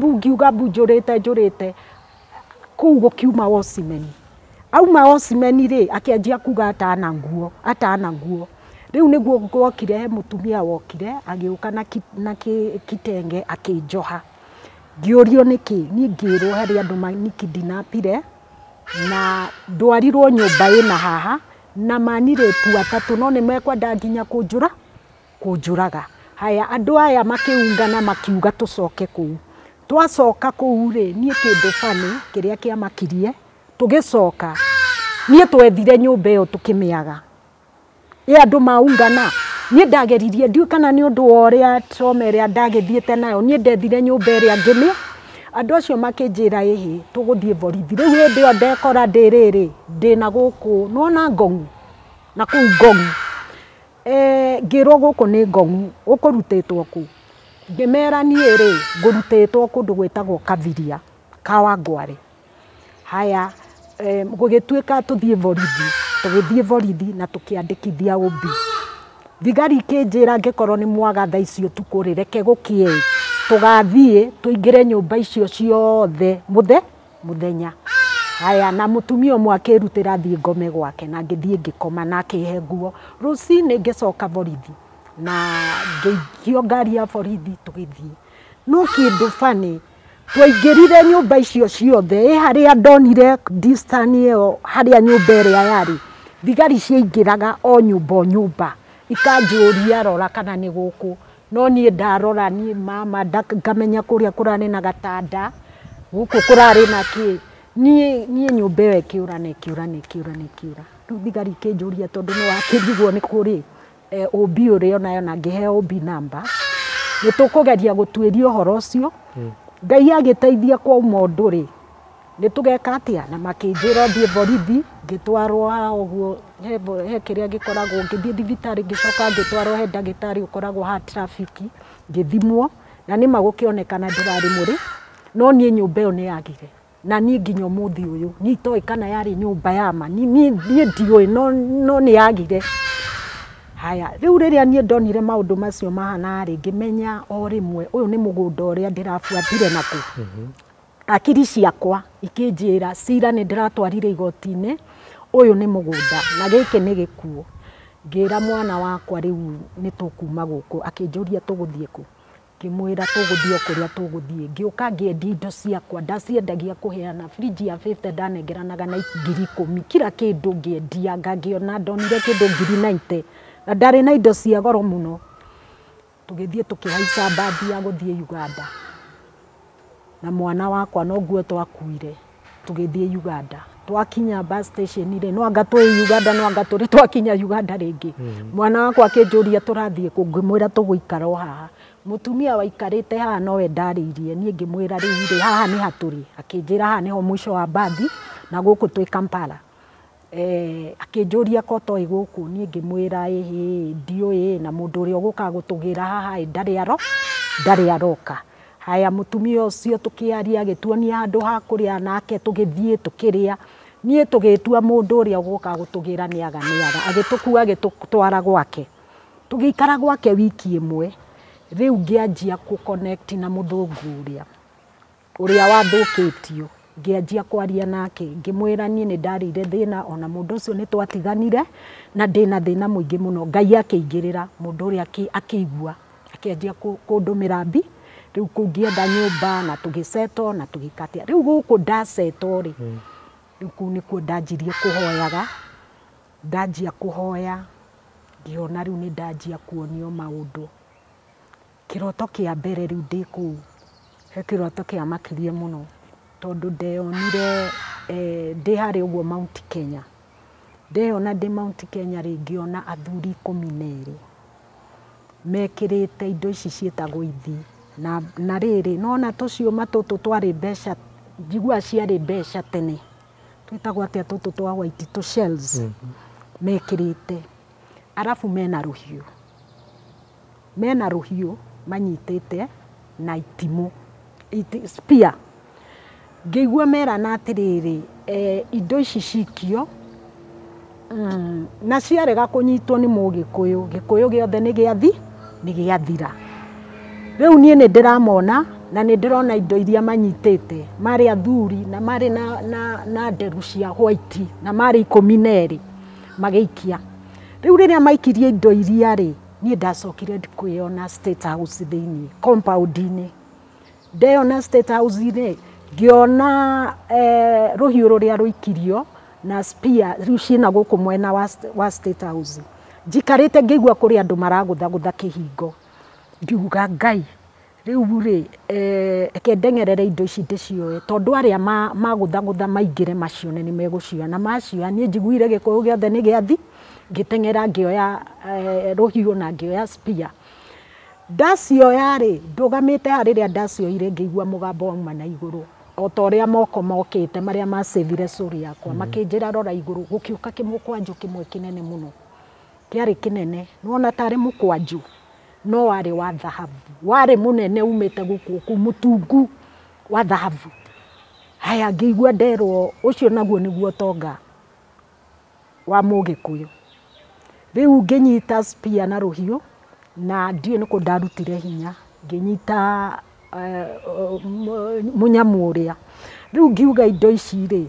mbu njũrĩte kũu gũkiuma wocimeni. Auma wocimeni rĩ akĩanjia kuga atana nguo. Rĩu nĩguo gwokire he mũtumia wokire agĩũka na kitenge akĩnjoha. Ngĩũrio nĩkĩ niĩ ngĩrwo harĩ andũ manikidnapire na ndwarirwo nyũmba ĩna haha na manirĩpu atatũ no nĩ mekwenda nginya kũnjũraga. Haya andũ aya makĩungana makiuga tũcoke kũu. Twacoka kũu rĩ niĩ kĩndũ bani kĩrĩa kĩamakirie tũgĩcoka niĩ twethire nyũmba ĩyo tũkĩmĩaga. Ĩ andũ maungana niĩ ndageririe ndiũĩ kana nĩ ũndũ wa ũrĩa trauma ĩrĩa ndagĩthiĩte nayo niĩ ndethire nyũmba ĩrĩa ngĩmĩ andũ acio makĩnjĩra ĩhĩ tũgũthiĩ borithi. Rĩu hĩndĩ ĩyo ndekora ndĩ rĩrĩ ndĩna gũkũ nĩwona Ngong'u na kũu Ngong'u ngĩrwo gũkũ nĩ Ngong'u ũkũrutĩtwo kũ. Ngĩmera niĩ rĩ ngũrutĩtwo kũndũ gwĩtagwo Kabiria Kawangware. Haya gũgĩtuĩka tũthiĩ borithi tũgĩthiĩ borithi na tũkĩandĩkithia ũmbi. Thigari ikĩnjĩra angĩkorwo nĩ mwaga thaa ici ũtukũ rĩ reke gũkĩe tũgathiĩ tũingĩre nyũmba icio ciothe mũthenya. Haya na mũtumia ũmwe akĩrutĩra thiĩ ngome gwake na ngĩthiĩ ngĩkoma na akĩhe nguo. Rũcinĩ ngĩcoka borithi na ngĩikio ngari ya borithi tũgĩthiĩ. No kĩndũ bani twaingĩrire nyũmba icio ciothe ĩ harĩa ndonire distance ĩyo harĩa nyũmba ĩrĩa yarĩ thigari ciaingĩraga o nyũmba ikanjũria rora kana nĩ gũkũ. No niĩ ndarora niĩ mama ngamenya kũrĩa kũrarĩ na gatanda gũkũ kũrarĩ na kĩ niĩ nyũmba ĩyo ĩkĩũra na ĩkĩũra na ĩkĩũra na ĩkĩũra. Rĩu thigari ikĩnjũria tondũ nĩ wakĩrigwo nĩ kũrĩ ũmbi ũrĩa onayo na ngĩheo ũmbi namba nĩ tũkũgeria gũtuĩria ũhoro ũcio. Ngai agĩteithia kwauma ũndũ rĩ nĩ tũgeka atĩa na makĩnjĩra thiĩ borithi ngĩtwarwo haha ũguo he kĩrĩa gĩkoragwo ngĩthiĩ thibitarĩ ngĩcoka ngĩtwarwo he ndagĩtarĩ ũkoragwo haha traffic ngĩthimwo na nĩma gũkĩonekana ndĩrarĩ mũrĩ no niĩ nyũmba ĩyo nĩ yagire. Na niĩ nginya ũmũthĩ ũyũ niĩ itoĩ kana yarĩ nyũmba ya ma, niĩ ndiũĩ, no nĩ yagire. Haya, rĩu rĩrĩa niĩ ndonire maũndũ macio mahana rĩ, ngĩmenya o rĩmwe ũyũ nĩ mũgũnda ũrĩa ndĩrabuatire nakuo. Akiri ciakwa ikĩnjĩra cira nĩ ndĩratwarire igoti-inĩ, ũyũ nĩ mũgũnda na gĩkĩ nĩ gĩkuũ. Ngĩra mwana wakwa rĩu nĩ tũkuma gũkũ, akĩnjũria tũgũthiĩ kũ, ngĩmwĩra tũgũthiĩ o kũrĩa tũgũthiĩ. Ngĩũka ngĩendia indo ciakwa, ndaciendagia kũheana fridge ya 50 ndanengeranaga na 10,000, kila kĩndũ ngĩendia, ngangĩona ndonire kĩndũ 90,000 na ndarĩ na indo cia goro mũno. Tũgĩthiĩ tũkĩhaica mbathi ya gũthiĩ Uganda na mwana wakwa noguo twakuire, tũgĩthiĩ Uganda. Twakinya bus station rĩ, no anga twĩ Uganda, no anga tũrĩ twakinya Uganda rĩngĩ. Mwana wakwa akĩnjũria tũrathiĩ kũ, ngĩmwĩra tũgũikara o haha. Mũtumia waikarĩte haha nowe ndarĩirie, niĩ ngĩmwĩra rĩu rĩ haha nĩ hatũrĩ, akĩnjĩra haha nĩho mũico wa mbathi na gũkũ twĩ Kampala. Akĩnjũria ko toĩ gũkũ, niĩ ngĩmwĩra ĩhĩ ndiũĩ, na mũndũ ũrĩa ũgũkaga gũtũgĩra haha ĩ ndarĩ aroka. Haya, mũtumia ũcio tũkĩaria agĩtuonia handũ ha kũrĩa nake tũgĩthiĩ tũkĩrĩa. Niĩ tũgĩtua mũndũ ũrĩa ũgũkaga gũtũgĩra nĩaga, agĩtũkua agĩtũtwara gwake. Tũgĩikara gwake wiki ĩmwe, rĩu ngĩanjia kũ connect na mũthũngũ ũrĩa wathũkĩtio. Ngĩanjia kwaria nake, ngĩmwĩra niĩ nĩ ndarĩire thĩna, ona mũndũ ũcio nĩ twatiganire na ndĩna thĩna mũingĩ mũno. Ngai akĩingĩrĩra, mũndũ ũrĩa akĩigua, akĩanjia kũndũmĩra mbi. Rĩu kũu ngĩenda nyũmba na tũgĩcetwo na tũgĩkatia. Rĩu gũkũ ndacetwo rĩ, rĩu kũu nĩkuo ndanjirie kũhoyaga. Ndanjia kũhoya, ngĩona rĩu nĩ ndanjia kuonio maũndũ. Kĩroto kĩa mbere rĩu ndĩ kũu, he kĩroto kĩamakirie mũno, tondũ ndeyonire ndĩ harĩa ũguo Mount Kenya. Ndeyona ndĩ Mount Kenya rĩ, ngĩona athuri 12 mekĩrĩte indo ici ciĩtagwo ithi. Na rĩrĩ, nona tũciũma tũtũ twarĩ mbeca, njiguaga ciarĩ mbeca tene, twĩtagwo atĩa tũtũ twa white, tũ shells mekĩrĩte, arabu mena rũhiũ, manyitĩte na itimũ, spear. Ngĩigua merana atĩrĩrĩ, indo ici cikio na ciarega kũnyitwo nĩ mũgĩkũyũ, gĩkũyũ gĩothe nĩ gĩathira. Rĩu niĩ nĩ ndĩramona na nĩ ndĩrona indo iria manyitĩte, marĩ athuri na marĩ na nderu cia white na marĩ 12 magĩikia. Rĩu rĩrĩa maikirie indo iria rĩ, niĩ ndacokire kwĩyona State House thĩinĩ, compound-inĩ. Ndeyona State House rĩ, ngĩona rũhiũ rũrĩa rũikirio na spear rĩu ciĩna gũkũ mwena wa State House. Njikarĩte ngĩigua kũrĩ andũ maragũthagũtha kĩhingo. Ngiuga Ngai, rĩu rĩ, reke ndeng'erere indo ici ndĩcioe, tondũ arĩa magũthagũtha maingĩre macione nĩ megũcioya, na macioya niĩ njiguire gĩkũyũ gĩothe nĩ gĩathi. Ngĩteng'era ngĩoya rũhiũ na ngĩoya spear. Ndacioya rĩ, ndũgamĩte haha rĩrĩa ndacioire ngĩigua mũgambo wauma na igũrũ, o ta ũrĩa moko mokĩte marĩa macĩthire cũrũ yakwa, makĩnjĩra rora igũrũ, gũkĩũka kĩmũkwanjũ kĩmwe kĩnene mũno. Kĩarĩ kĩnene, nĩwona tarĩ mũkwanjũ, no warĩ wa thahabu, warĩ mũnene umĩte gũkũ kũu mũtungu wa thahabu. Haya, ngĩigua nderwo ũcio naguo nĩguo ũtonga wa mũgĩkũyũ. Rĩu ngĩnyita spear na rũhiũ, na ndiũĩ nĩkũ ndarutire hinya, ngĩnyita mũnyamũ ũrĩa. Rĩu ngiuga indo ici rĩ,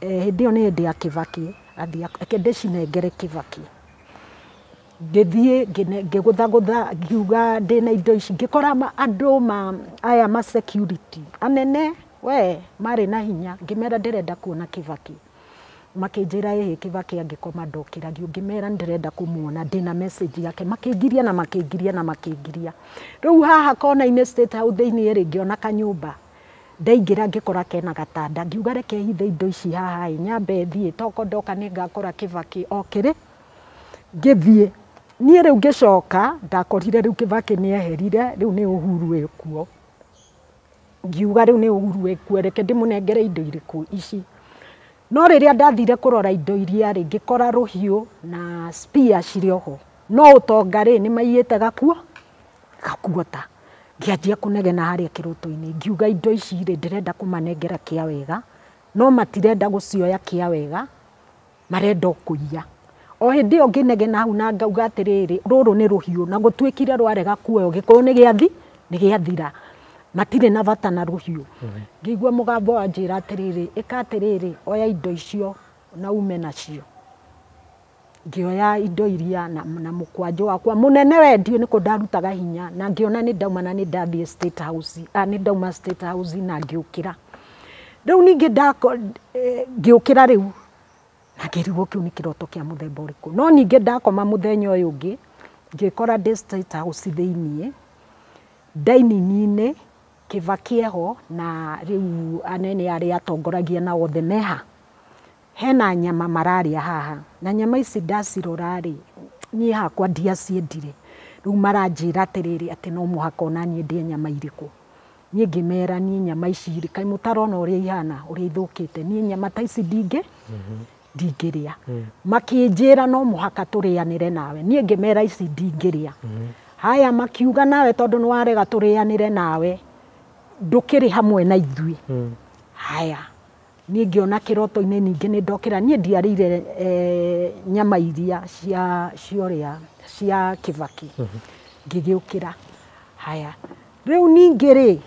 hĩndĩ ĩyo nĩ hĩndĩ ya Kibaki, reke ndĩcinengere Kibaki. Ngĩthiĩ ngĩgũthagũtha, ngiuga ndĩna indo ici, ngĩkora andũ aya ma security anene we marĩ na hinya, ngĩmera ndĩrenda kuona Kibaki. Makĩnjĩra ĩhĩ Kibaki angĩkoma ndokĩragio, ngĩmera ndĩrenda kũmuona, ndĩna message yake, makĩngiria na makĩngiria na makĩngiria. Rĩu haha kona-inĩ State House thĩinĩ rĩ, ngĩona kanyũmba. Ndaingĩra ngĩkora kena gatanda, ngiuga reke hithe indo ici haha ĩ, nyambe thiĩ, toko ndoka nĩngakora Kibaki okĩrĩ. Ngĩthiĩ, niĩ rĩu ngĩcoka, ndakorire rĩu Kibaki nĩeherire, rĩu nĩ Uhuru wĩkuo. Ngiuga rĩu nĩ Uhuru wĩkuo, reke ndĩmũnengere indo irĩkũ ici. No rĩrĩa ndathire kũrora indo iria rĩ, ngĩkora rũhiũ na spear cirĩ oho. No ũtonga rĩ, nĩ maiyĩte gakuo, gakuota. Ngĩanjia kũnegena harĩa kĩroto-inĩ, ngiuga indo ici rĩ ndĩrenda kũmanengera kĩa wega, no matirenda gũcioya kĩa wega, marenda o kũiya. O hĩndĩ ĩyo ngĩnegena hau na ngauga atĩrĩrĩ, rũrũ nĩ rũhiũ na gũtuĩkire rwarega kuoywo gĩkũyũ nĩ gĩathira. Matirĩ na bata na rũhiũ. Ngĩigua mũgambo wanjĩra atĩrĩrĩ, ĩka atĩrĩrĩ, oya indo icio na ume nacio. Ngĩoya indo iria na mũkwanjũ wakwa mũnene we ndiũĩ nĩkũ ndarutaga hinya, na ngĩona nĩ ndauma na nĩ ndathiĩ State House, nĩ ndauma State House na ngĩũkĩra. Rĩu ningĩ ngĩũkĩra rĩu na ngĩrigwo kĩu nĩ kĩroto kĩa mũthemba ũrĩkũ. No ningĩ ndakoma mũthenya ũyũ ũngĩ, ngĩkora ndĩ State House thĩiniĩ, dining-inĩ, Kĩbakĩ eho na rĩu anene arĩa atongoragia nao othe meha. Hena nyama mararĩa haha, na nyama ici ndacirora rĩ, niĩ hakwa ndiaciendire. Rĩu maranjĩra atĩrĩrĩ, atĩ no mũhaka ona niĩ ndĩe nyama irĩkũ. Niĩ ngĩmera niĩ nyama ici rĩ, kaĩ mũtarona ũrĩa ihana, ũrĩa ithũkĩte, niĩ nyama ta ici ndingĩrĩa. Makĩnjĩra no mũhaka tũrĩanĩre nawe, niĩ ngĩmera ici ndingĩrĩa. Haya makiuga nawe tondũ nĩ warega tũrĩanĩre nawe, ndũkĩrĩ hamwe na ithuĩ. Haya, niĩ ngĩona kĩroto-inĩ ningĩ nĩ ndokĩra, niĩ ndiarĩire nyama iria cia ũrĩa cia Kĩbakĩ. Ngĩgĩũkĩra. Haya, rĩu ningĩ rĩ,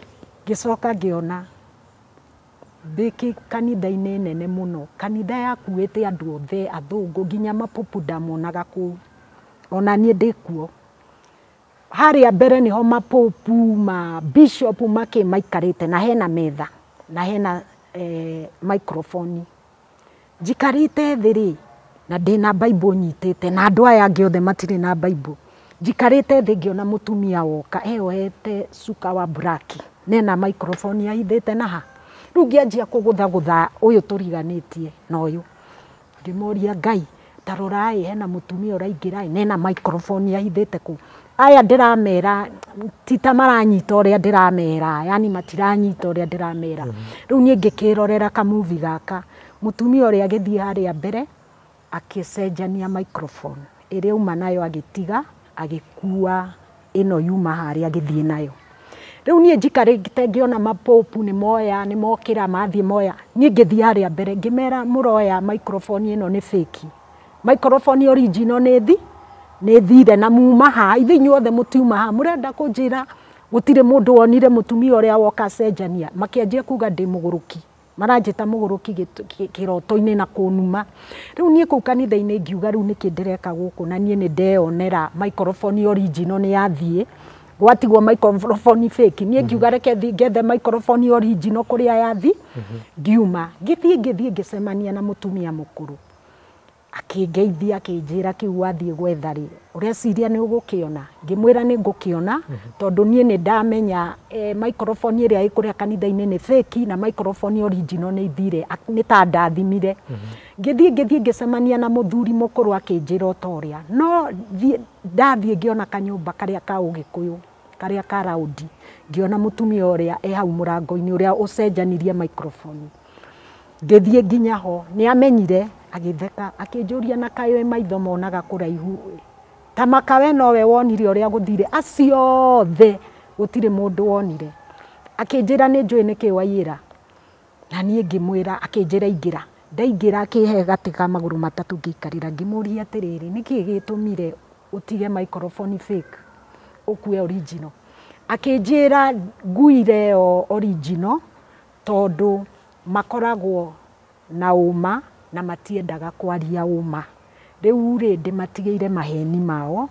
ngĩcoka ngĩona ndĩ kanitha-inĩ nene mũno, kanitha yakuĩte andũ othe, athũngũ nginya mapupu ndamonaga kũu, ona niĩ ndĩkuo. Harĩa mbere nĩho mapopu, ma bishop makĩ maikarĩte, na hena metha, na hena microphone. Njikarĩte thĩ rĩ, na ndĩna Bible nyitĩte, na andũ aya angĩ othe matirĩ na Bible. Njikarĩte thĩ ngĩona mũtumia woka eyohete cuka wa black, nena microphone ahithĩte naha. Rĩu ngĩanjia kũgũthagũtha ũyũ tũriganĩtie na ũyũ. Ngĩmoria Ngai, ta rorai hena mũtumia ũraingĩra ĩ, nena microphone ahithĩte kũu. Aya ndĩramera ti ta maranyita ũrĩa ndĩramera, yani matiranyita ũrĩa ndĩramera. Rĩu niĩ ngĩkĩrorera kamuvi gaka, mũtumia ũrĩa agĩthiĩ harĩa mbere, akĩcenjania microphone ĩrĩa auma nayo agĩtiga, agĩkua ĩno yuma harĩa agĩthiĩ nayo. Rĩu niĩ njikarĩte ngĩona mapopu nĩ moya, nĩ mokĩra mathiĩ moya, niĩ ngĩthiĩ harĩa mbere ngĩmera mũroya microphone ĩno nĩ fake. Microphone original nĩ thire na muma haha, ithuĩ inyuothe mũtiuma haha, mũrenda kũnjĩra gũtirĩ mũndũ wonire mũtumia ũrĩa woka acenjania. Makĩanjia kuga ndĩ mũgũrũki, maranjĩta mũgũrũki kĩroto-inĩ na kũnuma. Rĩu niĩ kũu kanitha-inĩ ngiuga rĩu nĩkĩ ndĩreka gũkũ, na niĩ nĩ ndeyonera microphone original nĩ yathiĩ, gwatigwo microphone fake. Niĩ ngiuga reke thiĩ ngethe microphone original kũrĩa yathi, ngiuma. Ngĩthiĩ ngĩcemania na mũtumia mũkũrũ. Akĩngeithia akĩnjĩra kĩu wathiĩ gwetha rĩ, ũreciria nĩ ũgũkĩona? Ngĩmwĩra nĩ ngũkĩona, tondũ niĩ nĩ ndamenya microphone ĩrĩa ĩ kũrĩa kanitha-inĩ nĩ fake na microphone original nĩ ithire, nĩ ta ndathimire. Ngĩthiĩ ngĩcemania na mũthuri mũkũrũ akĩnjĩra o ta ũrĩa. No ndathiĩ ngĩona kanyũmba karĩa ka ũgĩkũyũ, karĩa ka raundi, ngĩona mũtumia ũrĩa e hau mũrango-inĩ ũrĩa ũcenjanirie microphone. Ngĩthiĩ nginya ho, nĩ amenyire, agĩtheka, akĩnjũria na kaĩ maitho monaga kũraihu. Ta makawe nowe wonire ũrĩa gũthire, acio othe gũtirĩ mũndũ wonire. Akĩnjĩra nĩ njũĩ nĩkĩ waiyĩra. Na niĩ ngĩmwĩra, akĩnjĩra ingĩra. Ndaingĩra akĩhe gatĩ ka magũrũ matatũ ngĩikarĩra, ngĩmũria atĩrĩrĩ, nĩkĩ gĩtũmire ũtige microphone fake ũkue original? Akĩnjĩra nguire ĩyo original tondũ makoragwo na ũma na matiendaga kwaria ũma. Rĩu rĩ ndĩmatigĩire maheni mao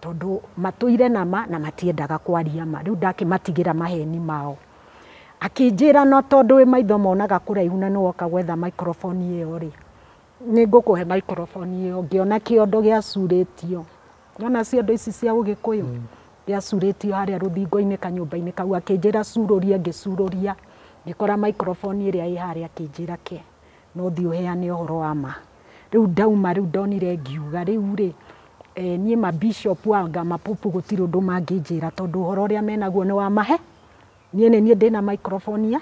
tondũ matũire nama na matiendaga kwaria ma. Rĩu ndakĩmatigĩra maheni mao. Akĩnjĩra no tondũ wĩ maitho monaga kũraihu na nĩwoka gwetha microphone ĩyo rĩ, nĩ ngũkũhe microphone ĩyo. Ngĩona kĩondo gĩacurĩtio. Nĩwona ciondo ici cia ũgĩkũyũ? Gĩacurĩtio harĩa rũthingo-inĩ kanyũmba-inĩ kau. Akĩnjĩra curũria, ngĩcurũria. Ngĩkora microphone ĩrĩa ĩ harĩa akĩnjĩra ke, no thiĩ ũheane ũhoro wa ma. Rĩu ndauma rĩu ndonire ngiuga rĩu rĩ, niĩ ma bishop anga mapupu gũtirĩ ũndũ mangĩnjĩra tondũ ũhoro ũrĩa menaguo nĩ wa mahe. Niĩ nĩ niĩ ndĩna microphone ya,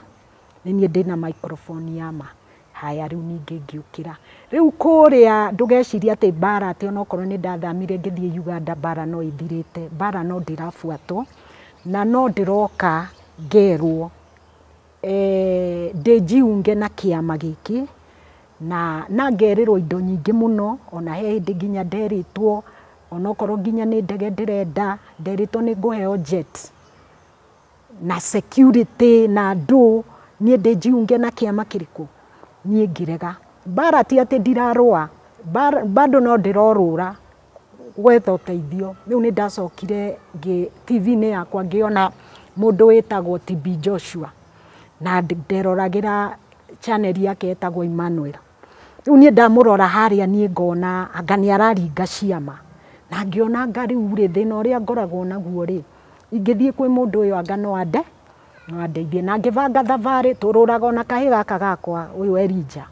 nĩ niĩ ndĩna microphone ya ma. Haya rĩu ningĩ ngĩũkĩra. Rĩu kũrĩa ndũgecirie atĩ mbara atĩ onokorwo nĩ ndathamire ngĩthiĩ Uganda mbara no ĩthirĩte, mbara no ndĩrabuatwo. Na no ndĩroka ngerwo ndĩnjiunge na kĩama gĩkĩ na ngerĩrwo indo nyingĩ mũno ona he hĩndĩ nginya nderĩtwo onokorwo nginya nĩ ndege ndĩrenda nderĩtwo nĩ ngũheo jet na security na andũ niĩ ndĩnjiunge na kĩama kĩrĩkũ niĩ ngĩrega mbara ti atĩ ndirarũa bado no ndĩrorũra gwetha ũteithio. Rĩu nĩ ndacokire TV-inĩ yakwa ngĩona mũndũ wĩtagwo TB Joshua na nderoragĩra channel yake ĩtagwo Emmanuel. Rĩu niĩ ndamũrora harĩa niĩ ngona anga nĩ araringa ciama na ngĩona anga rĩu rĩ thĩna ũrĩa ngoragwo naguo rĩ ingĩthiĩ kwĩ mũndũ ũyũ anga no ande no andeithie. Na ngĩbanga thabarĩ tũrũraga ona kahĩ gaka gakwa ũyũ Elijah.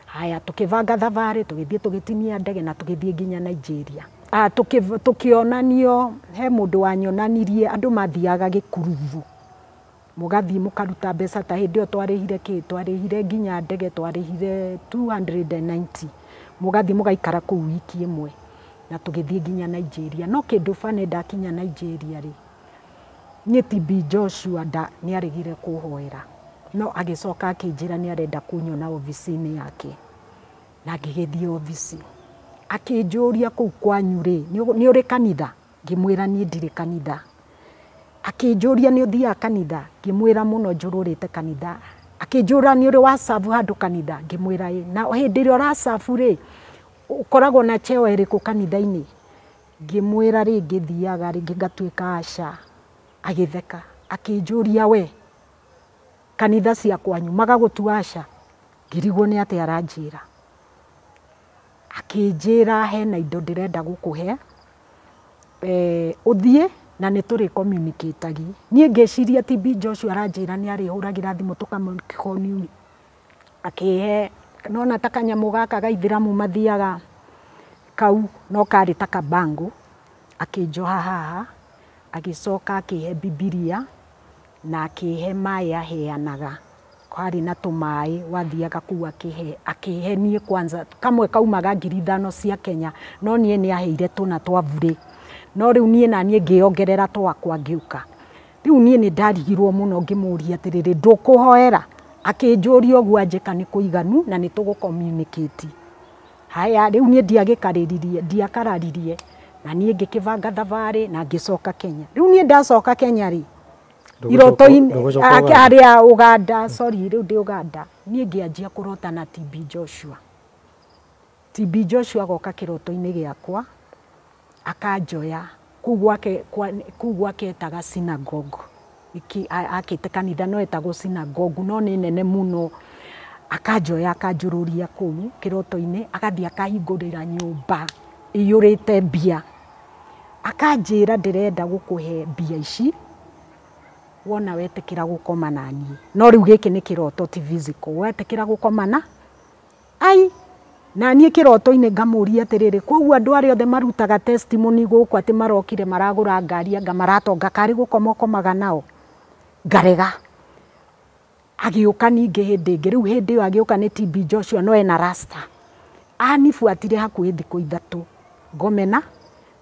Haya tukĩbanga thabarĩ tũgĩthiĩ tũgĩtinia ndege na tũgĩthiĩ nginya Nigeria. Tukĩonanio he mũndũ wanyonanirie andũ mathiaga gĩkurubu mũgathiĩ mũkaruta mbeca ta hĩndĩ ĩyo twarĩhire kĩ twarĩhire nginya ndege twarĩhire 290 mũgathiĩ mũgaikara kũu wiki ĩmwe na tũgĩthiĩ nginya Nigeria. No kĩndũ bane ndakinya Nigeria rĩ niĩ TB Joshua nĩ aregire kũhoera no agĩcoka akĩnjĩra nĩ arenda kunyona obici-inĩ yake na ngĩgĩthiĩ obici akĩnjũria kũu kwanyu rĩ nĩ ũrĩ kanitha ngĩmwĩra niĩ ndirĩ kanitha. Akĩnjũria nĩ ũthiaga kanitha ngĩmwĩra mũno njũrũrĩte kanitha. Akĩnjũra nĩ ũrĩ wacabu handũ kanitha ngĩmwĩra ĩ. Na hĩndĩ ĩrĩa ũracabu rĩ ũkoragwo na cheo ĩrĩkũ kanitha-inĩ ngĩmwĩra rĩngĩ thiaga rĩngĩ ngatuĩka aca. Agĩtheka akĩnjũria we kanitha cia kwanyu magagũtua aca ngĩrigwo nĩ atĩa aranjĩra. Akĩnjĩra hena indo ndĩrenda gũkũhe ũthiĩ na nĩ tũrĩ communicate-agi. Niĩ ngĩciria TB Joshua aranjĩra nĩ arĩhũragĩra thimũ tũkamũ akĩhe nona ta kanyamũ gaka ga ithĩramu mathiaga kau no karĩ ta kabango akĩnjoha haha agĩcoka akĩhe Bibilia na akĩhe maĩ aheanaga kwarĩ na tũmaĩ wathiaga kũu akĩhe niĩ kwanza kamwe kaumaga 5,000 cia Kenya no niĩ nĩ aheire tũna twa burĩ no rĩu niĩ na niĩ ngĩongerera twakwa ngĩũka. Rĩu niĩ nĩ ndarigirwo mũno ngĩmũria atĩrĩrĩ ndũkũhoera akĩnjũria ũguo anjĩka nĩ kũiganu na nĩ tũgũ communicate. Haya rĩu niĩ ndiagĩkarĩririe ndiakararirie na niĩ ngĩkĩbanga thabarĩ na ngĩcoka Kenya. Rĩu niĩ ndacoka Kenya rĩ iroto-inĩ harĩa Uganda sorry rĩu ndĩ Uganda niĩ ngĩanjia kũrota na TB Joshua. TB Joshua agoka kĩroto-inĩ gĩakwa akanjoya kũu gwake etaga synagogue akĩte kanitha no etagwo synagogue no nĩ nene mũno. Akanjoya akanjũrũria kũu kĩroto-inĩ agathiĩ akahingũrĩra nyũmba iyũrĩte mbia akanjĩra ndĩrenda gũkũhe mbia ici wona wetĩkĩra gũkoma na niĩ no rĩu gĩkĩ nĩ kĩroto ti physical wetĩkĩra gũkoma na ai na niĩ kĩroto-inĩ ngamũria atĩrĩrĩ koguo andũ arĩa othe marutaga testimony gũkũ atĩ marokire maragũra ngari anga maratonga karĩ gũkoma ũkomaga nao ngarega. Agĩũka ningĩ hĩndĩ ĩngĩ rĩu hĩndĩ ĩyo agĩũka nĩ TB Joshua no ena rasta anibuatire hakuhĩ thikũ 3 ngomena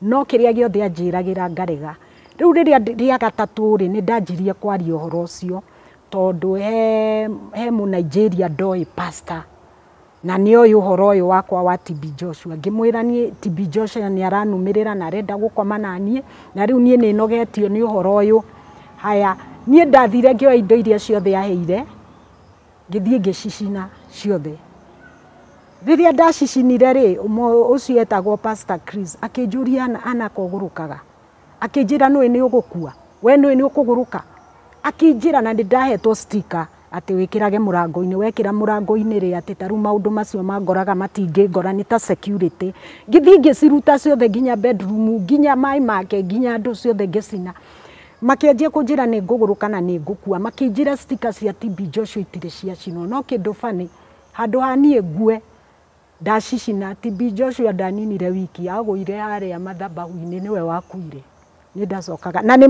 no kĩrĩa gĩothe anjĩragĩra ngarega. Rĩu rĩrĩa rĩa gatatũ rĩ nĩ ndanjirie kwaria ũhoro ũcio tondũ he mũ Nigeria ndoĩ pastor na nĩ oĩ ũhoro ũyũ wakwa wa TB Joshua ngĩmwĩra niĩ TB Joshua nĩ aranumĩrĩra na arenda gũkoma na niĩ na rĩu niĩ nĩ nogetio nĩ ũhoro ũyũ. Haya niĩ ndathire ngĩoya indo iria ciothe aheire ngĩthiĩ ngĩcicina ciothe. Rĩrĩa ndacicinire rĩ ũcio etagwo Pastor Chris akĩnjũria Anna kũgũrũkaga akĩnjĩra nũĩ nĩ ũgũkua we nũĩ nĩ ũkũgũrũka akĩnjĩra na nĩ ndahetwo sticker atĩ wĩkĩrage mũrango-inĩ wekĩra mũrango-inĩ rĩ atĩ ta rĩu maũndũ macio mangoraga matingĩngora nĩ ta security. Ngĩthiĩ ngĩciruta ciothe nginya bedroom nginya maĩ make nginya andũ ciothe ngĩcina. Makĩanjia kũnjĩra nĩ ngũgũrũka na nĩ ngũkua makĩnjĩra sticker cia TB Joshua itirĩ ciacinwo no kĩndũ bani handũ ha niĩ ngue ndacicina TB Joshua ndaninire wiki agũire harĩa mathabahu-inĩ nĩwe wakuire. Nĩ ndacokaga na nĩ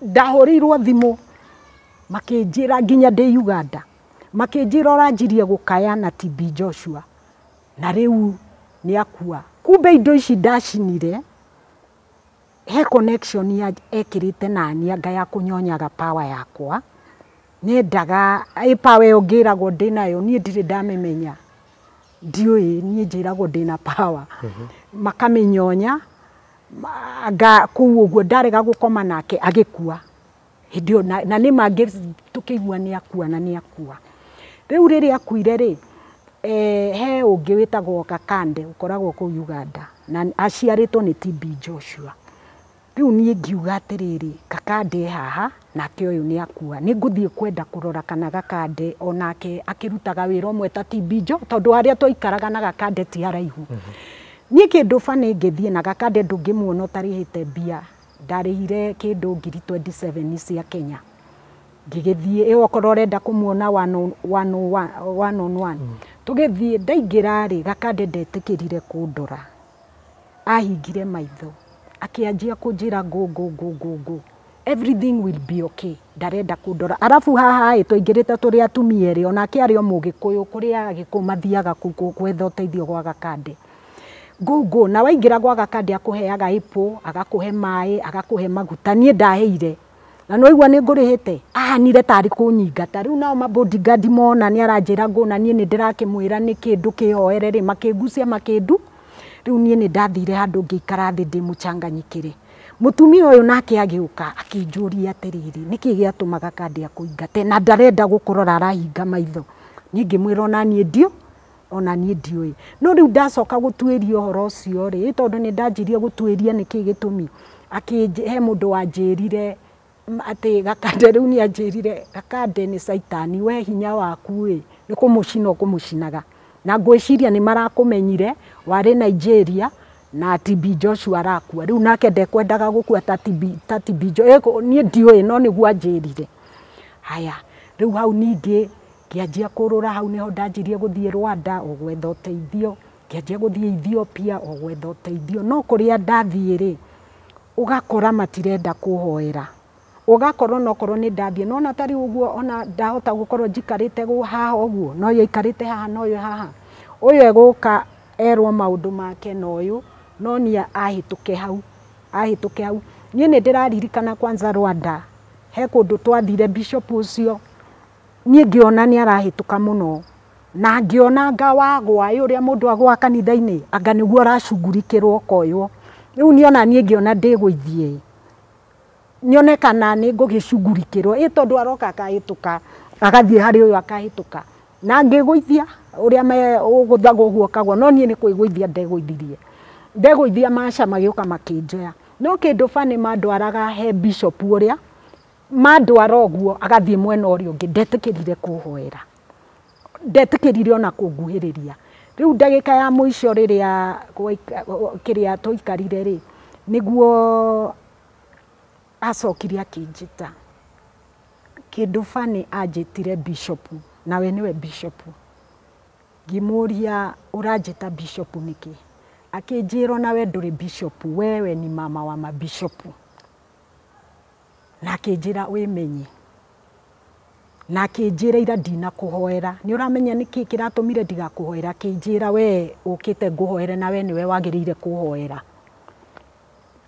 ndahũrĩirwo thimũ makĩnjĩra nginya ndĩ Uganda makĩnjĩra ũranjirie gũkaya na TB Joshua na rĩu nĩ akua. Kumbe indo ici ndacinire He connection ya ekĩrĩte nani anga ya kũnyonyaga power yakwa. Nyendaga ĩ power ĩyo ngĩragwo ndĩnayo, niĩ ndirĩ ndamĩmenya, ndiũĩ, niĩ njĩragwo ndĩna power. Makamĩnyonya anga kũu ũguo ndarega gũkoma nake agĩkua hĩndĩ ĩyo, na nĩ mangĩ tũkĩigua nĩ akua na nĩ akua. Rĩu rĩrĩa akuire rĩ, he ũngĩ wĩtagwo Kakande ũkoragwo kũu Uganda na aciarĩtwo nĩ TB Joshua. Rĩu niĩ ngiuga atĩrĩrĩ, Kakande haha nake ũyũ nĩ akua, nĩ ngũthiĩ kwenda kũrora kana Kakande onake akĩrutaga wĩra ũmwe ta TB Jo, tondũ harĩa twaikaraga na Kakande ti haraihu. Niĩ kĩndũ bani ngĩthiĩ na Kakande ndũngĩmuona ũtarĩhĩte mbia, ndarĩhire kĩndũ 27,000 cia Kenya. Ngĩgĩthiĩ ĩyo okorwo ũrenda kũmuona one on one, one on one. Tũgĩthiĩ ndaingĩra rĩ, Kakande ndetĩkĩrire kũndora, ahingire maitho akĩanjia kũnjĩra go go go go go, everything will be okay, ndarenda kũndora. Arabu haha ĩ twaingĩrĩte tũrĩ atumia erĩ, onake arĩ o Mũgĩkũyũ, kũrĩa Agĩkũyũ mathiaga gwetha ũteithio gwa Gakande. Go go, na waingĩra gwa Gakande akũheaga apple, agakũhe maĩ, agakũhe maguta. Niĩ ndaheire na nĩwaigua nĩ ngũrĩhĩte, ahanire tarĩ kũnyingata. Rĩu nao mabodyguard mona nĩ aranjĩra ngo, na niĩ nĩ ndĩrakĩmwĩra nĩkĩ ndũkĩhoere rĩ, makĩngucia makĩndu. Rĩu niĩ nĩ ndathire handũ ngĩikara thĩ ndĩ mũcanganyikĩre. Mũtumia ũyũ nake agĩũka akĩnjũria atĩrĩrĩ, nĩkĩ gĩatũma Gakande akũingate na ndarenda gũkũrora, arahinga maitho. Niĩ ngĩmwĩra ona niĩ ndio, ona niĩ ndiũĩ. No rĩu ndacoka gũtuĩria ũhoro ũcio rĩ, tondũ nĩ ndanjirie gũtuĩria nĩkĩ gĩtũmi, he mũndũ wanjĩrire atĩ Gakande rĩu nĩ anjĩrire Gakande nĩ caitani, we hinya waku ĩ nĩ kũmũcina ũkũmũcinaga. Na ngwĩciria nĩ marakũmenyire warĩ Nigeria na TB Joshua arakua, rĩu nake ndekwendaga gũkua ta TB, ta TB Joshua. Niĩ ndiũĩ no nĩguo anjĩrire. Haya, rĩu hau ningĩ ngĩanjia kũrũra, hau nĩho ndanjirie gũthiĩ Rwanda o gwetha ũteithio, ngĩanjia gũthiĩ Ethiopia o gwetha ũteithio. No kũrĩa ndathiĩ rĩ, ũgakora matirenda kũhoera, ũgakora onokorwo nĩ ndathiĩ, nona ta rĩu ũguo ona ndahota gũkorwo njikarĩte haha ũguo, no ũyũ aikarĩte haha na ũyũ haha, ũyũ egũka erwo maũndũ make na ũyũ, no niĩ ahĩtũke hau, ahĩtũke hau. Niĩ nĩ ndĩraririkana kwanza Rwanda, he kũndũ twathire bishop ũcio, niĩ ngĩona nĩ arahĩtũka mũno, na ngĩona anga wagwa, ĩ ũrĩa mũndũ agwa kanitha-inĩ, anga nĩguo aracugurikĩrwo ũkoywo. Rĩu niĩ ona niĩ ngĩona ndĩgũithie, nyone kana nĩ ngũgĩcugurikĩrwo, ĩ tondũ aroka akahĩtũka, agathiĩ harĩ ũyũ akahĩtũka, na ngĩgũithia ũrĩa ũgũthagwo ũguo ũkagwa, no niĩ nĩ kwĩgũithia ndegũithirie. Ndegũithia maca magĩũka makĩnjoya. No kĩndũ bani mandwaraga he bishop ũrĩa, mandwara ũguo agathiĩ mwena ũrĩa ũngĩ, ndetĩkĩrire kũhoera, ndetĩkĩrire ona kũnguhĩrĩria. Rĩu ndagĩka ya mũico rĩrĩa kĩrĩa twaikarire rĩ, nĩguo acokire akĩnjĩta. Kĩndũ bani anjĩtire bishop, nawe nĩwe bishop. Ngĩmũria ũranjĩta bishop nĩkĩ? Akĩnjĩra onawe ndũrĩ bishop, wewe ni mama wa mabishop. Na akĩnjĩra wĩmenye. Na akĩnjĩra ira ndinakũhoera, nĩ ũramenya nĩkĩ kĩratũmire ndigakũhoera? Akĩnjĩra we ũkĩte ngũhoere na we nĩwe wagĩrĩire kũhoera.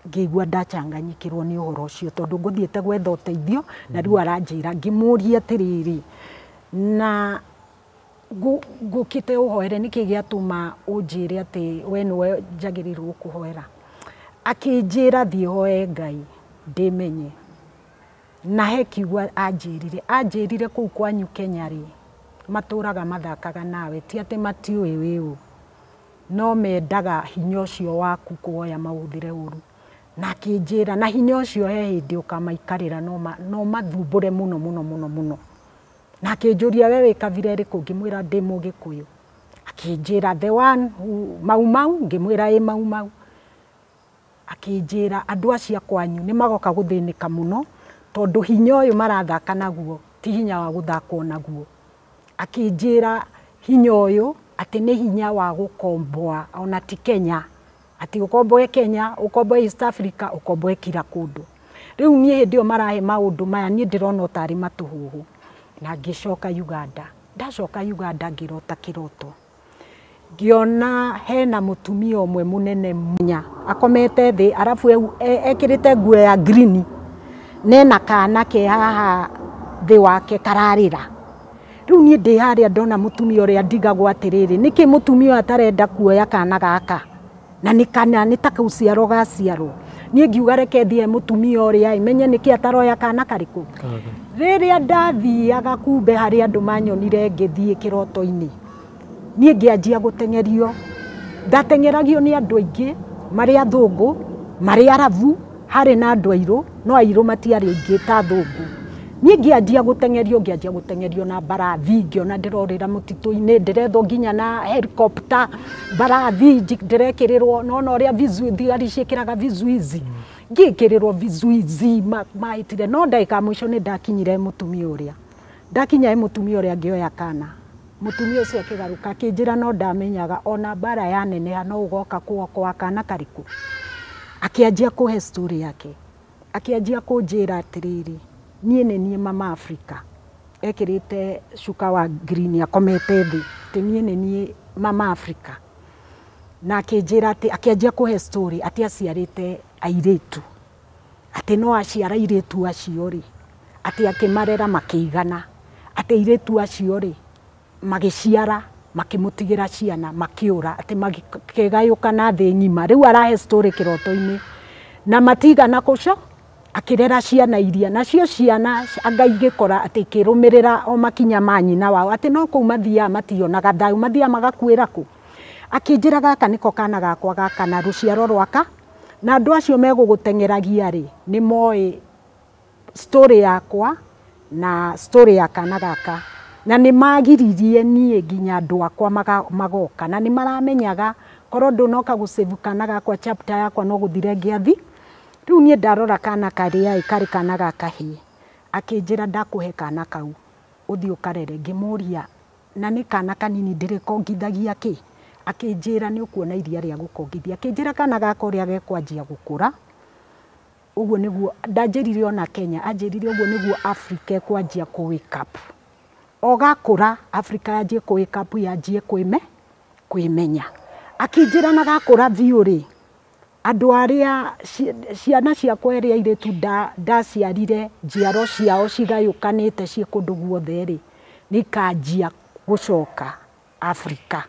Ngĩigua ndachanganyikĩrwo nĩ ũhoro ũcio tondũ ngũthiĩte gwetha ũteithio na rĩu aranjĩra. Ngĩmũria atĩrĩrĩ, na ngũkĩte ũhoere nĩkĩ gĩatũma ũnjĩre atĩ we nĩwe njagĩrĩirwo gũkũhoera? Akĩnjĩra thiĩ hoe Ngai ndĩmenye. Na he kiugo anjĩrire, anjĩrire kũu kwanyu Kenya rĩ, matũraga mathakaga nawe, ti atĩ matiũĩ wĩ ũ, no mendaga hinya ũcio waku kuoya maũhũthĩre ũru. Na akĩnjĩra na hinya ũcio he hĩndĩ ũkamaikarĩra no mathumbũre mũno mũno mũno mũno. Na akĩnjũria we wĩ kabira ĩrĩkũ? Ngĩmwĩra ndĩ Mũgĩkũyũ. Akĩnjĩra the one who Mau Mau, ngĩmwĩra ĩ Mau Mau. Akĩnjĩra andũ acio a kwanyu nĩ magoka gũthĩnĩka mũno tondũ hinya ũyũ marathaka naguo ti hinya wa gũthakwo naguo. Akĩnjĩra hinya ũyũ atĩ nĩ hinya wa gũkomboa ona ti Kenya, atĩ ũkomboe Kenya, ũkomboe East Africa, ũkomboe kila kũndũ. Rĩu niĩ hĩndĩ ĩyo marahe maũndũ maya niĩ ndĩrona tarĩ matũhũhũ. Na ngĩcoka Uganda. Ndacoka Uganda ngĩrota kĩroto. Ngĩona hena mũtumia ũmwe mũnene munya akomete thĩ arabu ekĩrĩte nguo ya green nena kana ke haha thĩ wake kararĩra. Rĩu niĩ ndĩ harĩa ndona mũtumia ũrĩa ndigagwo atĩrĩrĩ, nĩkĩ mũtumia ũyũ atarenda kuoya kana gaka na nĩ kana nĩ ta gũciarwo gaciarwo. Niĩ ngiuga reke thiĩ mũtumia ũrĩa menye nĩkĩ ataroya kana karĩkũ. Rĩrĩa ndathiaga kumbe harĩ andũ manyonire ngĩthiĩ kĩroto-inĩ, niĩ ngĩanjia gũteng'erio. Ndateng'eragio nĩ andũ aingĩ marĩ athũngũ, marĩ arabu, harĩ na andũ airũ, no airũ matiarĩ aingĩ ta athũngũ. Niĩ ngĩanjia gũteng'erio na mbarathi, ngĩona ndĩrorĩra mũtitũ-inĩ, ndĩrethwo nginya na helicopter, mbarathi ndĩrekĩrĩrwo, nona ũrĩa thigari ciĩkĩraga vizuizi. Ngĩkĩrĩrwo vizuizi mahĩtire, no ndagĩka ya mũico nĩ ndakinyire mũtumia ũrĩa. Ndakinya mũtumia ũrĩa ngĩoya kana. Mũtumia ũcio akĩgarũka akĩnjĩra no ndamenyaga ona mbara yaneneha no ũgoka kuokoa kana karĩkũ. Akĩanjia kũhe story yake. Akĩanjia kũnjĩra atĩrĩrĩ, niĩ nĩ niĩ mama Africa. Ekĩrĩte cuka wa green akomete thĩ, atĩ niĩ nĩ niĩ mama Africa. Na akĩnjĩra atĩ, akĩanjia kũhe story atĩ aciarĩte airĩtu. Atĩ no aciara airĩtu acio rĩ, atĩ akĩmarera makĩigana. Atĩ airĩtu acio rĩ, magĩciara, makĩmũtigĩra ciana, makĩũra, atĩ makĩgayũkana thĩ ng'ima. Rĩu arahe story kĩroto-inĩ. Na matigana kũco, akĩrera ciana iria, nacio ciana anga igĩkora atĩ ikĩrũmĩrĩra o makinya ma nyina wao, atĩ no kũu mathiaga mationaga thayũ, mathiaga magakuĩra kũ. Akĩnjĩra gaka nĩko kana gakwa gaka na rũciaro rwaka, na andũ acio megũgũteng'eragia rĩ, nĩ moĩ story yakwa na story ya kana gaka. Na nĩ magiririe niĩ nginya andũ akwa magoka, na nĩ maramenyaga korwo ndũnoka gũsave kana gakwa chapter yakwa no gũthire ngĩathi. Rĩu niĩ ndarora kana karĩa karĩ kana ga kahĩĩ, akĩnjĩra ndakũhe kana kau ũthiĩ ũkarere. Ngĩmũria na nĩ kana kanini ndĩrĩkongithagia kĩ? Akĩnjĩra nĩ ũkuona iria rĩa gũkongithia. Akĩnjĩra kana gaka ũrĩa gekwanjia gũkũra, ũguo nĩguo ndanjĩrire ona Kenya, anjĩrire ũguo nĩguo Africa ĩkwanjia kũ wake up. O gakũra Africa yanjie kũ wake up, yanjie kwĩmenya. Akĩnjĩra na gakũra biũ rĩ, andũ arĩa ciana ciakwa ĩrĩa airĩtu ndaciarire njiaro ciao cigayũkanĩte ciĩ kũndũ guothe rĩ, nĩ ikanjia gũcoka Africa.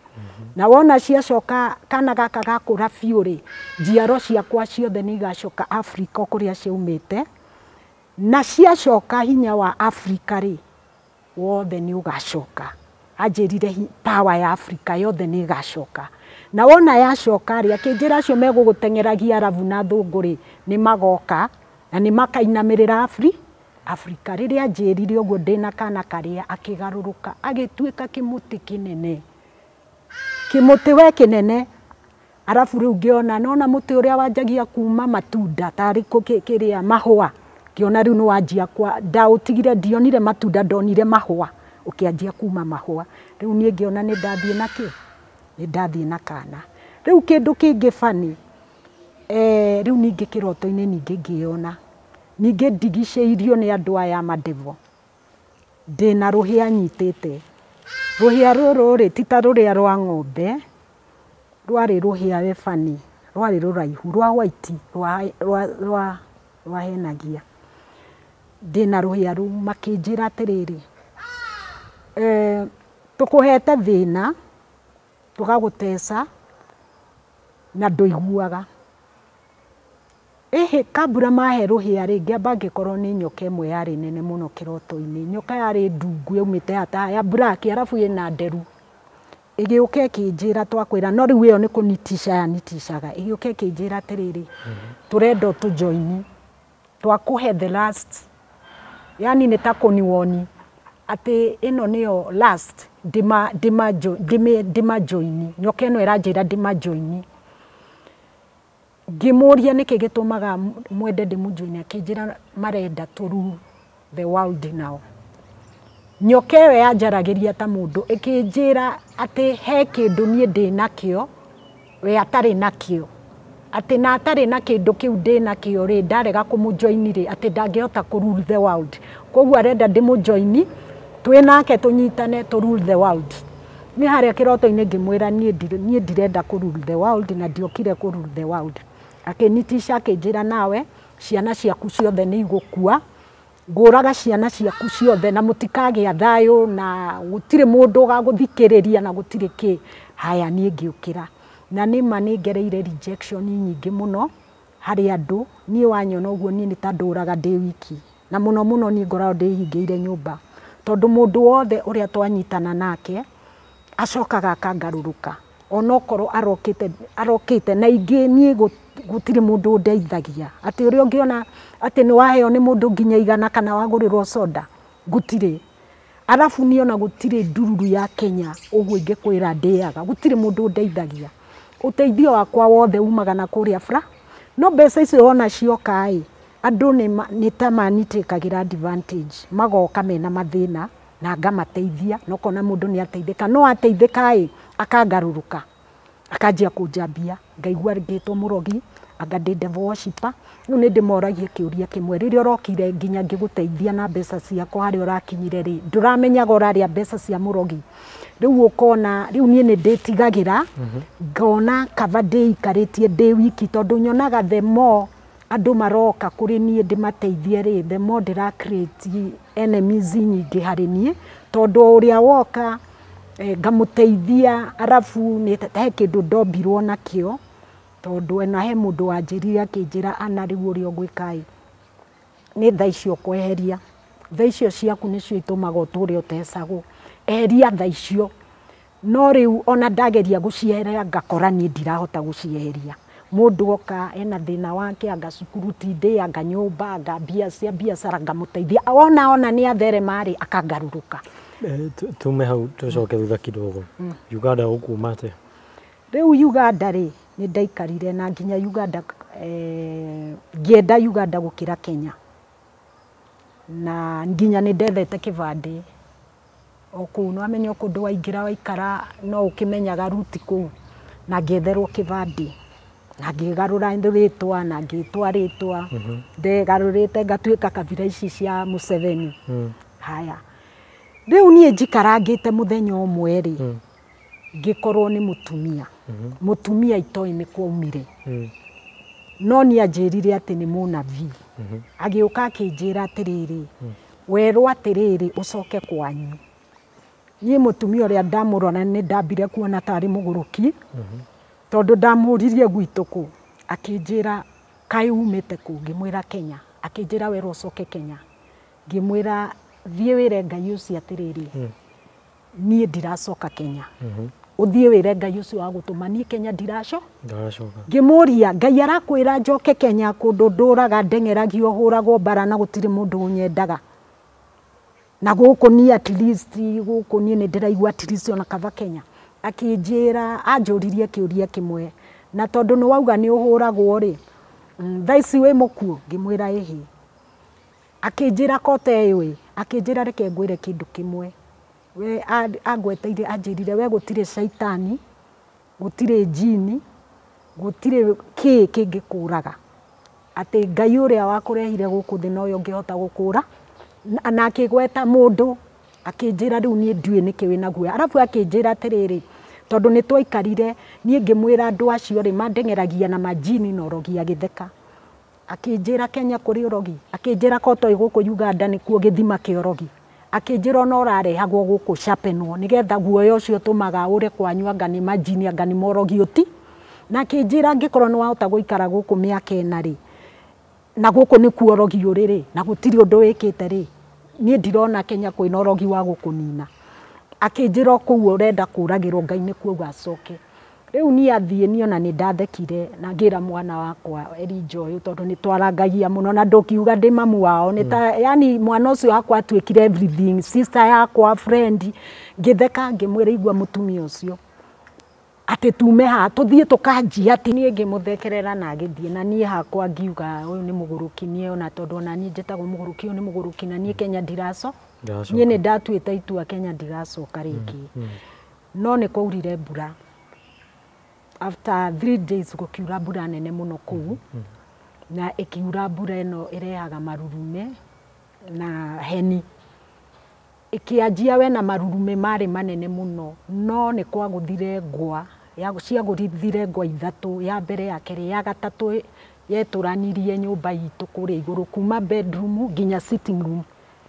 Na wona ciacoka kana gaka gakũra biũ rĩ, njiaro ciakwa ciothe nĩ igacoka Africa kũrĩa ciaumĩte. Na ciacoka hinya wa Africa rĩ, wothe nĩ ũgacoka. Anjĩrire power ya Africa yothe nĩ ĩgacoka. Na wona yacoka rĩ, akĩnjĩra acio megũgũteng'eragia arabu na athũngũ rĩ, nĩ magoka na nĩ makainamĩrĩra Africa. Rĩrĩa anjĩrire ũguo ndĩna kana karĩa, akĩgarũrũka agĩtuĩka kĩmũtĩ kĩnene. Kĩmũtĩ we kĩnene. Arabu rĩu ngĩona nona mũtĩ ũrĩa wanjagia kuma matunda tarĩ kĩrĩa mahũa, ngĩona rĩu nĩ wanjia kwa ndaũtigire, ndionire matunda, ndonire mahũa, ũkĩanjia kuma mahũa. Rĩu niĩ ngĩona nĩ ndathiĩ na kĩ? Nĩ ndathiĩ na kana. Rĩu kĩndũ kĩngĩ funny, rĩu ningĩ kĩroto-inĩ ningĩ ngĩona ningĩ ndigicĩirio nĩ andũ aya mandevo. Ndĩna rũhĩa nyitĩte. Rũhĩa rũrũ rĩ, ti ta rũrĩa rwa ng'ombe, rwarĩ rũhĩa we funny, rwarĩ rũraihu, rwa white, rwahenagia. Ndĩna rũhĩa rũu, makĩnjĩra atĩrĩrĩ, tũkũhete thĩna, tũgagũteca, na ndũiguaga. Ĩhĩ, kambura mahe rũhĩa rĩ, ngĩamba ngĩkorwo nĩ nyoka ĩmwe yarĩ nene mũno kĩroto-inĩ. Nyoka yarĩ ndungu yaumĩte ta ya black, arabu ĩna nderu. Ĩgĩũka ĩkĩnjĩra twakwĩra, no rĩu ĩyo nĩ kũnitisha yanitishaga. Ĩgĩũka ĩkĩnjĩra atĩrĩrĩ, tũrenda ũtũjoini, twakũhe the last, yani nĩ ta kũniwoni, atĩ ĩno nĩyo last, ndĩmajoini. Nyoka ĩno ĩranjĩra ndĩmajoini. Ngĩmũria nĩkĩ gĩtũmaga mwende ndĩmũjoini, akĩnjĩra marenda to rule the world now. Nyoka ĩyo yanjaragĩria ta mũndũ, ĩkĩnjĩra atĩ he kĩndũ niĩ ndĩnakĩo, we atarĩ nakĩo. Atĩ na atarĩ na kĩndũ kĩu ndĩnakĩo rĩ, ndarega kũmũjoini rĩ, atĩ ndangĩhota kũ rule the world. Koguo arenda ndĩmũjoini, twĩ nake tũnyitane tũ rule the world. Niĩ harĩa kĩroto-inĩ ngĩmwĩra niĩ ndirenda kũ rule the world na ndiokire kũ rule the world. Akĩnitisha akĩnjĩra nawe ciana ciaku ciothe nĩ igũkua, ngũraga ciana ciaku ciothe na mũtikagĩa thayũ na gũtirĩ mũndũ ũgagũthikĩrĩria na gũtirĩ kĩ. Haya niĩ ngĩũkĩra. Na nĩma nĩ ngereire rejection nyingĩ mũno harĩ andũ. Niĩ wanyona ũguo niĩ nĩ ta ndũraga ndĩ wiki. Na mũno mũno niĩ ngoragwo ndĩhingĩire nyũmba. Tondũ mũndũ wothe ũrĩa twanyitana nake acokaga akangarũrũka. Onokorwo arokĩte na ingĩ niĩ gũtirĩ mũndũ ũndeithagia. Atĩ ũrĩa ũngĩona atĩ nĩ waheo nĩ mũndũ nginya 100 kana wagũrĩrwo soda, gũtirĩ. Arabu niĩ ona gũtirĩ ndururu ya Kenya ũguo ingĩkwĩra ndĩaga, gũtirĩ mũndũ ũndeithagia. Ũteithio wakwa wothe umaga na kũrĩa bara. No mbeca icio wona cioka ĩ, andũ nĩ ta manitĩkagĩra advantage, magoka mena mathĩna na ngamateithia, na ũkona mũndũ nĩ ateithĩka. No ateithĩka ĩ, akangarũrũka, akanjia kũnjambia, ngaigua ngĩtwo mũrogi, anga ndĩ devil worshipper. Rĩu nĩ ndĩmoragia kĩũria kĩmwe, rĩrĩa ũrokire nginya ngĩgũteithia na mbeca ciakwa harĩa ũrakinyire rĩ, ndũramenyaga ũrarĩa mbeca cia mũrogi. Rĩu ũkona, rĩu niĩ nĩ ndĩtigagĩra, ngona kaba ndĩikarĩtie ndĩ wiki, tondũ nyonaga the more andũ maroka kũrĩ niĩ ndĩmateithie rĩ, the more ndĩra create enemies nyingĩ harĩ niĩ, tondũ ũrĩa woka ngamũteithia, arabu nĩ he kĩndũ ndombirwo nakĩo, tondũ ona he mũndũ wanjĩrire akĩnjĩra ana rĩu ũrĩa ũgwĩka ĩ, nĩ thaa icio kweheria. Thaa icio ciaku nĩcio itũmaga ũtũre ũtecagwo. Eheria thaa icio. No rĩu ona ndageria gũcieheria ngakora niĩ ndirahota gũcieheria. Mũndũ oka ena thĩna wake, anga cukuru ti ndĩ, anga nyũmba, anga mbia cia biacara, ngamũteithia. Ona nĩ atherema rĩ, akangarũrũka. Tume hau tũcoke thutha kidogo. Uganda ũkuma atĩa? Rĩu Uganda rĩ, nĩ ndaikarire na nginya Uganda, ngĩenda Uganda gũkĩra Kenya. Na nginya nĩ ndethete kĩbandĩ. O kũu nĩ wamenya o kũndũ waingĩra waikara no ũkĩmenyaga ruti kũu. Na ngĩetherwo kĩbandĩ. Na ngĩgarũra rĩtwa, na ngĩtwa rĩtwa. Ndegarũrĩte ngatuĩka kabira ici cia Museveni. Haya. Rĩu niĩ njikarangĩte mũthenya ũmwe rĩ, ngĩkorwo nĩ mũtumia. Mũtumia itoĩ nĩ kwaumire. No nĩ anjĩrire atĩ nĩ mũnabii. Agĩũka akĩnjĩra atĩrĩrĩ, werwo atĩrĩrĩ ũcoke kwanyu. Niĩ mũtumia ũrĩa ndamũrora nĩ ndambire kuona tarĩ mũgũrũki, tondũ ndamũririe gwitũ kũ, akĩnjĩra kaĩ umĩte kũ, ngĩmwĩra Kenya. Akĩnjĩra werwo ũcoke Kenya. Ngĩmwĩra thiĩ wĩre Ngai ũcio atĩrĩrĩ, niĩ ndiracoka Kenya. Ũthiĩ wĩre Ngai ũcio wa gũtũma niĩ Kenya ndiracoka. Ngĩmũria Ngai arakwĩra njoke Kenya kũndũ ndũraga ndeng'eragio hũragwo mbara na gũtirĩ mũndũ ũnyendaga. Na gũkũ niĩ at least, gũkũ niĩ nĩ ndĩraigua at least ona kaba Kenya. Akĩnjĩra, anjũririe kĩũria kĩmwe, na tondũ nĩ wauga nĩ ũhũragwo rĩ, thaa ici wĩ mũkuũ? Ngĩmwĩra ĩhĩ. Akĩnjĩra kote ĩyo ĩ, akĩnjĩra reke ngwĩre kĩndũ kĩmwe. We angweteire anjĩrire we gũtirĩ caitani, gũtirĩ njini, gũtirĩ kĩ kĩngĩkũraga. Atĩ Ngai ũrĩa wakũrehire gũkũ thĩ nowe ũngĩhota gũkũra. Na akĩgweta mũndũ, akĩnjĩra rĩu niĩ ndiũĩ nĩkĩ wĩna guoya. Arabu akĩnjĩra atĩrĩrĩ, tondũ nĩ twaikarire, niĩ ngĩmwĩra andũ acio rĩ, mandeng'eragia na majini na ũrogi agĩtheka. Akĩnjĩra Kenya kũrĩ ũrogi, akĩnjĩra kotoĩ gũkũ Uganda nĩkuo gĩthima kĩa ũrogi. Akĩnjĩra ona ũrarehagwo gũkũ sharpenwo nĩgetha guoya ũcio ũtũmaga ũre kwanyu anga nĩ majini anga nĩ morogi ũti. Na akĩnjĩra angĩkorwo nĩ wahota gũikara gũkũ mĩaka ĩna rĩ, na gũkũ nĩkuo ũrogi ũrĩ rĩ, na gũtirĩ ũndũ wĩkĩte rĩ, niĩ ndirona Kenya kwĩna ũrogi wa gũkũnina. Akĩnjĩra o kũu ũrenda kũragĩrwo Ngai nĩkuo ũgacoke. Rĩu niĩ athiĩ niĩ ona nĩ ndathekire na ngĩra mwana wakwa Elijah ũyũ tondũ nĩ twarangagia mũno na ndũkiuga ndĩ mamu wao nĩ ta yani mwana ũcio wakwa atuĩkire everything, sister yakwa, friend. Ngĩtheka ngĩmwĩra igua mũtumia ũcio atĩ tume haha tũthiĩ tũkanjia atĩ niĩ ngĩmũthekerera na agĩthiĩ na niĩ hakwa ngiuga ũyũ nĩ mũgũrũki niĩ ona tondũ ona niĩ njĩtagwo mũgũrũki ũyũ nĩ mũgũrũki na niĩ Kenya ndiracoka. Niĩ nĩ ndatuĩte itua Kenya ndigacoka rĩngĩ. No nĩ kwaurire mbura. After 3 days gũkiura mbura nene mũno kũu, na ĩkiura mbura ĩno ĩrehaga marurume na heni. Ĩkĩanjia we na marurume marĩ manene mũno, no nĩ kwagũthire ngwa, ciagũthire ngwa ithatũ, ya mbere ya kerĩ, ya gatatũ yetũranirie nyũmba itũ kũrĩa igũrũ kuma bedroom nginya sitting room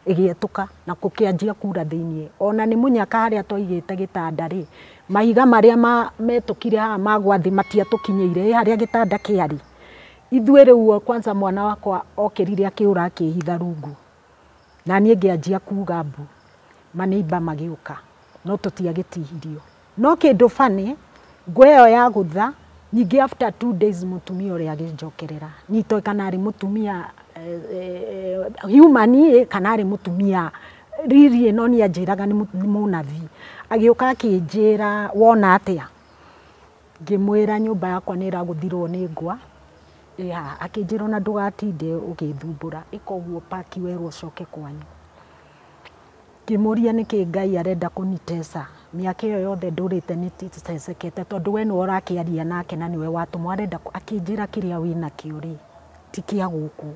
ĩgĩetũka na gũkĩanjia kura thĩiniĩ. Ona nĩ mũnyaka harĩa twaigĩte gĩtanda rĩ, mahiga marĩa metũkire haha magwa thĩ matiatũkinyĩire, ĩ harĩa gĩtanda kĩarĩ. Ithuĩ rĩu kwanza mwana wakwa okĩrire akĩũra akĩhitha rungu, na niĩ ngĩanjia kuga mbu, maneiba magĩũka, no tũtiagĩtihirio. No kĩndũ funny, ngwa ĩyo yagũtha, ningĩ after 2 days mũtumia ũrĩa agĩnjokerera. Niĩ itoĩ kana arĩ mũtumia human kana arĩ mũtumia riri, no niĩ anjĩraga nĩ mũnabii. Agĩũka akĩnjĩra wona atĩa, ngĩmwĩra nyũmba yakwa nĩ ĩragũthirwo nĩ ngwa. Akĩnjĩra ona ndũgatinde ũgĩthumbũra, ĩka ũguo paki werwo ũcoke kwanyu. Ngĩmũria nĩkĩ Ngai arenda kũnitesa, mĩaka ĩyo yothe ndũrĩte nĩtecekete, tondũ we nĩwe ũrakĩaria nake na nĩwe watũmwo, arenda akĩnjĩra kĩrĩa wĩnakĩo rĩ ti kĩa gũkũ.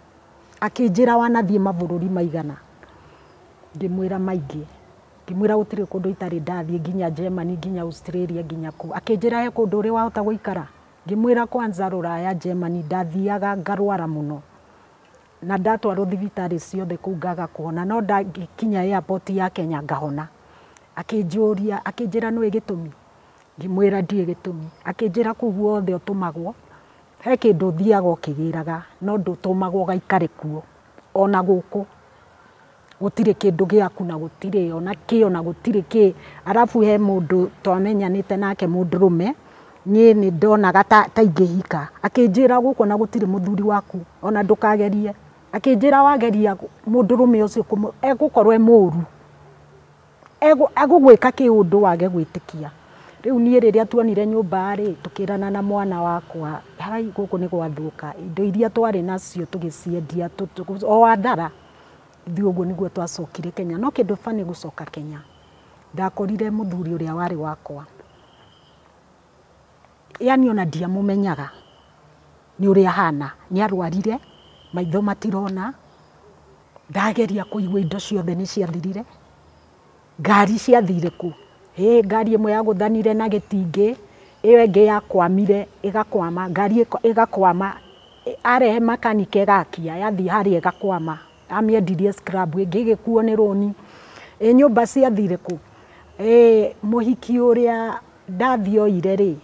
Akĩnjĩra wanathiĩ mabũrũri maigana, ngĩmwĩra maingĩ, ngĩmwĩra gũtirĩ kũndũ itarĩ ndathiĩ nginya Germany, nginya Australia, nginya kũ. Akĩnjĩra he kũndũ ũrĩ wahota gũikara, ngĩmwĩra kwanza rũraya Germany ndathiaga ngarwara mũno, na ndatwarwo thibitarĩ ciothe kũu ngaga kũhona, no ndakinya airport ya Kenya ngahona. Akĩnjũria, akĩnjĩra nĩũĩ gĩtũmi, ngĩmwĩra ndiũĩ gĩtũmi. Akĩnjĩra kũu guothe ũtũmagwo he kĩndũ ũthiaga ũkĩgĩraga, no ndũtũmagwo ũgaikare kuo, ona gũkũ gũtirĩ kĩndũ gĩaku na gũtirĩ ona kĩ ona gũtirĩ kĩ. Arabu he mũndũ twamenyanĩte nake mũndũrũme, niĩ nĩ ndonaga ta ingĩhika, akĩnjĩra gũkũ ona gũtirĩ mũthuri waku, ona ndũkagerie. Akĩnjĩra wageria mũndũrũme ũcio egũkorwo e mũru, egũgwĩka kĩũndũ wage gwĩtĩkia. Rĩu niĩ rĩrĩa tuonire nyũmba rĩ, tũkĩrana na mwana wakwa, hai gũkũ nĩ gwathũka, indo iria twarĩ nacio tũgĩciendia o athara. Ithuĩ ũguo nĩguo twacokire Kenya. No kĩndũ funny gũcoka Kenya, ndakorire mũthuri ũrĩa warĩ wakwa, yani ona ndiamũmenyaga nĩ ũrĩa ahana, nĩ arwarire, maitho matirona, ndageria kũigua indo ciothe nĩ ciathirire, ngari ciathire kũ, ngari ĩmwe yagũthanire na gĩtingĩ, ĩyo ĩngĩ yakwamire ĩgakwama, ngari ĩgakwama, arehe makanika ĩgakia, yathiĩ harĩa ĩgakwama, amĩendirie scrap, ĩngĩ ĩgĩkuo nĩ rũni. Nyũmba ciathire kũ, mũhiki ũrĩa ndathioire rĩ,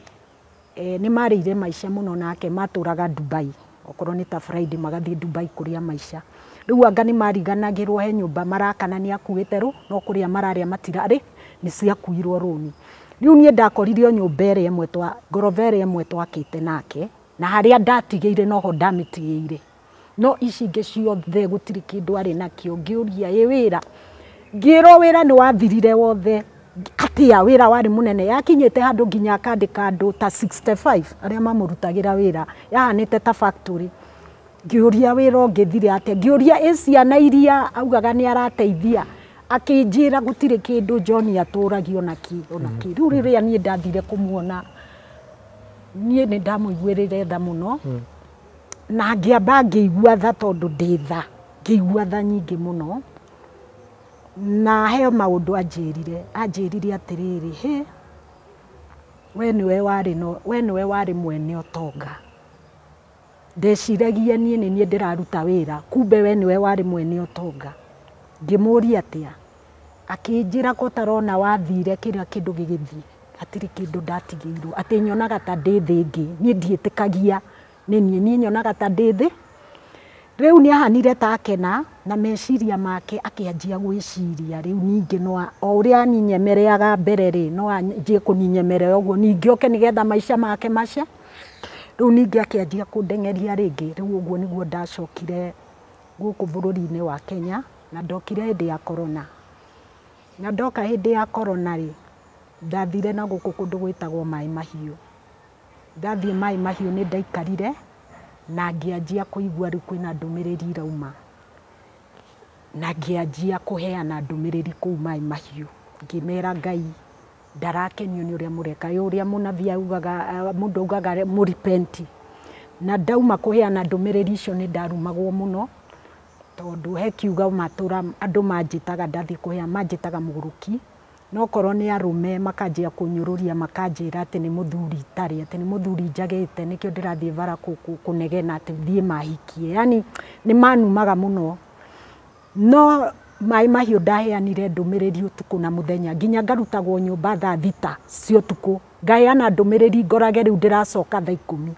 nĩ marĩire maica mũno nake, matũraga Dubai, okorwo nĩ ta Friday magathiĩ Dubai kũrĩa maica. Rĩu anga nĩ mariganagĩrwo he nyũmba marakana nĩ akuĩte rũ, no kũrĩa mararĩa matirarĩ, nĩ ciakuirwo rũni. Rĩu niĩ ndakorire o nyũmba ĩrĩa ĩmwe ngoroba ĩrĩa ĩmwe twakĩte nake, na harĩa ndatigĩire noho ndamĩtigĩire. No ici ingĩ ciothe gũtirĩ kĩndũ arĩ nakĩo. Ngĩũria ĩ wĩra, ngĩrwo wĩra nĩ wathirire wothe. Atĩa wĩra warĩ mũnene, yakinyĩte handũ nginya akandĩka andũ ta 65 arĩa mamũrutagĩra wĩra, yahanĩte ta factory. Ngĩũria wĩra ũngĩthire atĩa, ngĩũria ĩ ciana iria augaga nĩ arateithia, akĩnjĩra gũtirĩ kĩndũ John atũragio ona kĩ. Rĩu rĩrĩa niĩ ndathire kũmuona, niĩ nĩ ndamũiguĩrĩire tha mũno, na ngĩamba ngĩigua tha tondũ ndĩ tha, ngĩigua tha nyingĩ mũno. Na he maũndũ anjĩrire, anjĩrire atĩrĩrĩ, hĩ, we nĩwe warĩ no, we nĩwe warĩ mwene ũtonga. Ndeciragia niĩ nĩ niĩ ndĩraruta wĩra, kumbe we nĩwe warĩ mwene ũtonga. Ngĩmũria atĩa, akĩnjĩra ko ũtarona wathire kĩrĩa kĩndũ gĩgĩthiĩ, hatirĩ kĩndũ ndatigĩirwo, atĩ nyonaga ta ndĩ thĩ ĩngĩ, niĩ ndiĩtĩkagia nĩ niĩ, niĩ nyonaga ta ndĩ thĩ. Rĩu nĩ ahanire ta akena na meciria make akĩanjia gwĩciria rĩu ningĩ no o ũrĩa aninyemereaga mbere rĩ, no anjie kũninyemerera ũguo ningĩ oke nĩgetha maica make mace. Rĩu ningĩ akĩanjia kũndeng'eria rĩngĩ. Rĩu ũguo nĩguo ndacokire gũkũ bũrũri-inĩ wa Kenya, na ndokire hĩndĩ ya corona. Na ndoka hĩndĩ ya corona rĩ, ndathire na gũkũ kũndũ gwĩtagwo Maĩ Mahiũ. Ndathiĩ Maĩ Mahiũ nĩ ndaikarire na ngĩanjia kũigua rĩu kwĩna ndũmĩrĩri irauma, na ngĩanjia kũheana ndũmĩrĩri kũu Maĩ Mahiũ. Ngĩmera Ngai ndarakenio nĩ ũrĩa mũreka, ũrĩa mũnabii augaga, mũndũ augaga mũrepent. Na ndauma kũheana ndũmĩrĩri icio nĩ ndarumagwo mũno, Tondũ he kiugo matũra andũ manjĩtaga ndathiĩ kũheana manjĩtaga mũgũrũki. No korwo nĩ arũme makanjia kũnyũrũria makanjĩra atĩ nĩ mũthuri itarĩ, atĩ nĩ mũthuri njagĩte nĩkĩo ndĩrathiĩ bara kũnegena atĩ thiĩ mahikie. Yani nĩ manumaga mũno. No Maĩ Mahiũ ndaheanire ndũmĩrĩri ũtukũ na mũthenya nginya ngarutagwo nyũmba thaa 6 cia ũtukũ ngaheana ndũmĩrĩri ngorage rĩu ndĩracoka thaa 10.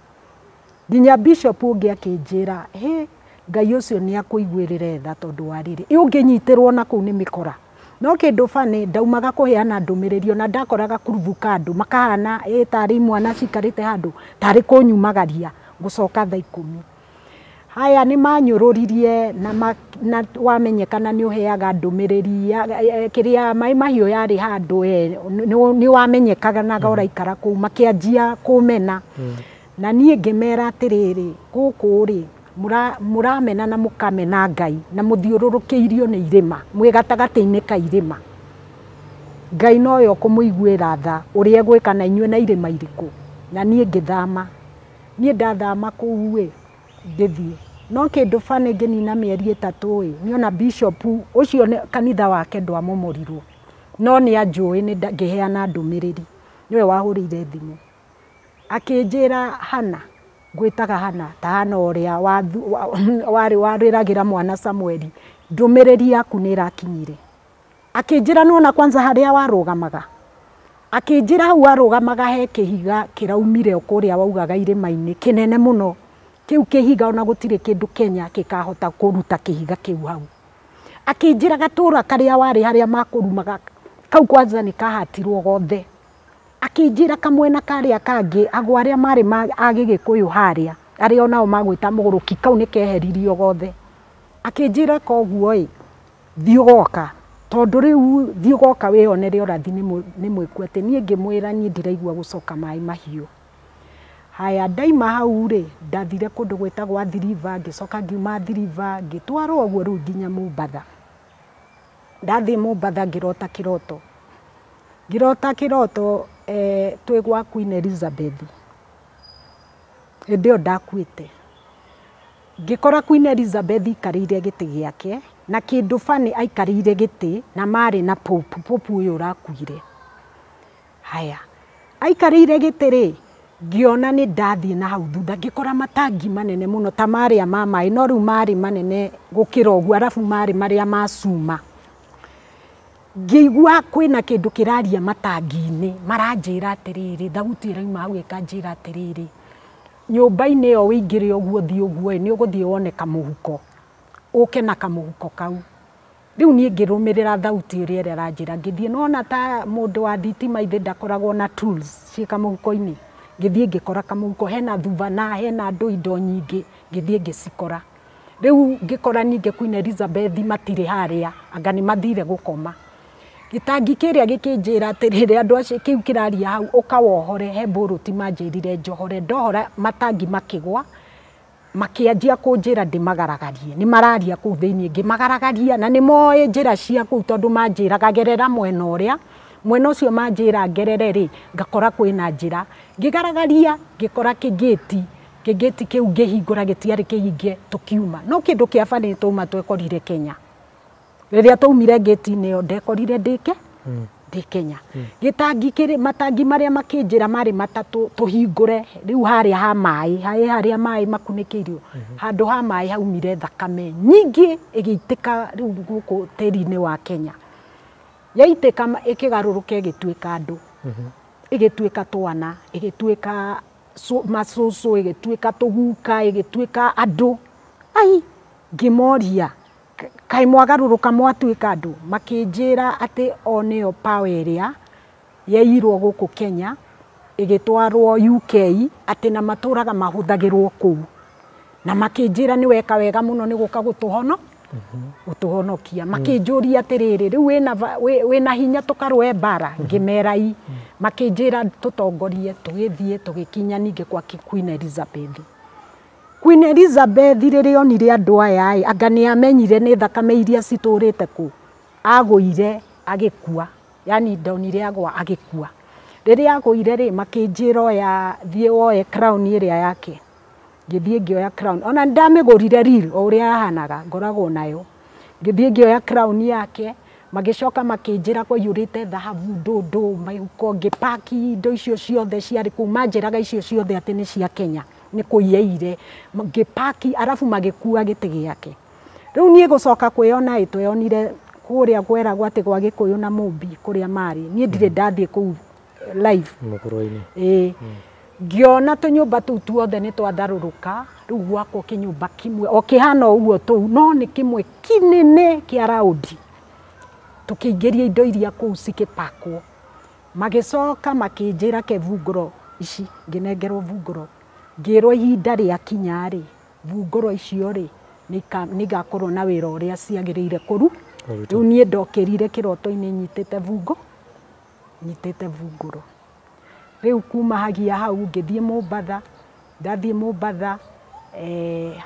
Nginya bishop ũngĩ akĩnjĩra hĩ Ngai ũcio nĩ akũiguĩrĩre tha tondũ wa rĩrĩ ũngĩnyitĩrwo na kũu nĩ mĩkora. No kĩndũ bani ndaumaga kũheana ndũmĩrĩri ona ndakoraga kurubuka andũ makahana ĩ tarĩ imwana cikarĩte handũ tarĩ kũnyumagaria gũcoka thaa 10. Haya nĩ manyũrũririe na wamenyekana nĩ ũheaga ndũmĩrĩri kĩrĩa Maĩ Mahiũ yarĩ handũ nĩ wamenyekanaga ũraikara kũu makĩanjia kũmena. Na niĩ ngĩmera atĩrĩrĩ gũkũ rĩ mũramena na mũkamena Ngai na mũthiũrũrũkĩirio nĩ irĩma mwĩ gatagatĩ-inĩ ka irĩma. Ngai nowe ũkũmũiguĩra tha ũrĩa egwĩka na inyuĩ na irĩma irĩkũ. Na niĩ ngĩthama. Niĩ ndathama kũu ĩ ngĩthiĩ. No kĩndũ bani ngĩnina mĩeri 3 ĩ nĩona bishop ũcio kanitha wake ndwamomorirwo no nĩ anjũĩ nĩ ngĩheana ndũmĩrĩri nĩwe wahũrĩire thimũ akĩnjĩra Hana ngwĩtaga Hana ta Hana ũrĩa warĩ warĩragĩra mwana Samueli ndũmĩrĩri yaku nĩ ĩrakinyire. Akĩnjĩra nĩwona kwanza harĩa warũgamaga. Akĩnjĩra hau warũgamaga he kĩhiga kĩraumire kũrĩa waugaga irĩma-inĩ kĩnene mũno. Kĩu kĩhiga ona gũtirĩ kĩndũ Kenya gĩkahota kũruta kĩhiga kĩu hau. Akĩnjĩra gatũra karĩa warĩ harĩa makũrumaga kau kwanza nĩ kahatirwo gothe. Akĩnjĩra kamwena karĩa kangĩ agwa arĩa marĩ a Gĩgĩkũyũ harĩa arĩa onao magwĩta mũgũrũki kau nĩ keheririo gothe. Akĩnjĩra koguo ĩ thiĩ ũgoka tondũ rĩu thiĩ ũgoka wĩyonere ũrathi nĩ mwĩku atĩ niĩ ngĩmwĩra niĩ ndiraigua gũcoka Maĩ Mahiũ. Haya ndaima hau rĩ ndathire kũndũ gwĩtagwo Athi River ngĩcoka ngiuma Athi River ngĩtwarwo ũguo rĩu nginya Mombatha. Ndathiĩ Mombatha ngĩrota kĩroto. Ngĩrota kĩroto twĩ gwa Queen Elizabeth. Hĩndĩ ĩyo ndakuĩte. Ngĩkora Queen Elizabeth aikarĩire gĩtĩ gĩake na kĩndũ bani aikarĩire gĩtĩ na marĩ na Pope, Pope ũyũ ũrakuire. Haya aikarĩire gĩtĩ rĩ ngĩona nĩ ndathiĩ na hau thutha ngĩkora matangi manene mũno ta marĩa ma maĩ no rĩu marĩ manene gũkĩra ũguo arabu marĩ marĩa ma cuma. Ngĩigua kwĩna kĩndũ kĩraria matangi-inĩ maranjĩra atĩrĩrĩ thauti ĩrauma hau ĩkanjĩra atĩrĩrĩ nyũmba-inĩ ĩyo wĩingĩre ũguo thiĩ ũguo ĩ nĩ ũgũthiĩ wone kamũhuko ũke na kamũhuko kau. Rĩu niĩ ngĩrũmĩrĩra thauti ĩrĩa ĩranjĩra ngĩthiĩ nĩwona ta mũndũ wa thitima ithe ndakoragwo na tools ciĩ kamũhuko-inĩ. Ngĩthiĩ ngĩkora kamũhuko hena thuvana hena andũ indo nyingĩ ngĩthiĩ ngĩcikora. Rĩu ngĩkora ningĩ Queen Elizabeth matirĩ harĩa anga nĩ mathire gũkoma. Gĩtangi kĩrĩa gĩkĩnjĩra atĩrĩrĩ andũ acio kĩu kĩraria hau ũkawohore he mbũrũti manjĩrire njohore ndohora matangi makĩgwa makĩanjia kũnjĩra ndĩmagaragarie nĩ mararia kũu thĩinĩ ngĩmagaragaria na nĩ moĩ njĩra cia kũu tondũ manjĩraga gerera mwena ũrĩa mwena ũcio manjĩra ngerere rĩ ngakora kwĩna njĩra ngĩgaragaria ngĩkora kĩgĩti kĩgĩti kĩu ngĩhingũra gĩtiarĩ kĩhinge tũkiuma. No kĩndũ kĩa bani twauma twekorire Kenya. Rĩrĩa twaumire ngĩti-inĩ ĩyo ndekorire ndĩke ndĩ Kenya. Gĩtangi kĩrĩ matangi marĩa makĩnjĩra marĩ matatũ tũhingũre rĩu harĩa ha maĩ harĩa maĩ makunĩkĩirio handũ ha maĩ haumire thakame nyingĩ ĩgĩitĩka rĩu gũkũ tĩri-inĩ wa Kenya. Yaitĩka ĩkĩgarũrũka ĩgĩtuĩka andũ ĩgĩtuĩka twana ĩgĩtuĩka macũcũ ĩgĩtuĩka tũguka ĩgĩtuĩka andũ. Ai ngĩmoria kaĩ mwagarũrũka mwatuĩka andũ makĩnjĩra atĩ o nĩyo power ĩrĩa yaiyirwo gũkũ Kenya ĩgĩtwarwo UK atĩ na matũraga mahũthagĩrwo kũu. Na makĩnjĩra nĩ weka wega mũno nĩ gũka gũtũhonokia. Makĩnjũria atĩrĩrĩ rĩu wĩna hinya tũkarũe mbara ngĩmera i makĩnjĩra tũtongorie tũgĩthiĩ tũgĩkinya ningĩ kwa Queen Elizabeth. Queen Elizabeth rĩrĩa onire andũ aya ĩ anga nĩ amenyire nĩ thakame iria citũrĩte kũu agũire agĩkua yani ndonire agwa agĩkua. Rĩrĩa agũire rĩ makĩnjĩra oya thiĩ woe crown ĩrĩa yake Ngĩthiĩ ngĩoya crown ona ndamĩgũrire real o ũrĩa yahanaga ngoragwo nayo. Ngĩthiĩ ngĩoya crown yake magĩcoka makĩnjĩra kwaiyũrĩte thahabu ndũndũ mĩhuko ngĩpaki indo icio ciothe ciarĩ kũu manjĩraga icio ciothe atĩ nĩ cia Kenya nĩ kũiyaire ngĩpaki arabu magĩkua gĩtĩ gĩake. Rĩu niĩ gũcoka kwĩyona ĩ tweyonire kũrĩa kweragwo atĩ gwa Gĩkũyũ na Mũmbi kũrĩa marĩ niĩ ndirĩ ndathiĩ kũu live Mũkũrwe-inĩ. Ĩĩ ngĩona tũnyũmba tũu tuothe nĩ twatharũrũka rĩu gwakwo kĩnyũmba kĩmwe o kĩhana ũguo tũu no nĩ kĩmwe kĩnene kĩa raundi tũkĩingĩria indo iria kũu cikĩpakwo. Magĩcoka makĩnjĩra ke bungũro ici ngĩnengerwo bungũro ngĩrwo ihinda rĩakinya rĩ bungũro icio rĩ nĩ igakorwo na wĩra ũrĩa ciagĩrĩire kũru. Rĩu niĩ ndokĩrire kĩroto-inĩ nyitĩte nyitĩte bungũro. Rĩu kuma hagia hau ngĩthiĩ Mombatha ndathiĩ Mombatha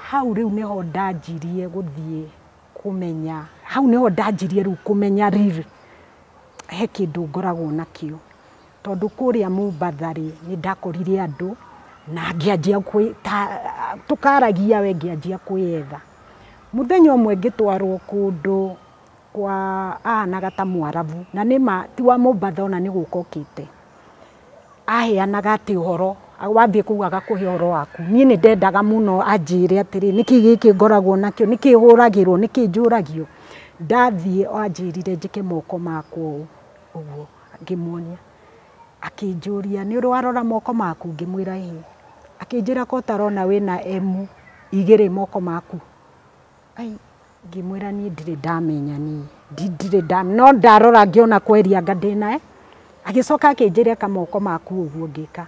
hau rĩu nĩho ndanjirie gũthiĩ kũmenya hau nĩho ndanjirie rĩu kũmenya real he kĩndũ ngoragwo nakĩo tondũ kũrĩa Mombatha rĩ nĩ ndakorire andũ na ngĩanjia tũkaragia we ngĩanjia kwĩyetha. Mũthenya ũmwe ngĩtwarwo kũndũ kwa ahanaga ta Mwarabu na nĩma ti wa Mombatha ona nĩ gũka okĩte. Aheanaga atĩ ũhoro wathiĩ kũu agakũhe ũhoro waku. Niĩ nĩ ndendaga mũno anjĩre atĩrĩ nĩkĩ gĩkĩ ngoragwo nakĩo nĩkĩ hũragĩrwo nĩkĩ njũragio. Ndathiĩ anjĩrire njĩke moko makwa ũũ ũguo ngĩmuonia. Akĩnjũria nĩ ũrĩ warora moko maku ngĩmwĩra ĩĩ. Akĩnjĩra ko ũtarona wĩna emu igĩrĩ moko maku. Ai ngĩmwĩra niĩ ndirĩ ndamenya niĩ ndirĩ no ndarora ngĩona kweria anga ndĩnae. Agĩcoka akĩnjĩra ĩka moko maku ũguo ngĩka.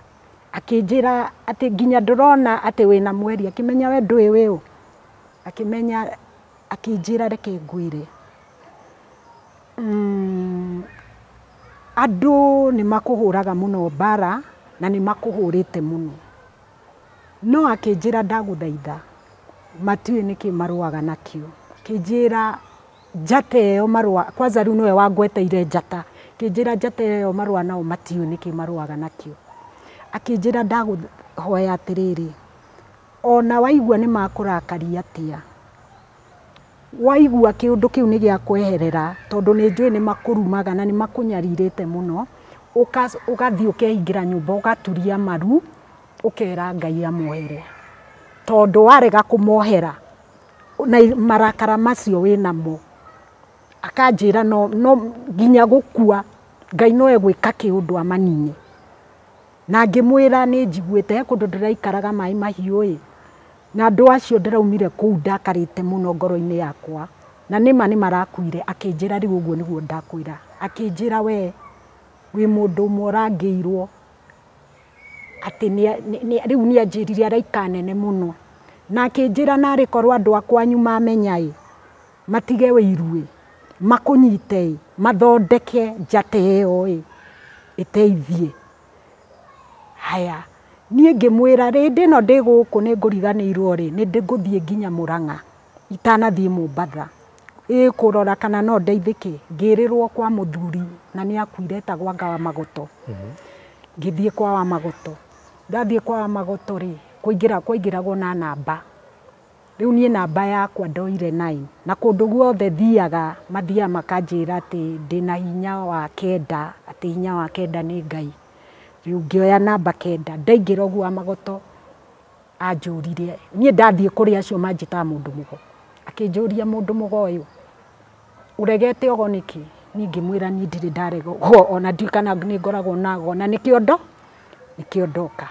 Akĩnjĩra atĩ nginya ndũrona atĩ wĩna mweri akĩmenya we ndũĩ wĩ ũ. Akĩmenya akĩnjĩra reke ngwĩre andũ nĩ makũhũraga mũno mbara na nĩ makũhũrĩte mũno. No akĩnjĩra ndagũthaitha matiũĩ nĩkĩ marũaga nakĩo. Akĩnjĩra njata ĩyo marũa kwanza rĩu nĩwe wangweteire njata. Akĩnjĩra njata ĩyo marũa nao matiũĩ nĩkĩ marũaga nakĩo. Akĩnjĩra ndagũhoya atĩrĩrĩ ona waigua nĩ makũrakaria atĩa waigua kĩũndũ kĩu nĩ gĩa kweherera tondũ nĩ njũĩ nĩ makũrumaga na nĩ makũnyarirĩte mũno ũgathiĩ ũkehingĩra nyũmba ũgaturia maru ũkera Ngai amohere tondũ warega kũmohera na marakara macio wĩnamo. Akanjĩra no nginya gũkua Ngai no egwĩka kĩũndũ amanine. Na ngĩmwĩra nĩ njiguĩte he kũndũ ndĩraikaraga maĩ mahiũ ĩ na andũ acio ndĩraumire kũu ndakarĩte mũno ngoro-inĩ yakwa na nĩma nĩ marakuire. Akĩnjĩra rĩu ũguo nĩguo ndakwĩra. Akĩnjĩra we wĩ mũndũ ũmwe ũrangĩirwo atĩ rĩu nĩ anjĩrire araika nene mũno. Na akĩnjĩra narĩ korwo andũ a kwanyu mamenya ĩ matige wĩiru ĩ makũnyite ĩ mathondeke njata ĩyo ĩ ĩteithie. Haya niĩ ngĩmwĩra rĩndĩ ĩno ndĩ gũkũ nĩ ngũriganĩirwo rĩ nĩ ngũthiĩ nginya Mũrang'a itanathiĩ Mombatha ĩ kũrora kana no ndeithĩke. Ngĩrĩrwo kwa mũthuri na nĩ akuire etagwo anga wa Magoto. Ngĩthiĩ kwa wa Magoto. Ndathiĩ kwa wa Magoto rĩ kũingĩra kwaingĩragwo na namba. Rĩu niĩ namba yakwa ndoire 9 na kũndũ guothe thiaga mathiaga makanjĩra atĩ ndĩna hinya wa kenda atĩ hinya wa kenda nĩ Ngai. Rĩu ngĩoya namba 9 ndaingĩra ũguo wa Magoto anjũririe niĩ ndathiĩ kũrĩ acio manjĩtaga mũndũ mũgo. Akĩnjũria mũndũ mũgo ũyũ ũregete ũgo nĩkĩ? Niĩ ngĩmwĩra niĩ ndirĩ ndarega ũgo ona ndiũĩ kana nĩ ngoragwo nago na nĩkĩo nĩkĩo ndoka.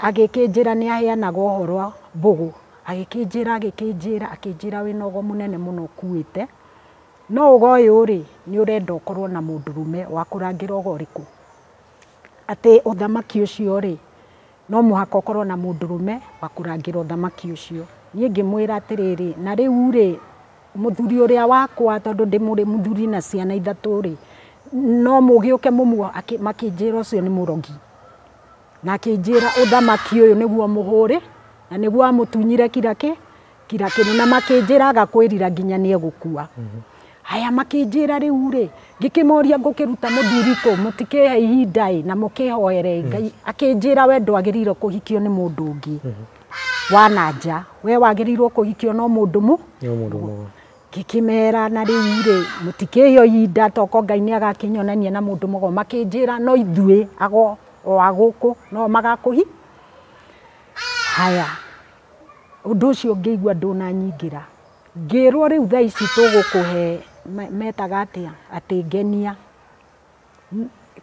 Agĩkĩnjĩra nĩ aheanaga ũhoro mbũgũ. Agĩkĩnjĩra akĩnjĩra wĩna ũgo mũnene mũno ũkuĩte no ũgo ũyũ rĩ nĩ ũrenda ũkorwo na mũndũrũme wa kũrangĩra ũgo ũrĩkũ atĩ ũthamaki ũcio rĩ no mũhaka ũkorwo na mũndũrũme wa kũrangĩra ũthamaki ũcio. Niĩ ngĩmwĩra atĩrĩrĩ na rĩu rĩ mũthuri ũrĩa wakwa tondũ ndĩ mũthuri na ciana ithatũ rĩ no mũgĩũke mũmuo makĩnjĩra ũcio nĩ mũrogi. Na akĩnjĩra ũthamaki ũyũ nĩguo mũhũre na nĩguo amũtunyire kira kĩndũ na makĩnjĩra agakwĩrira nginya nĩ egũkua. Haya makĩnjĩra rĩu rĩ ngĩkĩmoria ngũkĩruta mũthuri kũ mũtikĩhe ihinda ĩ na mũkĩhoere Ngai akĩnjĩra we ndwagĩrĩirwo kũhikio nĩ mũndũ ũngĩ wa na nja we wagĩrĩirwo kũhikio no mũndũ mũ No mũndũ mũgo. Ngĩkĩmera na rĩu rĩ mũtikĩhe ihinda toko Ngai nĩ agakĩnyonania na mũndũ mũgo makĩnjĩra no ithuĩ ago o agũkũ no magakũhi. Haya ũndũ ũcio ngĩigua ndũnanyingĩra ngĩrwo rĩu thaa ici tũgũkũhe metaga atĩa atĩ ngenia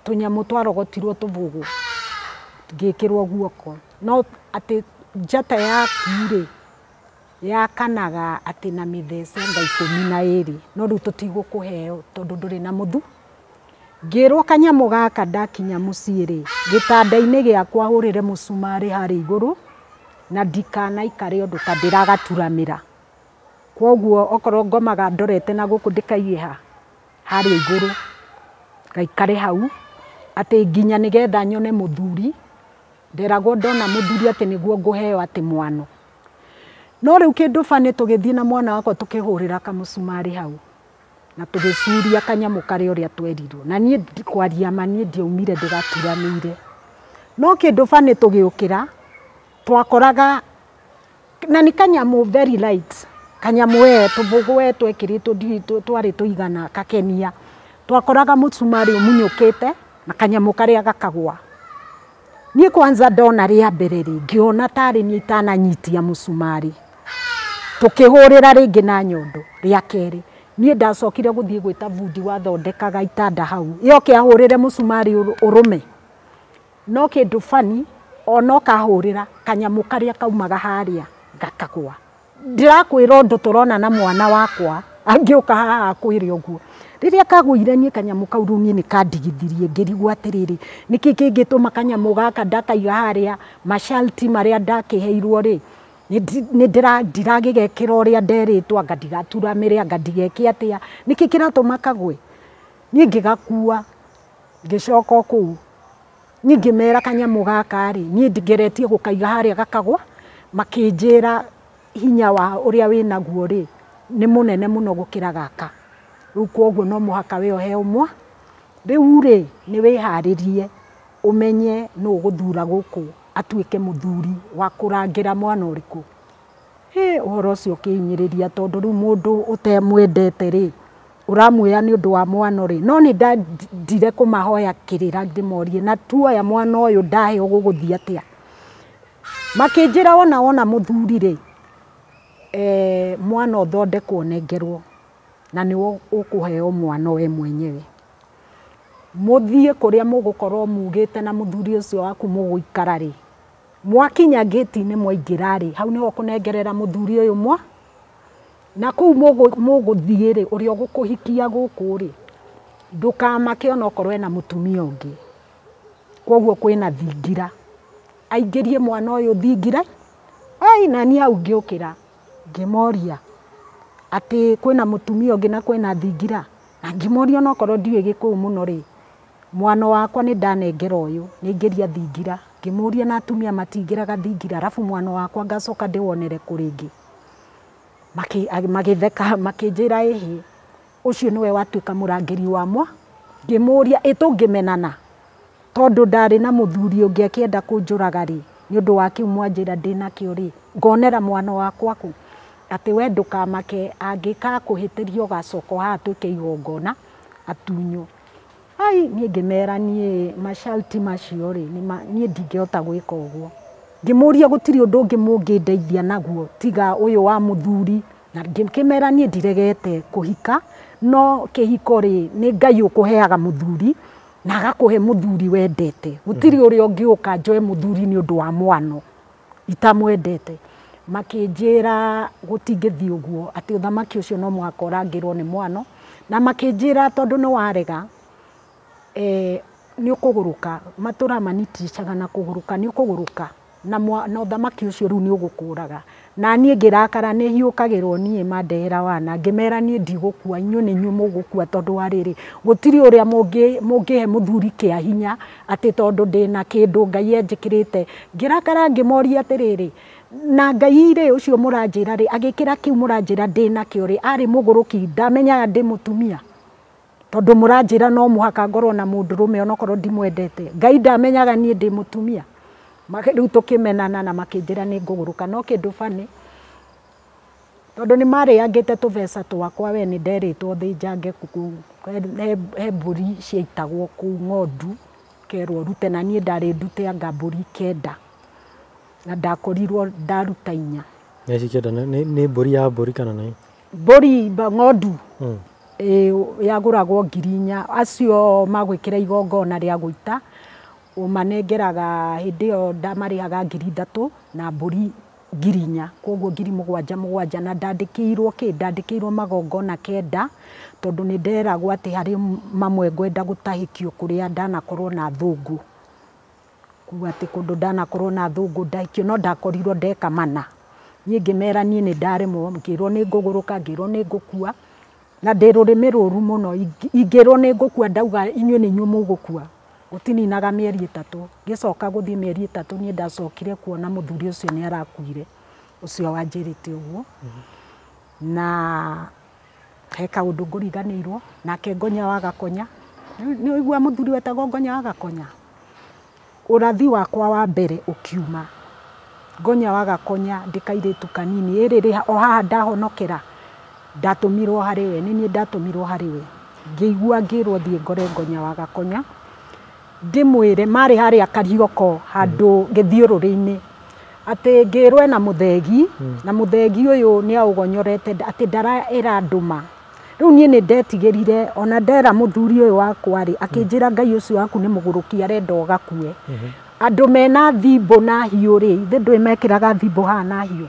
tũnyamũ twarogotirwo tũbũgũ ngĩkĩrwo guoko no atĩ njata yaku rĩ yakanaga atĩ na mĩthece nga 12 no rĩu tũtigũkũheo tondũ ndũrĩ na mũthu. Ngĩrwo kanyamũ gaka ndakinya mũciĩ rĩ gĩtanda-inĩ gĩakwa hũrĩre mũcumarĩ harĩa igũrũ na ndikanaikare ũndũ ta ndĩragaturamĩra kwoguo okorwo ngomaga ndorete na gũkũ ndĩkaiye ha harĩa igũrũ gaikare hau atĩ nginya nĩgetha nyone mũthuri nderagwo ndona mũthuri atĩ nĩguo ngũheo atĩ mwano. No rĩu kĩndũ bani tũgĩthiĩ na mwana wakwa tũkĩhũrĩra kamũcumarĩ hau na tũgĩcuria kanyamũ karĩa ũrĩa twerirwo na niĩ kwaria ma niĩ ndiaumire ndĩgaturanĩire no kĩndũ bani tũgĩũkĩra twakoraga na nĩ kanyamũ very light kanyamũ we tũbũgũ we twekĩrĩtwo ndiũĩ twarĩ tũigana kakenia twakoraga mũcumarĩ ũmunyũkĩte na kanyamũ karĩa gakagwa. Niĩ kwanza ndona rĩa mbere rĩ ngĩona tarĩ niĩ itananyitia mũcumarĩ tũkĩhũrĩra rĩngĩ na nyondo rĩa kerĩ niĩ ndacokire gũthiĩ gwĩta bundi wathondekaga itanda hau yoke ahũrĩre mũcumarĩ ũrũme no kĩndũ bani ona ũkahũrĩra kanyamũ karĩa kaumaga harĩa gakagwa. Ndĩrakwĩra ũndũ tũrona na mwana wakwa angĩũka haha akwĩre ũguo rĩrĩa kagũire niĩ kanyamũ kau rĩu niĩ nĩkandigithirie ngĩrigwo atĩrĩrĩ nĩkĩ kĩngĩtũma kanyamũ gaka ndakaiga harĩa masharti marĩa ndakĩheirwo rĩ nĩ ndiragĩgekĩra ũrĩa nderĩtwo anga ndigaturamĩre anga ndigeke atĩa nĩkĩ kĩratũma kagwe. Niĩ ngĩgakua ngĩcoka o kũu niĩ ngĩmera kanyamũ gaka rĩ niĩ ngeretie gũkaiga harĩa gakagwa makĩnjĩra hinya wa ũrĩa wĩnaguo rĩ nĩ mũnene mũno gũkĩra gaka rĩu kwoguo no mũhaka we ũheo mwa rĩu rĩ nĩ wĩharĩrie ũmenye nũ ũgũthura gũkũ atuĩke mũthuri wa kũrangĩra mwana ũrĩkũ. Hĩ ũhoro ũcio ũkĩhinyĩrĩria tondũ rĩu mũndũ ũtemwendete rĩ ũramuoya nĩ ũndũ wa mwana rĩ no nĩ ndendire kũmahoya kĩrĩra ndĩmorie na tuoya mwana ũyũ ndaheo gũgũthiĩ atĩa. Makĩnjĩra wona wona mũthuri rĩ mwana ũthondekwo ũnengerwo na nĩwe ũkũheo mwana we mwenyewe mũthiĩ kũrĩa mũgũkorwo mugĩte na mũthuri ũcio waku mũgũikara rĩ mwakinya ngĩti-inĩ mwaingĩra rĩ hau nĩho ũkũnengerera mũthuri ũyũ mwa na kũu mũgũthiĩ rĩ ũrĩa ũgũkũhikia gũkũ rĩ ndũkamake ona okorwo ena mũtumia ũngĩ kwoguo kwĩna thingira aingĩrie mwana ũyũ thingira ai na niĩ hau ngĩũkĩra ngĩmoria atĩ kwĩna mũtumia ũngĩ na kwĩna thingira na ngĩmoria ona okorwo ndiũĩ Gĩkũyũ mũno rĩ mwana wakwa nĩ ndanengera ũyũ nĩ aingĩria thingira ngĩmũria na atumia matingĩraga thingira arabu mwana wakwa ngacoka ndĩwonere kũ rĩngĩ magĩtheka makĩnjĩra ĩhĩ ũcio nĩwe watuĩka mũrangĩri wa mwa. Ngĩmũria ĩ tũngĩmenana tondũ ndarĩ na mũthuri ũngĩ akĩenda kũnjũraga rĩ nĩ ũndũ wa kĩu mwanjĩra ndĩnakĩo rĩ ngonera mwana wakwa kũ atĩ we ndũkamake angĩkakũhĩtĩria ũgacoka haha twĩke igongona atunywo. Ai niĩ ngĩmera niĩ masharti macio rĩ niĩ ndingĩhota gwĩka ũguo. Ngĩmũria gũtirĩ ũndũ ũngĩ mũngĩndeithia naguo tiga ũyũ wa mũthuri na ngĩmera niĩ ndiregete kũhika no kĩhiko rĩ nĩ Ngai ũkũheaga mũthuri na agakũhe mũthuri wendete gũtirĩ ũrĩa ũngĩũka njoe mũthuri nĩ ũndũ wa mwano itamwendete. Makĩnjĩra gũtingĩthiĩ ũguo atĩ ũthamaki ũcio no mũhaka ũrangĩrwo nĩ mwano na makĩnjĩra tondũ nĩ warega nĩ ũkũgũrũka matũra maniticaga na kũgũrũka nĩ ũkũgũrũka na ũthamaki ũcio rĩu nĩ ũgũkũraga. Na niĩ ngĩrakara nĩ hiũkagĩrwo niĩ mandehera wana ngĩmera niĩ ndigũkua inyuĩ nĩ inyuĩ mũgũkua tondũ wa rĩrĩ gũtirĩ ũrĩa mũngĩhe mũthuri kĩa hinya atĩ tondũ ndĩna kĩndũ Ngai enjĩkĩrĩte. Ngĩrakara ngĩmoria atĩrĩrĩ Na Ngai rĩ ũcio mũranjĩra rĩ agĩkĩra kĩu mũranjĩra ndĩ nakĩo rĩ arĩ mũgũrũki ndamenyaga ndĩ mũtumia. Tondũ mũranjĩra no mũhaka ngorwo na mũndũrũme onokorwo ndimwendete. Ngai ndamenyaga niĩ ndĩ mũtumia. Rĩu tũkĩmenana na makĩnjĩra nĩ ngũgũrũka no kĩndũ bani tondũ nĩ marĩangĩte tũbeca twakwa we nĩ nderĩtwo thĩnjange kũu he mbũri ciaitagwo kũu ng'ondu kerwo rute na niĩ ndarĩ ndute anga mbũri 9 na ndakorirwo ndaruta 4. Nĩ ici 9 nĩ mbũri ya mbũri kana nĩ mbũri ng'ondu yagũragwo 4,000 acio magwĩkĩra igongona rĩa gũita ũmanengeraga hĩndĩ ĩyo ndamarĩhaga 3,000 na mbũri 4,000 koguo 7,700 na ndandĩkĩirwo kĩ ndandĩkĩirwo magongona 9 tondũ nĩ nderagwo atĩ harĩ mamwe ngwenda gũtahĩkio kũrĩa ndanakorwo na thũngũ kuga atĩ kũndũ ndanakorwo na thũngũ ndahĩkio no ndakorirwo ndeka mana niĩ ngĩmera niĩ nĩ ndaremwo ngĩrwo nĩ ngũgũrũka ngĩrwo nĩ ngũkua na ndĩ rũrĩmĩ rũru mũno ingĩrwo nĩ ngũkua ndauga inyuĩ nĩ inyuĩ mũgũkua gũtininaga mĩeri 3 ngĩcoka gũthiĩ mĩeri 3 niĩ ndacokire kuona mũthuri ũcio nĩ arakuire ũcio wanjĩrĩte ũguo na he kaũndũ ngũriganĩirwo nake Ngonya wa Gakonya nĩ ũigua mũthuri wetagwo Ngonya wa Gakonya ũrathi wakwa wa mbere ũkiuma Ngonya wa Gakonya ndĩ kairĩtu kanini ĩrĩ o haha ndahonokera ndatũmirwo harĩ we nĩ niĩ ndatũmirwo harĩ we ngĩigua ngĩrwo thiĩ ngore Ngonya wa Gakonya ndĩmwĩre marĩ harĩa Karioko handũ gĩthiũrũrĩ-inĩ atĩ ngĩrwo ena mũthegi na mũthegi ũyũ nĩ aũgonyorete atĩ ndara ĩrandũma rĩu niĩ nĩ ndetigĩrire ona ndera mũthuri ũyũ wakwa rĩ akĩnjĩra Ngai ũcio waku nĩ mũgũrũki arenda ũgakue andũ mena thimbũ na hiũ rĩ ithe ndũĩ mekĩraga thimbũ haha na hiũ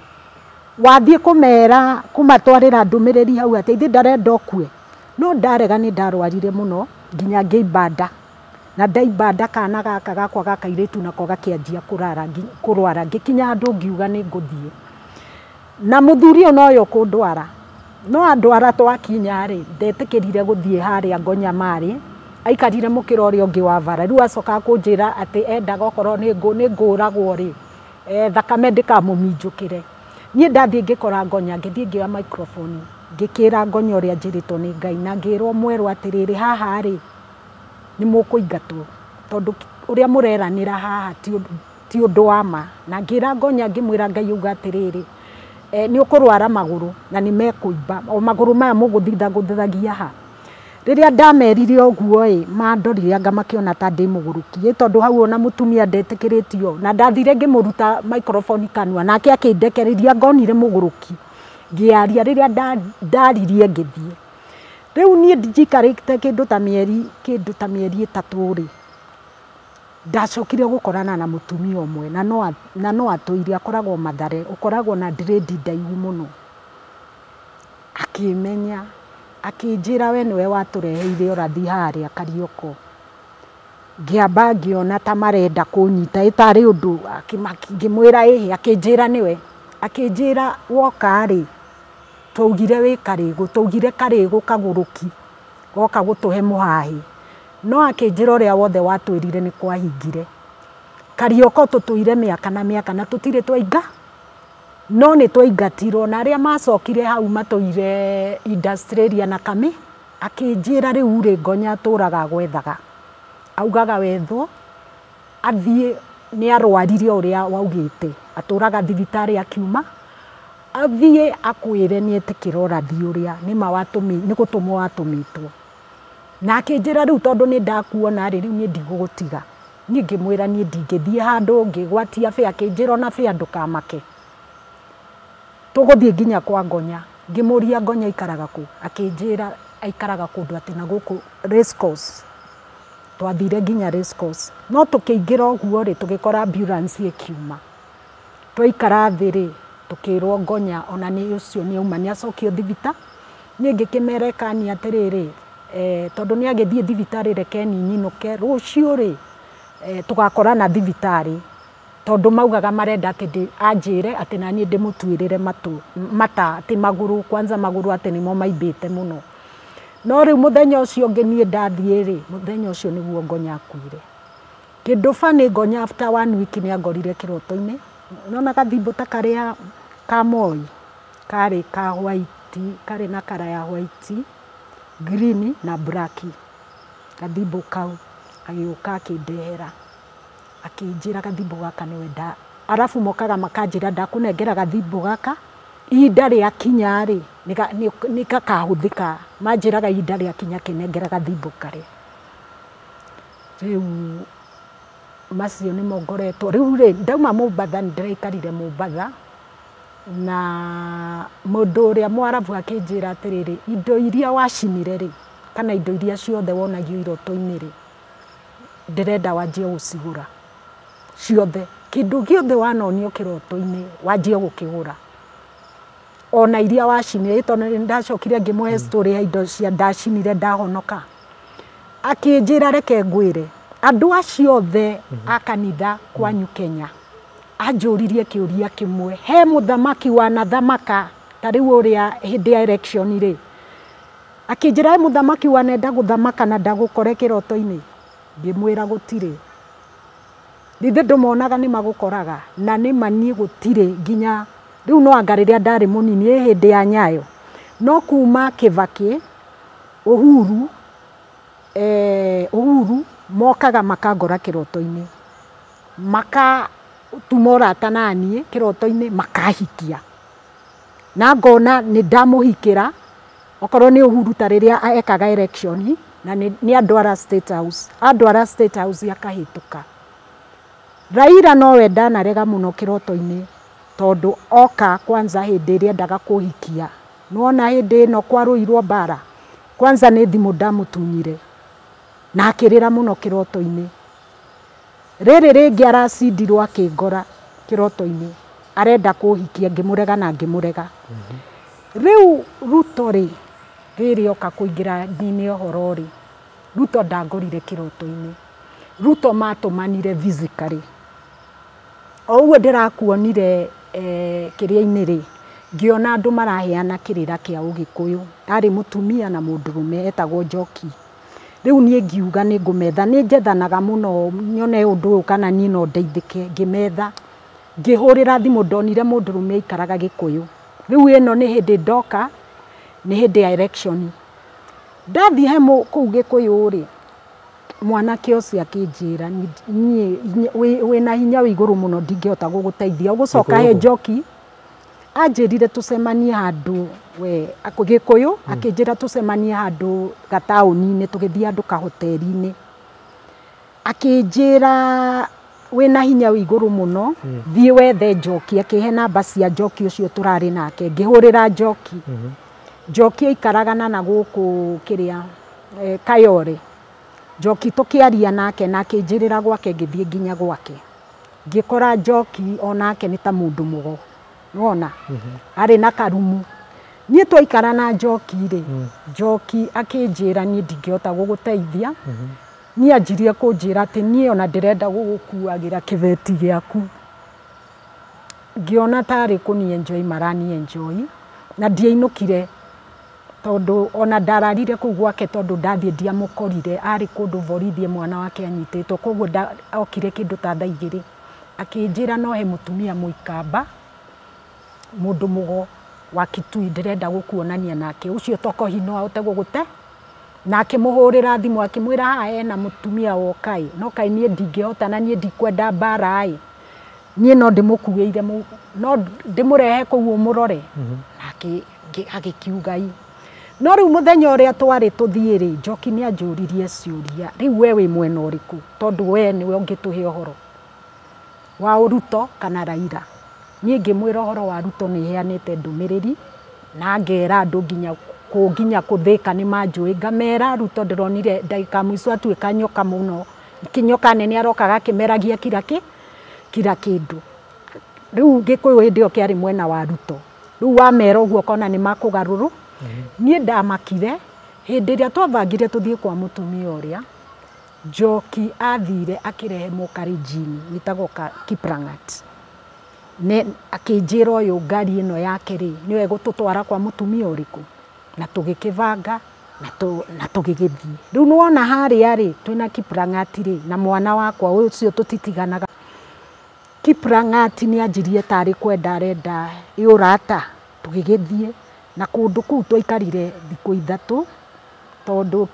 wathiĩ kũmera kũmatwarĩra ndũmĩrĩri hau atĩ ithe ndarenda ũkue no ndarega nĩ ndarwarire mũno nginya ngĩimba nda na ndaimba nda kana gaka gakwa ga kairĩtu nako gakĩanjia kũrwara ngĩkinya handũ ngiuga nĩ ngũthiĩ na mũthuri ũyũ nowe ũkũndwara no andwara twakinya rĩ ndetĩkĩrire gũthiĩ harĩa Ngonya marĩ aikarire mũkĩra ũrĩa ũngĩ wa bara rĩu acokaga kũnjĩra atĩ endaga okorwo nĩ ngũragwo rĩ thakame ndĩkamũminjũkĩre niĩ ndathiĩ ngĩkora Ngonya ngĩthiĩ ngĩoya microphone ngĩkĩra Ngonya ũrĩa njĩrĩtwo nĩ Ngai na ngĩrwo mwerwo atĩrĩrĩ haha rĩ nĩ mũkũingatwo tondũ ũrĩa mũreranĩra haha ti ũndũ wa ma na ngĩra Ngonya ngĩmwĩra Ngai auga atĩrĩrĩ nĩ ũkũrwara magũrũ na nĩ mekũimba o magũrũ maya mũgũthithagũthithagia ha rĩrĩa ndamerire ũguo ĩ mandorire anga makĩona ta ndĩ mũgũrũki ĩ tondũ hau ona mũtumia ndetĩkĩrĩtio na ndathire ngĩmũruta microphone kanua nake akĩndekereria ngonire mũgũrũki ngĩaria rĩrĩa ndaririe ngĩthiĩ rĩu niĩ njikarĩte kĩndũ ta mĩeri 3 rĩ ndacokire gũkorana na mũtumia ũmwe na no atũire akoragwo Mathare ũkoragwo na dread ndaihu mũno akĩmenya akĩnjĩra we nĩwe watũreheire ũrathi harĩa Karioko ngĩamba ngĩona ta marenda kũnyita ĩtarĩ ũndũ ngĩmwĩra ĩhĩ akĩnjĩra nĩwe akĩnjĩra woka rĩ twaugire wĩ Karĩgũ twaugire Karĩgũ kagũrũki goka gũtũhe mũhahĩ no akĩnjĩra ũrĩa wothe watwĩrire nĩ kwahingire Karioko tũtũire mĩaka na mĩaka na tũtirĩ twainga no nĩ twaingatirwo na arĩa macokire hau matũire industrial na Kamĩ akĩnjĩra rĩu rĩ Ngonya atũraga gwethaga augaga wethwo athiĩ nĩ arwarire ũrĩa waugĩte atũraga thibitarĩ akiuma athiĩ akwĩre nĩ etĩkĩra ũrathi ũrĩa nĩma nĩ gũtũmwo watũmĩtwo na akĩnjĩra rĩu tondũ nĩ ndakuona rĩ rĩu niĩ ndigũgũtiga niĩ ngĩmwĩra niĩ ndingĩthiĩ handũ ngĩgwatia bĩa akĩnjĩra ona bĩa ndũkamake tũgũthiĩ nginya kwa Ngonya ngĩmũria Ngonya aikaraga kũ akĩnjĩra aikaraga kũndũ atĩ na gũkũ race course twathire nginya race course no tũkĩingĩra ũguo rĩ tũgĩkora ambulance ĩkiuma twaikara thĩ rĩ tũkĩrwo Ngonya ona nĩ ũcio nĩ auma nĩ acokio thibita niĩ ngĩkĩmera ĩkani atĩrĩrĩ tondũ nĩ agĩthiĩ thibitarĩ rekeni nyinũke rũciũ rĩ tũgakorana thibitarĩ tondũ maugaga marenda atĩ anjĩre atĩ naniĩ ndĩmũtuĩrĩre mata atĩ magũrũ kwanza magũrũ atĩ nĩmo maimbĩte mũno no rĩu mũthenya ũcio ũngĩ niĩ ndathiĩ rĩ mũthenya ũcio nĩguo Ngonya akuire kĩndũ bani Ngonya after 1 week nĩ angorire kĩroto-inĩ Nona gathimbo ta karĩa ka Moi karĩ ka white, karĩ na kara ya white, green na black. Gathimbo kau agĩũka akĩndehera, akĩnjĩra gathimbo gaka nĩwe nda, arabu mokaga makanjĩra ndakũnengera gathimbo gaka ihinda rĩakinya rĩ nĩgakahũthĩka. Manjĩraga ihinda rĩakinya kĩnengera gathimbo karĩa. Rĩu macio nĩmo ngoretwo. Rĩu rĩ ndauma Mombatha, nĩ ndĩraikarire Mombatha na mũndũ ũrĩa Mwarabu akĩnjĩra atĩrĩrĩ, indo iria wacinire rĩ, kana indo iria ciothe wonagio iroto-inĩ rĩ, ndĩrenda wanjie gũcigũra ciothe. Kĩndũ gĩothe wanonio kĩroto-inĩ wanjie gũkĩgũra, ona iria wacinire. Tondũ nĩ ndacokire ngĩmũhe story ya indo cia ndacinire ndahonoka. Akĩnjĩra reke ngwĩre, andũ acio othe a kanitha kwanyu Kenya anjũririe kĩũria kĩmwe, he mũthamaki wanathamaka ta rĩu ũrĩa hĩndĩ ya election rĩ, akĩnjĩra he mũthamaki wanenda gũthamaka na ndagũkore kĩroto-inĩ. Ngĩmwĩra gũtirĩ, ithe ndũmonaga nĩ magũkoraga, na nĩ ma niĩ gũtirĩ nginya rĩu. No anga rĩrĩa ndarĩ mũnini ĩ hĩndĩ ya Nyayo, no kuma Kibaki, Uhuru, Uhuru mokaga makangora kĩroto-inĩ, makatuma ũrata naniĩ kĩroto-inĩ, makahikia na ngona nĩ ndamũhikĩra. Okorwo nĩ Uhuru ta rĩrĩa ekaga election na nĩ andwara State House, andwara State House akahĩtũka. Raila nowe ndanarega mũno kĩroto-inĩ, tondũ oka kwanza hĩndĩ ĩrĩa endaga kũhikia, nĩwona hĩndĩ ĩno kwarũirwo mbara, kwanza nĩ thimũ ndamũtunyire na akĩrĩra mũno kĩroto-inĩ. Rĩrĩ rĩngĩ aracindirwo akĩngora kĩroto-inĩ, arenda kũhikia, ngĩmũrega na ngĩmũrega. Rĩu Ruto rĩ, rĩrĩ oka kũingĩra nyine ũhoro rĩ, Ruto ndangorire kĩroto-inĩ. Ruto matũmanire physically. O ũguo ndĩrakuonire kĩrĩa-inĩ rĩ, ngĩona andũ maraheana kĩrĩra kĩa Ũgĩkũyũ, arĩ mũtumia na mũndũrũme etagwo Njoki. Rĩu niĩ ngiuga nĩ ngũmetha, nĩ njethanaga mũno nyone ũndũ ũyũ kana niĩ no ndeithĩke, ngĩmetha, ngĩhũrĩra thimũ, ndonire mũndũrũme aikaraga Gĩkũyũ. Rĩu ĩno nĩ hĩndĩ ndoka, nĩ hĩndĩ ya election. Ndathiĩ he kũu Gĩkũyũ rĩ, mwanake ũcio akĩnjĩra niĩ wĩna hinya wĩ igũrũ mũno, ndingĩhota gũgũteithia, ũgũcoka he Njoki. Anjĩrire tũcemanie handũ we Gĩkũyũ, akĩnjĩra tũcemanie handũ gataũni-inĩ, tũgĩthiĩ handũ kahoteri-inĩ. Akĩnjĩra wĩna hinya wĩ igũrũ mũno, thiĩ wethe Njoki. Akĩhe namba cia Njoki ũcio tũrarĩ nake, ngĩhũrĩra Njoki. Njoki aikaraga na gũkũ kĩrĩa Kayore. Njoki tũkĩaria nake na akĩnjĩrĩra gwake, ngĩthiĩ nginya gwake. Ngĩkora Njoki onake nĩ ta mũndũ mũgo, nĩwona arĩ na karumu. Niĩ twaikara na Njoki rĩ, Njoki akĩnjĩra niĩ ndingĩhota gũgũteithia. Niĩ anjirie kũnjĩra atĩ niĩ ona ndĩrenda gũgũkuagĩra kĩbeti gĩaku. Ngĩona tarĩ kũni enjoy marani enjoy, na ndiainũkire tondũ ona ndararire kũu gwake, tondũ ndathiĩ ndiamũkorire, arĩ kũndũ borithi mwana wake anyitĩtwo, koguo okire kĩndũ ta thaa 2. Akĩnjĩra no he mũtumia Mũikamba, mũndũ mũgo wa Kitui, ndĩrenda gũkuonania nake, ũcio tokohi no ahote gũgũte. Na akĩmũhũrĩra thimũ akĩmwĩra haha hena mũtumia woka ĩ, no kaĩ niĩ ndingĩhota na niĩ ndikwenda mbara ĩ, niĩ no ndĩmũkuĩire, no ndĩmũrehe kũu ũmũrore. Nake agĩkiuga ĩ. No rĩu mũthenya ũrĩa twarĩ tũthiĩ rĩ, Njoki nĩ anjũririe ciũria, rĩu we wĩ mwena ũrĩkũ, tondũ we nĩwe ũngĩtũhe ũhoro wa Ruto kana Raila. Niĩ ngĩmwĩra ũhoro wa Ruto nĩ heanĩte ndũmĩrĩri na ngera andũ nginya kũ nginya kũthĩka nĩ manjũĩ, ngamera Ruto ndĩronire ndagĩka mũico atuĩka nyoka mũno, kĩnyoka nene arokaga akĩmeragia kira kĩndũ. Rĩu Gĩkũyũ hĩndĩ ĩyo kĩarĩ mwena wa Ruto. Rĩu wamera ũguo ũkona nĩ makũgarũrũ. Niĩ ndamakire hĩndĩ ĩrĩa twabangire tũthiĩ kwa mũtumia ũrĩa, Njoki athire akĩrehe mũkarenjini wĩtagwo Kiplangat. Ne akĩnjĩra ũyũ ngari ĩno yake rĩ, nĩyo ĩgũtũtwara kwa mũtumia ũrĩkũ, na tũgĩkĩbanga na tũgĩgĩthiĩ. Rĩu nĩwona harĩa rĩ, twĩna Kiplangat rĩ, na mwana wakwa ũcio tũtitiganaga. Kiprang'ati nĩ anjirie tarĩ kwenda arenda ĩ ũrata tũgĩgĩthiĩ na kũndũ kũu twaikarire thikũ 3 tondũ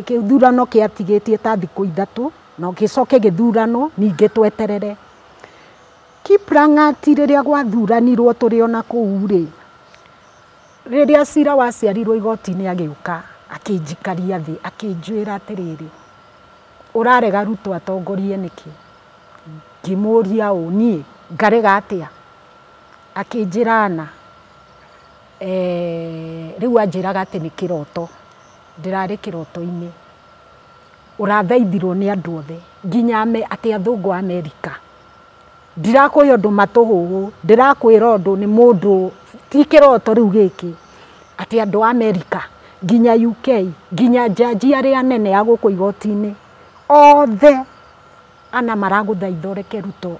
gĩthurano kĩatigĩtie ta thikũ 3 na gĩcoke gĩthurano ningĩ tweterere. Kiprang'ati rĩrĩa gwathuranirwo tũrĩ ona kũu rĩ, rĩrĩa cira waciarirwo igoti-inĩ agĩũka akĩnjikaria thĩ akĩnjĩra atĩrĩrĩ, ũrarega Ruto atongorie nĩkĩ? Ngĩmũria ũũ, niĩ ngarega atĩa? Akĩnjĩra ana, rĩu anjĩraga atĩ nĩ kĩroto, ndĩrarĩ kĩroto-inĩ, ũrathaithirwo nĩ andũ othe nginya atĩ athũngũ a Amerika. Ndirakwĩra ũndũ matũhũhũ, ndĩrakwĩra ũndũ nĩ mũndũ ti kĩroto rĩu gĩkĩ, atĩ andũ a Amerika nginya UK nginya jaji arĩa anene a gũkũ igoti-inĩ othe ana maragũthaitha ũreke Ruto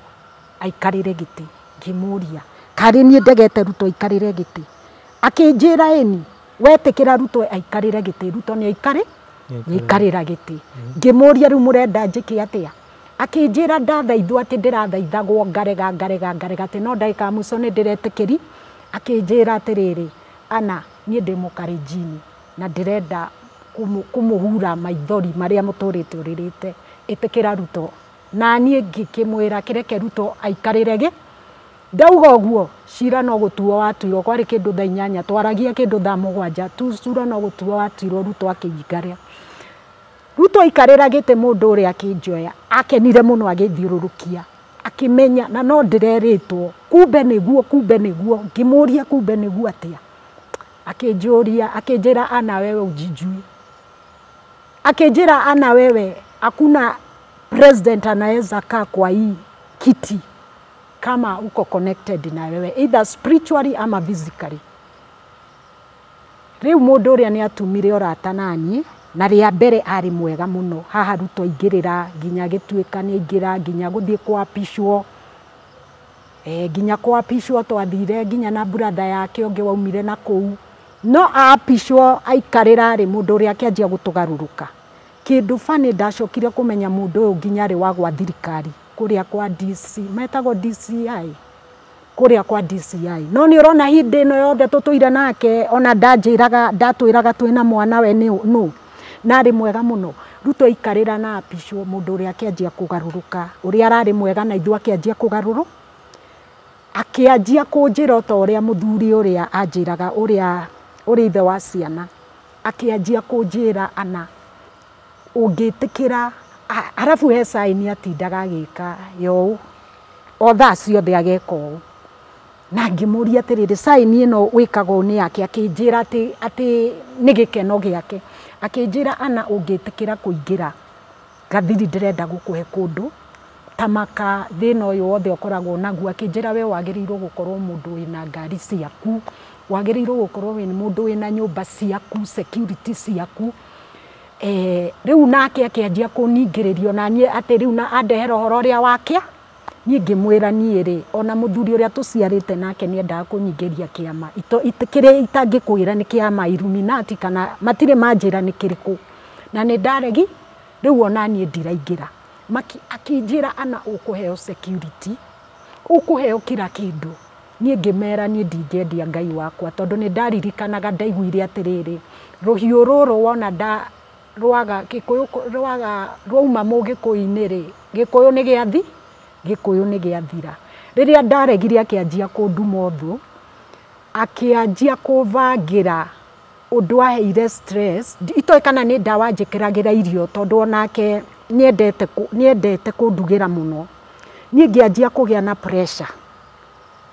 aikarĩre gĩtĩ. Ngĩmũria karĩ niĩ ndegete Ruto aikarĩre gĩtĩ? Akĩnjĩra ĩni, wetĩkĩra Ruto aikarĩre gĩtĩ, Ruto nĩ aikarĩra gĩtĩ. Ngĩmũria rĩu mũrenda njĩke atĩa? Akĩnjĩra ndathaithwo atĩ ndĩrathaithagwo ngarega ngarega ngarega atĩ no ndagĩka ya mũico nĩ ndĩretĩkĩri. Akĩnjĩra atĩrĩrĩ, ana niĩ ndĩ mũkarenjini na ndĩrenda kũmũhura maithori marĩa mũtũrĩte ũrĩrĩte, ĩtĩkĩra Ruto. Na niĩ ngĩkĩmwĩra kĩreke Ruto aikarĩre gĩ. Ndauga ũguo cira no gũtuo watuirwo, kwarĩ kĩndũ thaa 8 twaragia kĩndũ thaa 7 tu, cira no gũtuo watuirwo Ruto akĩikarĩra. Ruto aikarĩra gĩtĩ mũndũ ũrĩa akĩnjoya akenire mũno agĩthiũrũrũkia akĩmenya na no ndĩrerĩtwo kumbe nĩguo, kumbe nĩguo. Ngĩmũria kumbe nĩguo atĩa? Akĩnjũria, akĩnjĩra ana wewe ujijui. Akĩnjĩra ana wewe hakuna president anaweza kaa kwa hii kiti kama uko connected na wewe either spiritually ama physically. Rĩu mũndũ ũrĩa nĩ atumire ũrata naniĩ, na rĩa mbere arĩ mwega mũno. Haha Ruto aingĩrĩra nginya gĩtuĩka nĩ aingĩra nginya gũthiĩ kwapishwo, nginya kwapishwo twathire nginya na brother yake ũngĩ waumire na kũu. No apishwo aikarĩra rĩ, mũndũ ũrĩa akĩanjia gũtũgarũrũka. Kĩndũ bani ndacokire kũmenya mũndũ ũyũ nginya arĩ wa gwa thirikari kũrĩa kwa DC, metagwo DCI, kũrĩa kwa DCI. No nĩ ũrona hĩndĩ ĩno yothe tũtũire nake ona ndanjĩraga, ndatwĩraga twĩna mwana we nĩ nũ, na arĩ mwega mũno. Ruto aikarĩra na apishwo, mũndũ ũrĩa akĩanjia kũgarũrũka, ũrĩa ararĩ mwega na ithuĩ akĩanjia kũgarũrũ, akĩanjia kũnjĩra ta ũrĩa mũthuri ũrĩa anjĩraga, ũrĩa ũrĩ ithe wa ciana, akĩanjia kũnjĩra ana ũngĩtĩkĩra. Arabu he sign atindaga agĩka yo o thaa ciothe ageka ũũ. Na ngĩmũria atĩrĩrĩ, sign ĩno wĩkaga ũũ nĩ yake? Akĩnjĩra atĩ nĩ gĩkeno gĩake. Akĩnjĩra ana ũngĩtĩkĩra kũingĩra gathiri ndĩrenda gũkũhe kũndũ ta maka thĩna ũyũ wothe ũkoragwo naguo. Akĩnjĩra we wagĩrĩirwo gũkorwo mũndũ wĩna ngari ciaku, wagĩrĩirwo gũkorwo wĩ mũndũ wĩna nyũmba ciaku, security ciaku. Rĩu nake akĩanjia kũningĩrĩrio na niĩ atĩ rĩu na andehera ũhoro ũrĩa wake. Niĩ ngĩmwĩra niĩ rĩ, ona mũthuri ũrĩa tũciarĩte nake nĩendaga kũnyingĩria kĩama kĩrĩa itangĩkwĩra nĩ kĩama Illuminati kana matirĩ manjĩra nĩ kĩrĩkũ, na nĩ ndaregi. Rĩu ona niĩ ndiraingĩra. Akĩnjĩra ana ũkũheo security, ũkũheo kila kĩndũ. Niĩ ngĩmera niĩ ndingĩendia Ngai wakwa, tondũ nĩ ndaririkanaga ndaiguire atĩrĩrĩ, rũhiũ rũrũ wona nda rwaga Gĩkũyũ, rwaga rwauma mũgĩkũyũ-inĩ rĩ, Gĩkũyũ nĩ gĩathi, Gĩkũyũ nĩ gĩathira. Rĩrĩa ndaregire akĩanjia kũnduma ũthũ, akĩanjia kũbangĩra ũndũ aheire stress. Itoĩ kana nĩ ndawa njĩkĩragĩra irio, tondũ onake nĩendete kũndugĩra mũno. Niĩ ngĩanjia kũgĩa na pressure,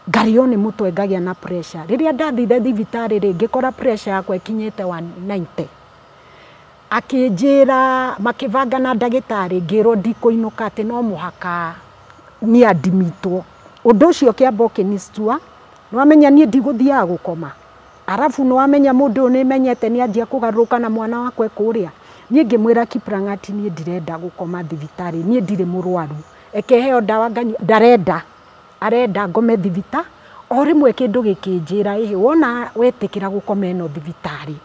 ngarĩo nĩ mũtwe, ngagĩa na pressure. Rĩrĩa ndathire thibitarĩ rĩ, ngĩkora pressure yakwa ĩkinyĩte 190. Akĩnjĩra, makĩbanga na ndagĩtarĩ, ngĩrwo ndikũinũka atĩ no mũhaka niĩ andimitwo. Ũndũ ũcio ũkĩamba ũkĩnistua, nĩwamenya niĩ ndigũthiaga gũkoma. Arabu nĩwamenya mũndũ ũyũ nĩmenyete nĩanjia kũgarũrũka na mwana wakwa kũrĩa. Niĩ ngĩmwĩra Kiprang'ati niĩ ndirenda gũkoma thibitarĩ, niĩ ndirĩ mũrwaru, eke heo ndawa nganyua, ndarenda, arenda ngome thibita. O rĩmwe kĩndũ gĩkĩnjĩra, ĩhĩ wona wetĩkĩra gũkoma ĩno thibitarĩ,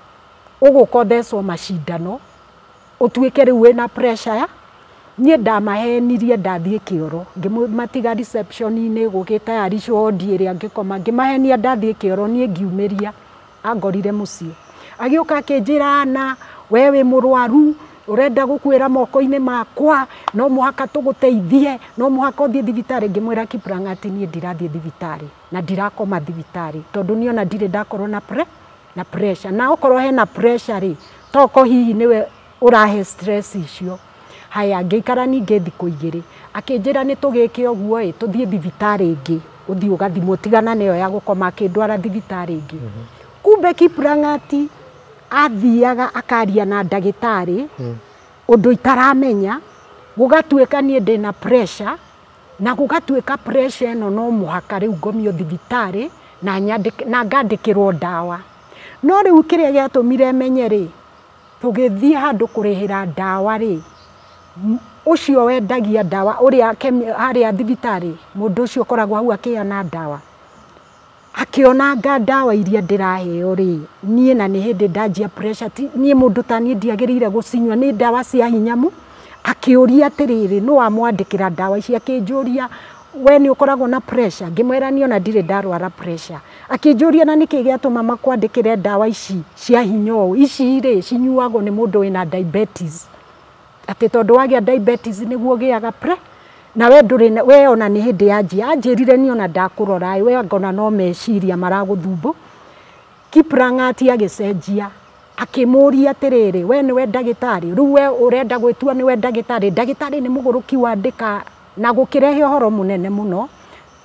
ũgũka ũthecwo macindano, ũtuĩke rĩu wĩna pressure ya. Niĩ ndamahenirie ndathiĩ kĩoro, ngĩmatiga reception-inĩ gũgĩtayaricwo wodi ĩrĩa ngĩkoma, ngĩmahenia ndathiĩ kĩoro, niĩ ngiumĩria, angorire mũciĩ. Agĩũka akĩnjĩra na we wĩ mũrwaru, ũrenda gũkuĩra moko-inĩ makwa, no mũhaka tũgũteithie, no mũhaka ũthiĩ thibitarĩ. Ngĩmwĩra Kiprang'ati niĩ ndirathiĩ thibitarĩ na ndirakoma thibitarĩ tondũ niĩ ona ndirĩ ndakorwo na na pressure. Na okorwo hena pressure rĩ, toko hihi nĩwe ũrahe stress icio. Haya, ngĩikara ningĩ thikũ igĩrĩ, akĩnjĩra nĩ tũgĩke ũguo ĩ, tũthiĩ thibitarĩ ĩngĩ, ũthiĩ ũgathimwo, tigana na ĩyo ya gũkoma. Akĩndwara thibitarĩ ĩngĩ. Kumbe Kiprang'ati athiaga akaria na ndagĩtarĩ ũndũ itaramenya, gũgatuĩka niĩ ndĩna pressure, na gũgatuĩka pressure ĩno no mũhaka rĩu ngomio thibitarĩ na nyandĩke na ngandĩkĩrwo ndawa. No rĩu kĩrĩa gĩatũmire menye rĩ, tũgĩthiĩ handũ kũrĩhĩra ndawa rĩ, ũcio wendagia ndawa ũrĩa harĩa thibitarĩ, mũndũ ũcio ũkoragwo hau akĩheana ndawa, akĩonanga ndawa iria ndĩraheo rĩ, niĩ na nĩ hĩndĩ ndanjia pressure, ti niĩ mũndũ ta niĩ ndiagĩrĩire gũcinyua, nĩ ndawa cia hinya mu. Akĩũria atĩrĩrĩ, nũ wamwandĩkĩra ndawa ici? Akĩnjũria, we nĩ ũkoragwo na pressure? Ngĩmwĩra niĩ ona ndirĩ ndarwara pressure. Akĩnjũria na nĩkĩ gĩatũma makwandĩkĩre ndawa ici cia hinya ũũ? Ici rĩ, cinyuagwo nĩ mũndũ wĩna diabetes, atĩ tondũ wagĩa diabetes nĩguo ũgĩaga na we ndũrĩ, we ona nĩ hĩndĩ yanjia. Anjĩrire niĩ ona ndakũrora ĩ, we ngona no meciria maragũthumbũ. Kiprang'ati agĩcenjia, akĩmũria atĩrĩrĩ, we nĩwe ndagĩtarĩ? Rĩu we ũrenda gwĩtua nĩwe ndagĩtarĩ? Ndagĩtarĩ nĩ mũgũrũki wandĩka, na gũkĩrehe ũhoro mũnene mũno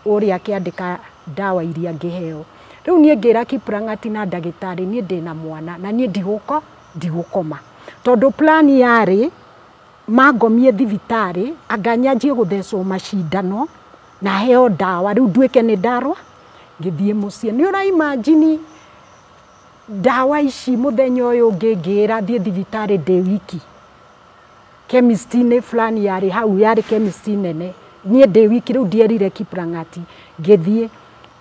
ũrĩa akĩandĩka ndawa iria ngĩheo. Rĩu niĩ ngĩra Kiprang'ati na ndagĩtarĩ, niĩ ndĩna mwana na niĩ ndigũkoma, tondũ plan yarĩ mangomie thibitarĩ anga nyanjie gũthecwo macindano na heo ndawa rĩu nduĩke nĩ ndarwa. Ngĩthiĩ mũciĩ, nĩ ũra imagine ndawa ici mũthenya ũyũ ũngĩ ngĩra thiĩ thibitarĩ ndĩ wiki, chemist-inĩ fulani yarĩ hau, yarĩ chemist nene, niĩ ndĩ wiki. Rĩu ndierire Kiprang'ati, ngĩthiĩ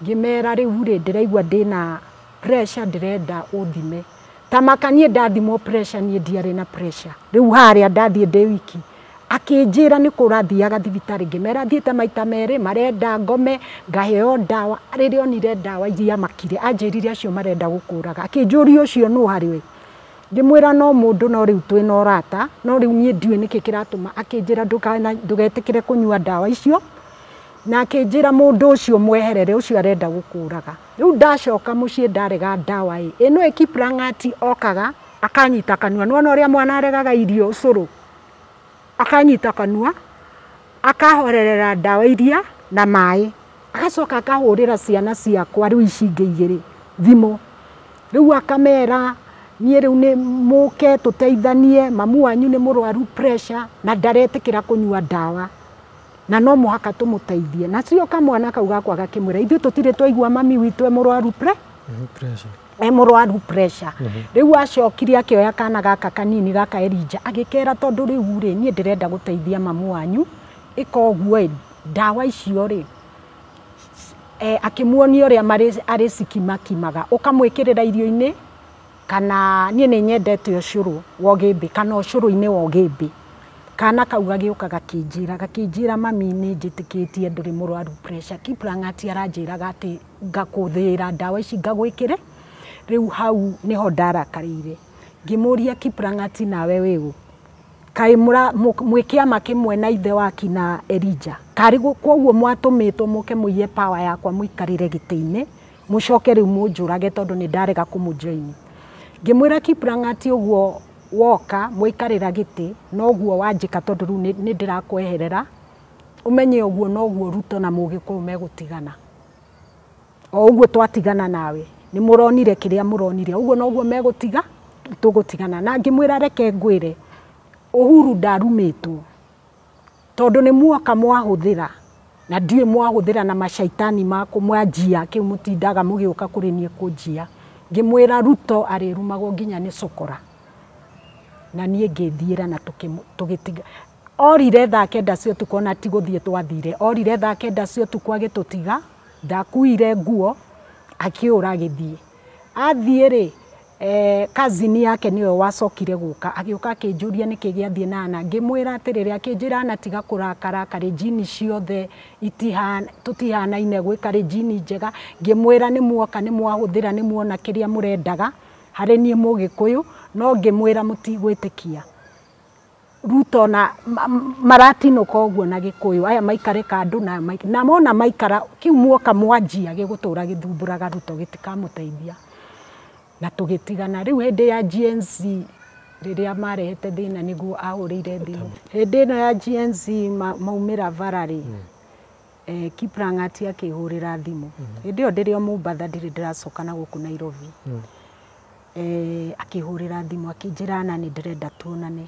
ngĩmera rĩu rĩ, ndĩraigua ndĩna pressure, ndĩrenda ũthime. Ta maka niĩ ndathimwo pressure, niĩ ndiarĩ na pressure. Rĩu harĩa ndathiĩ ndĩ wiki, akĩnjĩra nĩ kũrathiaga thibitarĩ. Ngĩmera thiĩte maita merĩ, marenda ngome ngaheo ndawa. Rĩrĩa onire ndawa iria makire, anjĩrire acio marenda gũkũraga. Akĩnjũria ũcio nũ harĩ we? Ngĩmwĩra no mũndũ, no rĩu twĩna ũrata, no rĩu niĩ ndiũĩ nĩkĩ kĩratũma. Akĩnjĩra ndũgetĩkĩre kũnyua ndawa icio, na akĩnjĩra mũndũ ũcio mweherere, ũcio arenda gũkũraga. Rĩu ndacoka mũciĩ ndarega ndawa ĩ, ĩno ĩ Kiprang'ati okaga akanyita kanua, nĩwona ũrĩa mwana aregaga irio ũcũrũ, akanyita kanua akahorerera ndawa iria na maĩ, agacoka akahũrĩra ciana ciakwa rĩu ici ingĩ igĩrĩ thimũ. Rĩu akamera niĩ rĩu nĩ mũke tũteithanie, mamu wanyu nĩ mũrwaru pressure na ndaretĩkĩra kũnyua ndawa, na no mũhaka tũmũteithie. Nacio kamwana kau gakwa gakĩmwĩra, ithuĩ tũtirĩ twaigua mami witũ e mũrwaru pressure, e mũrwaru pressure. Rĩu acokire akĩoya kana gaka kanini gaka Elijah, agĩkera tondũ rĩu rĩ, niĩ ndĩrenda gũteithia mamu wanyu, ĩka ũguo ĩ, ndawa icio rĩ, akĩmuonia ũrĩa arĩcikimakimaga, ũkamwĩkĩrĩra irio-inĩ, kana niĩ nĩ nyendete ũcũrũ wa ũgĩmbĩ, kana ũcũrũ-inĩ wa ũgĩmbĩ. Kana kau gagĩũka gakĩnjĩra mami nĩ njĩtĩkĩtie ndũrĩ mũrwaru pressure. Kiprang'ati aranjĩraga atĩ ngakũthĩĩra ndawa ici ngagwĩkĩre. Rĩu hau nĩho ndarakarĩire, ngĩmũria Kiprang'ati nawe wĩ ũ? Kaĩ mwĩ kĩama kĩmwe na ithe waki na Elijah? Karĩ koguo mwatũmĩtwo mũke mũiye power yakwa mũikarĩre gĩtĩ-inĩ, mũcoke rĩu mũnjũrage tondũ nĩ ndarega kũmũjoin. Ngĩmwĩra Kiprang'ati ũguo woka mũikarĩra gĩtĩ noguo wanjĩka, tondũ rĩu nĩ ndĩrakweherera, ũmenye ũguo noguo Ruto na Mũgĩkũyũ megũtigana. O ũguo twatigana nawe, nĩ mũronire kĩrĩa mũronire, ũguo noguo megũtiga, tũgũtigana. Na ngĩmwĩra reke ngwĩre, Uhuru ndarumĩtwo tondũ nĩ muoka mwahũthĩra, na ndiũĩ mwahũthĩra na macaitani makũ mwanjia kĩu mũtindaga mũgĩũka kũrĩ niĩ kũnjia. Ngĩmwĩra Ruto arĩrumagwo nginya nĩ cokora, na niĩ ngĩthiĩra na tũgĩtiga. Orire thaa 9 cia ũtukũ, ona ti gũthiĩ twathire, orire thaa 9 cia ũtukũ agĩtũtiga. Ndakuire nguo akĩũra agĩthiĩ. Athiĩ rĩ, Cousin yake nĩwe wacokire gũka, agĩũka akĩnjũria nĩkĩ gĩathiĩ na Anna, ngĩmwĩra atĩrĩrĩ, akĩnjĩra Anna tiga kũrakara, Kalenjin ciothe tũtihanaine, gwĩ Kalenjin njega. Ngĩmwĩra nĩ muoka, nĩ mwahũthĩra, nĩ muona kĩrĩa mũrendaga harĩ niĩ Mũgĩkũyũ, no ngĩmwĩra mũtigwĩtĩkia Ruto na maratinũka ũguo na Gĩkũyũ, aya maikare kando na mona maikara kĩu muoka mwanjia gĩgũtũra gĩthumbũraga Ruto, gĩtikamũteithia. Na tũgĩtigana. Rĩu hĩndĩ ya GNC rĩrĩa marehete thĩna nĩguo ahũrĩire thimũ. Hĩndĩ ĩno ya GNC maumĩra bara rĩ, Kiprang'ati akĩhũrĩra thimũ. Hĩndĩ ĩyo ndĩrĩ o Mombatha, ndirĩ ndĩracoka na gũkũ Nairobi. Akĩhũrĩra thimũ akĩnjĩra Anna nĩ ndĩrenda tuonane.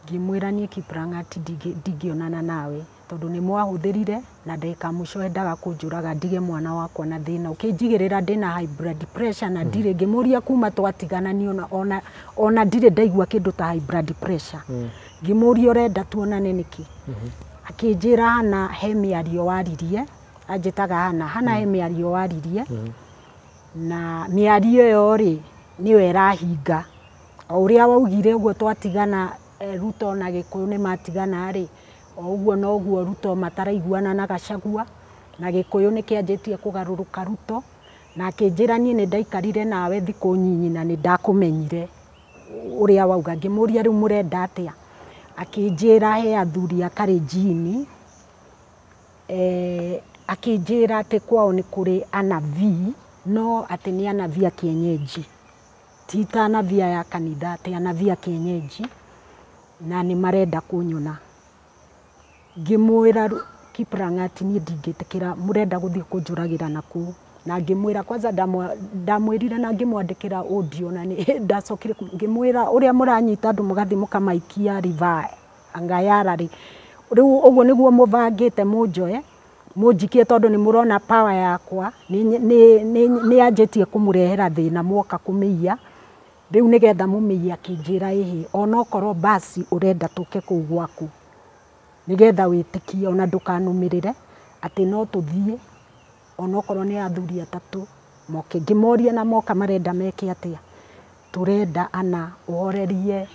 Ngĩmwĩra niĩ Kiprang'ati ndingĩonana nawe tondũ nĩ mwahũthĩrire na ndagĩka ya mũico endaga kũnjũraga ndige mwana wakwa na thĩna, ũkĩnjigĩrĩra ndĩna high blood pressure na ndirĩ. Ngĩmũria kuma twatigana niĩ ona ndirĩ ndaigua kĩndũ ta high blood pressure. Ngĩmũria ũrenda tuonane nĩkĩ? Akĩnjĩra Hannah he mĩario waririe, anjĩtaga Hannah, Hannah he mĩario waririe na mĩario ĩyo rĩ nĩyo ĩrahinga. O ũrĩa waugire ũguo twatigana, Ruto na Gĩkũyũ nĩ matigana rĩ, o ũguo noguo Ruto mataraiguana na Gachagua, na Gĩkũyũ nĩ kĩanjĩtie kũgarũrũka Ruto, na akĩnjĩra niĩ nĩ ndaikarire nawe thikũ nyinyi na nĩ ndakũmenyire ũrĩa wauga. Ngĩmũria rĩu mũrenda atĩa? Akĩnjĩra he athuri a Kalenjin, akĩnjĩra atĩ kwao nĩ kũrĩ anabii, no atĩ nĩ anabii a kienyeji, ti ta anabii aya a kanitha, atĩ anabii a kienyeji, na nĩ marenda kũnyona. Ngĩmwĩra Kiprang'ati niĩ ndingĩtĩkĩra, mũrenda gũthiĩ kũnjũragĩra nakũu. Na ngĩmwĩra kwanza ndamwĩrire na ngĩmwandĩkĩra audio na nĩ ndacokire ngĩmwĩra ũrĩa mũranyita andũ mũgathiĩ mũkamaikia river Ngayara rĩ, rĩu ũguo nĩguo mũbangĩte mũnjoe mũnjikie, tondũ nĩ mũrona power yakwa nĩ yanjĩtie kũmũrehera thĩna mwoka kũmĩiya, rĩu nĩgetha mũmĩiye. Akĩnjĩra ĩhĩ, onokorwo basi ũrenda tũke kũu gwaku nĩgetha wĩtĩkie ona ndũkanũmĩrĩre atĩ no tũthiĩ, onokorwo nĩ athuri atatũ moke. Ngĩmoria na moka marenda meke atĩa? Tũrenda Anna ũhorerie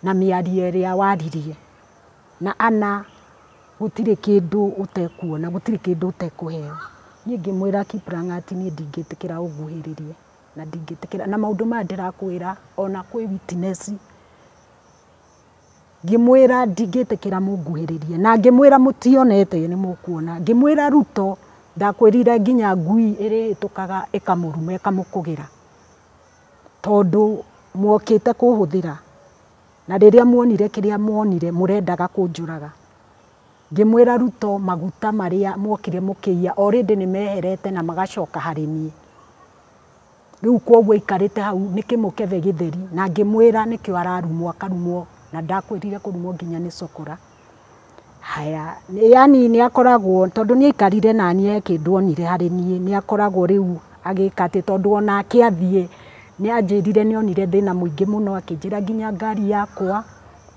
na mĩario ĩrĩa waririe, na Anna gũtirĩ kĩndũ ũtekuona, gũtirĩ kĩndũ ũtekũheo. Niĩ ngĩmwĩra Kiprang'ati niĩ ndingĩtĩkĩra ũnguhĩrĩrie na ndingĩtĩkĩra na maũndũ maya ndĩrakwĩra, ona kwĩ witness. Ngĩmwĩra ndingĩtĩkĩra mũnguhĩrĩrie, na ngĩmwĩra mũtionete nĩ mũkuona. Ngĩmwĩra Ruto ndakwĩrire nginya ngui ĩrĩhĩtũkaga ĩkamũruma ĩkamũkũgĩra, tondũ mwokĩte kũhũthĩra, na rĩrĩa muonire kĩrĩa muonire mũrendaga kũnjũraga. Ngĩmwĩra Ruto maguta marĩa mwokire mũkĩiya already nĩ meherete na magacoka harĩ niĩ. Rĩu koguo aikarĩte hau nĩ kĩmũkebe gĩtheri, na ngĩmwĩra nĩkĩo ararumwo akarumwo, na ndakwĩrire kũrumwo nginya nĩ cokora. Haya, yani nĩ akoragwo tondũ nĩ aikarire naniĩ he kĩndũ onire harĩ niĩ, nĩ akoragwo rĩu agĩka atĩ tondũ onake athiĩ nĩ anjĩrire nĩ onire thĩna mũingĩ mũno, akĩnjĩra nginya ngari yakwa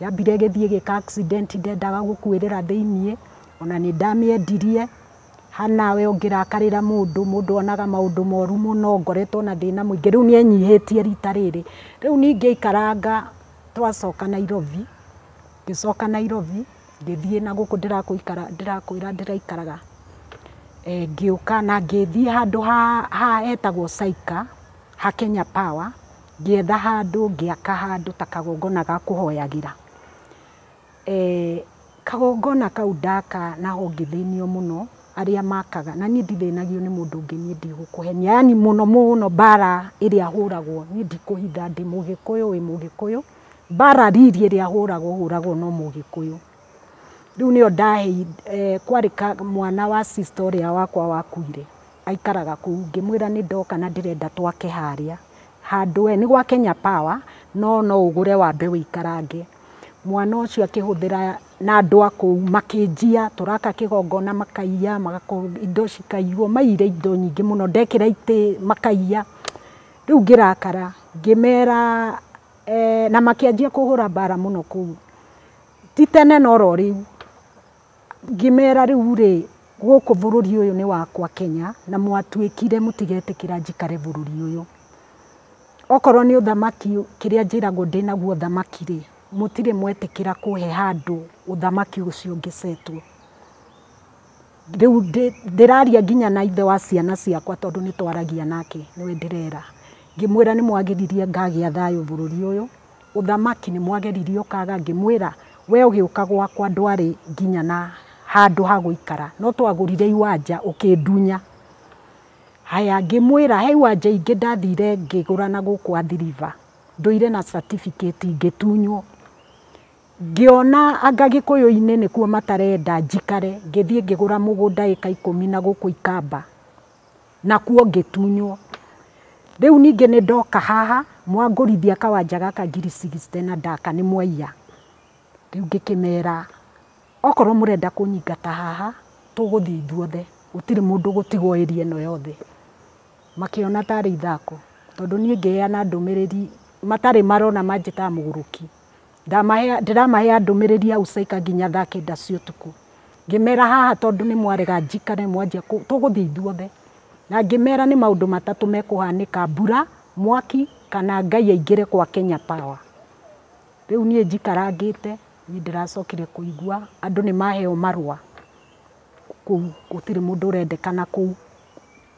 yambire ĩgĩthiĩ ĩgĩka accident, ndendaga gũkuĩrĩra thĩiniĩ, ona nĩ ndamĩendirie. Hannah we ũngĩrakarĩra mũndũ, mũndũ onaga maũndũ moru mũno, ngoretwo na thĩna mũingĩ. Rĩu nĩ enyihĩtie rita rĩrĩ. Rĩu ningĩ aikaranga twacoka Nairobi, ngĩcoka Nairobi, ngĩthiĩ na gũkũ ndĩrakwĩra ndĩraikaraga. Ngĩũka na ngĩthiĩ handũ ha hetagwo Saika, ha Kenya Power, ngĩetha handũ, ngĩaka handũ ta kagongona ga kũhoyagĩra. Kagongona kau ndaka naho ngĩthĩnio mũno, arĩa makaga, na niĩ ndithĩnagio nĩ mũndũ ũngĩ, niĩ ndigũkũhenia, yani mũno mũno mbara ĩrĩa hũragwo, niĩ ndikũhitha, ndĩ Mũgĩkũyũ, wĩ Mũgĩkũyũ, mbara riri ĩrĩa hũragwo, hũragwo no Mũgĩkũyũ. Rĩu nĩyo kwarĩ mwana wa sister ũrĩa wakwa wakuire, aikaraga kũu, ngĩmwĩra nĩ ndoka na ndĩrenda twake harĩa handũ we nĩ gwa Kenya Power, no no ũgũre wambe wĩikarange. Mwana ũcio akĩhũthĩra na andũ a kũu makĩnjia, tũraka kĩgongona makaiya, magakorwo indo cikaiywo, maiyire indo nyingĩ mũno, ndekĩra itĩ makaiya. Rĩu ngĩrakara, ngĩmera na makĩanjia kũhũra mbara mũno kũu, ti tene no ro rĩu. Ngĩmera rĩu rĩ, gũkũ bũrũri ũyũ nĩ wakwa Kenya, na mwatuĩkire mũtigetĩkĩra njikare bũrũri ũyũ. Okorwo nĩ ũthamaki kĩrĩa njĩragwo ndĩnaguo ũthamaki rĩ, mũtirĩ mwetĩkĩra kũhe handũ ũthamaki ũcio ũngĩcetwo. Rĩu ndĩraria nginya na ithe wa ciana ciakwa tondũ nĩ twaragia nake, nĩwe ndĩrera. Ngĩmwĩra nĩ mwagiririe ngagĩa thayũ bũrũri ũyũ, ũthamaki nĩ mwageririe ũkaga, ngĩmwĩra we ũgĩũka gwakwa ndwarĩ nginya na handũ ha gũikara, no twagũrire iwanja ũkĩndunya. Haya ngĩmwĩra he iwanja ingĩ ndathire ngĩgũra na gũkũ Athi River, ndũire na certificate ngĩtunywo. Ngĩona anga Gĩkũyũ-inĩ nĩkuo matarenda njikare, ngĩthiĩ ngĩgũra mũgũnda ĩka 10 na gũkũ Ikamba, nakuo ngĩtunywo. Rĩu ningĩ nĩ ndoka haha, mwangũrithia kawanja gaka 60,000 na ndaka nĩ mwaiya. Rĩu ngĩkĩmera okorwo mũrenda kũnyingata haha, tũgũthiĩ ithuothe, gũtirĩ mũndũ ũgũtigwo area ĩno yothe. Makĩona tarĩ ithako, tondũ niĩ ngĩheana ndũmĩrĩri matarĩ marona manjĩtaga mũgũrũki. Ndĩramahea ndũmĩrĩri hau caika nginya thaa 9 cia ũtukũ. Ngĩmera haha tondũ nĩ mwarega njikare mwanjia tũgũthiĩ ithuothe. Na ngĩmera nĩ maũndũ matatũ mekũhanĩka, mbura, mwaki kana Ngai aingĩre kwa Kenya Power. Rĩu niĩ njikarangĩte, niĩ ndĩracokire kũigua andũ nĩ maheo marũa kũu, gũtirĩ mũndũ ũrendekana kũu.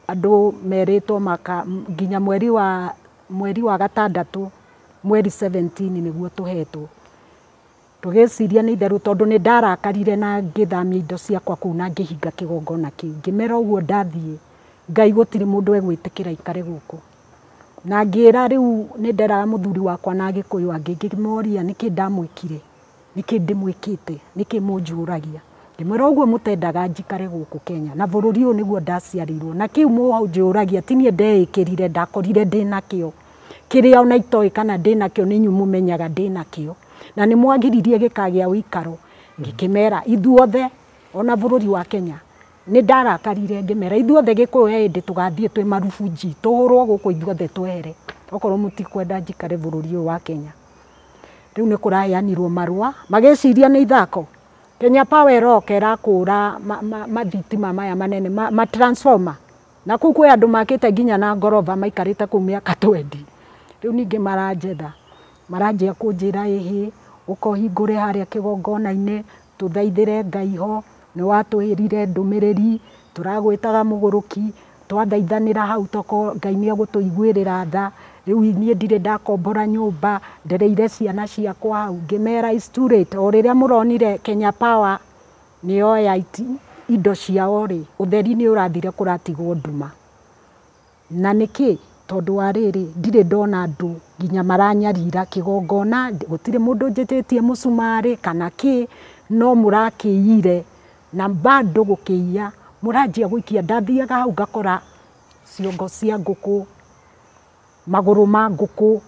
Andũ merĩtwo maka nginya mweri wa gatandatũ, mweri 17 nĩguo tũhetwo. Tũgĩciria nĩ itherũ tondũ nĩ ndarakarire na ngĩthamia indo ciakwa kũu na ngĩhinga kĩgongona kĩu. Ngĩmera ũguo ndathiĩ, Ngai gũtirĩ mũndũ egwĩtĩkĩra aikare gũkũ. Na ngĩra rĩu nĩ nderaga mũthuri wakwa na Agĩkũyũ angĩ, ngĩmoria nĩkĩ ndamwĩkire, nĩkĩ ndĩmwĩkĩte, nĩkĩ mũnjũragia. Ngĩmwĩra ũguo mũtendaga njikare gũkũ Kenya, na bũrũri ũyũ nĩguo ndaciarĩirwo, na kĩu mũnjũragia ti niĩ ndeĩkĩrire, ndakorire ndĩnakĩo. Kĩrĩa ona itoĩ kana ndĩnakĩo nĩ inyuĩ mũmenyaga ndĩnakĩo. Na nĩ mwagiririe gĩkagĩa ũikaro. Ngĩkĩmera ithuothe ona bũrũri wa Kenya nĩ ndarakarire ngĩmera ithuothe Gĩkũyũ he hĩndĩ tũgathiĩ twĩ marubunji, tũhũrwo gũkũ ithuothe twehere, okorwo mũtikwenda njikare bũrũri ũyũ wa Kenya. Rĩu nĩ kũraheanirwo marũa, magĩciria nĩ ithako. Kenya Power ĩroka ĩrakũra mathitima maya manene, ma transformer. Na kũu kwĩ andũ makĩte nginya na ngoroba maikarĩte kũu mĩaka 20. Rĩu ningĩ maranjetha, maranjia kũnjĩra ĩhĩ, ũka ũhingũre harĩa kĩgongona-inĩ, tũthaithĩre Ngai ho, nĩ watwĩrire ndũmĩrĩri, tũragwĩtaga mũgũrũki, twathaithanĩra hau toko Ngai nĩ egũtũiguĩrĩra tha. Rĩu niĩ ndirĩ ndakombora nyũmba, ndereire ciana ciakwa hau, ngĩmera it's too late. O rĩrĩa mũronire Kenya Power nĩ yoya indo ciao rĩ, ũtheri nĩ ũrathire kũratigwo nduma. Na nĩkĩ? Tondũ wa rĩrĩ, ndirĩ ndona andũ nginya maranyarira kĩgongona, gũtirĩ mũndũ njĩtĩtie mũcumarĩ kana kĩ, no mũrakĩiyire na bado gũkĩiya, mũranjia gũikia. Ndathiaga hau ngakora ciongo cia ngũkũ, magũrũ ma ngũkũ,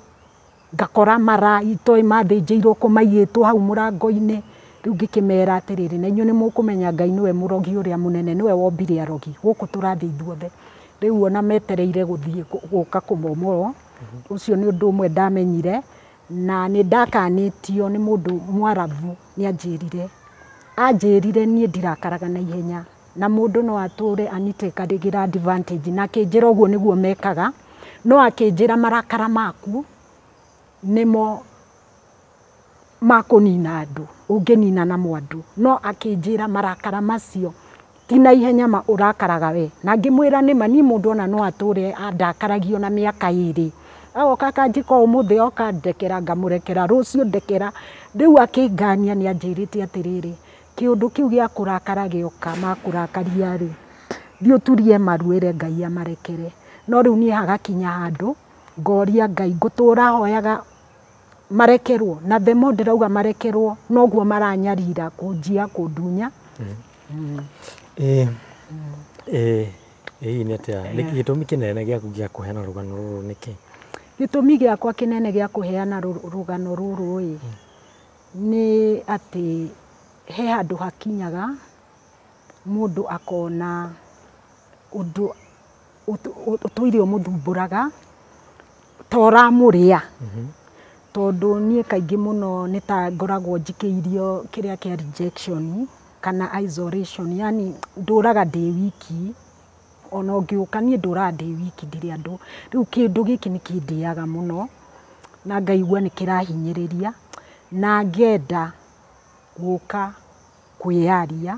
ngakora mara itoĩ mathĩnjĩirwo kũ maigĩtwo hau mũrango-inĩ. Rĩu ngĩkĩmera atĩrĩrĩ, na inyuĩ nĩ mũkũmenya Ngai nĩwe mũrogi ũrĩa mũnene, nĩwe wombire arogi, gũkũ tũrathiĩ ithuothe. Rĩu ona metereire gũthiĩ gũka kũmomorwo. Ũcio nĩ ũndũ ũmwe ndamenyire, na nĩ ndakanĩtio nĩ mũndũ Mwarabu, nĩ anjĩrire. Anjĩrire niĩ ndirakaraga na ihenya, na mũndũ no atũre anitekagĩra advantage, na akĩnjĩra ũguo nĩguo mekaga, no akĩnjĩra marakara maku nĩmo makũnina andũ, ũngĩnina namo andũ. No akĩnjĩra marakara macio ti na ihenya ma ũrakaraga we. Na ngĩmwĩra nĩma niĩ mũndũ ona no atũre andakaragio na mĩaka 2. Agoka akanjĩka ũmũthĩ oka ndekera, ngamũrekera, rũciũ ndekera. Rĩu akĩngania nĩ anjĩrĩte atĩrĩrĩ, kĩũndũ kĩu gĩa kũrakara gĩoka makũrakaria rĩ, thiĩ ũturie maru wĩre Ngai amarekere. No rĩu niĩ hagakinya handũ ngoria Ngai, ngũtũra hoyaga marekerwo, na the more ndĩrauga marekerwo noguo maranyarira kũnjia kũndunya. Ĩĩ nĩ atĩa? Gĩtũmi kĩnene gĩaku gĩa kũheana rũgano rũrũ nĩkĩ? Gĩtũmi gĩakwa kĩnene gĩa kũheana rũgano rũrũ ĩ, nĩ atĩ he handũ hakinyaga mũndũ akona ũndũ ũtũire ũmũthumbũraga ta ũramũrĩa. Tondũ niĩ kaingĩ mũno nĩ ta ngoragwo njikĩirio kĩrĩa kĩa rejection kana isolation, yani ndũraga ndĩ wiki Ona ũngĩũka niĩ ndũraga ndĩ wiki ndirĩ andũ. Rĩu kĩndũ gĩkĩ nĩ kĩndĩaga mũno na ngaigua nĩ kĩrahinyĩrĩria na ngenda gũka kwĩyaria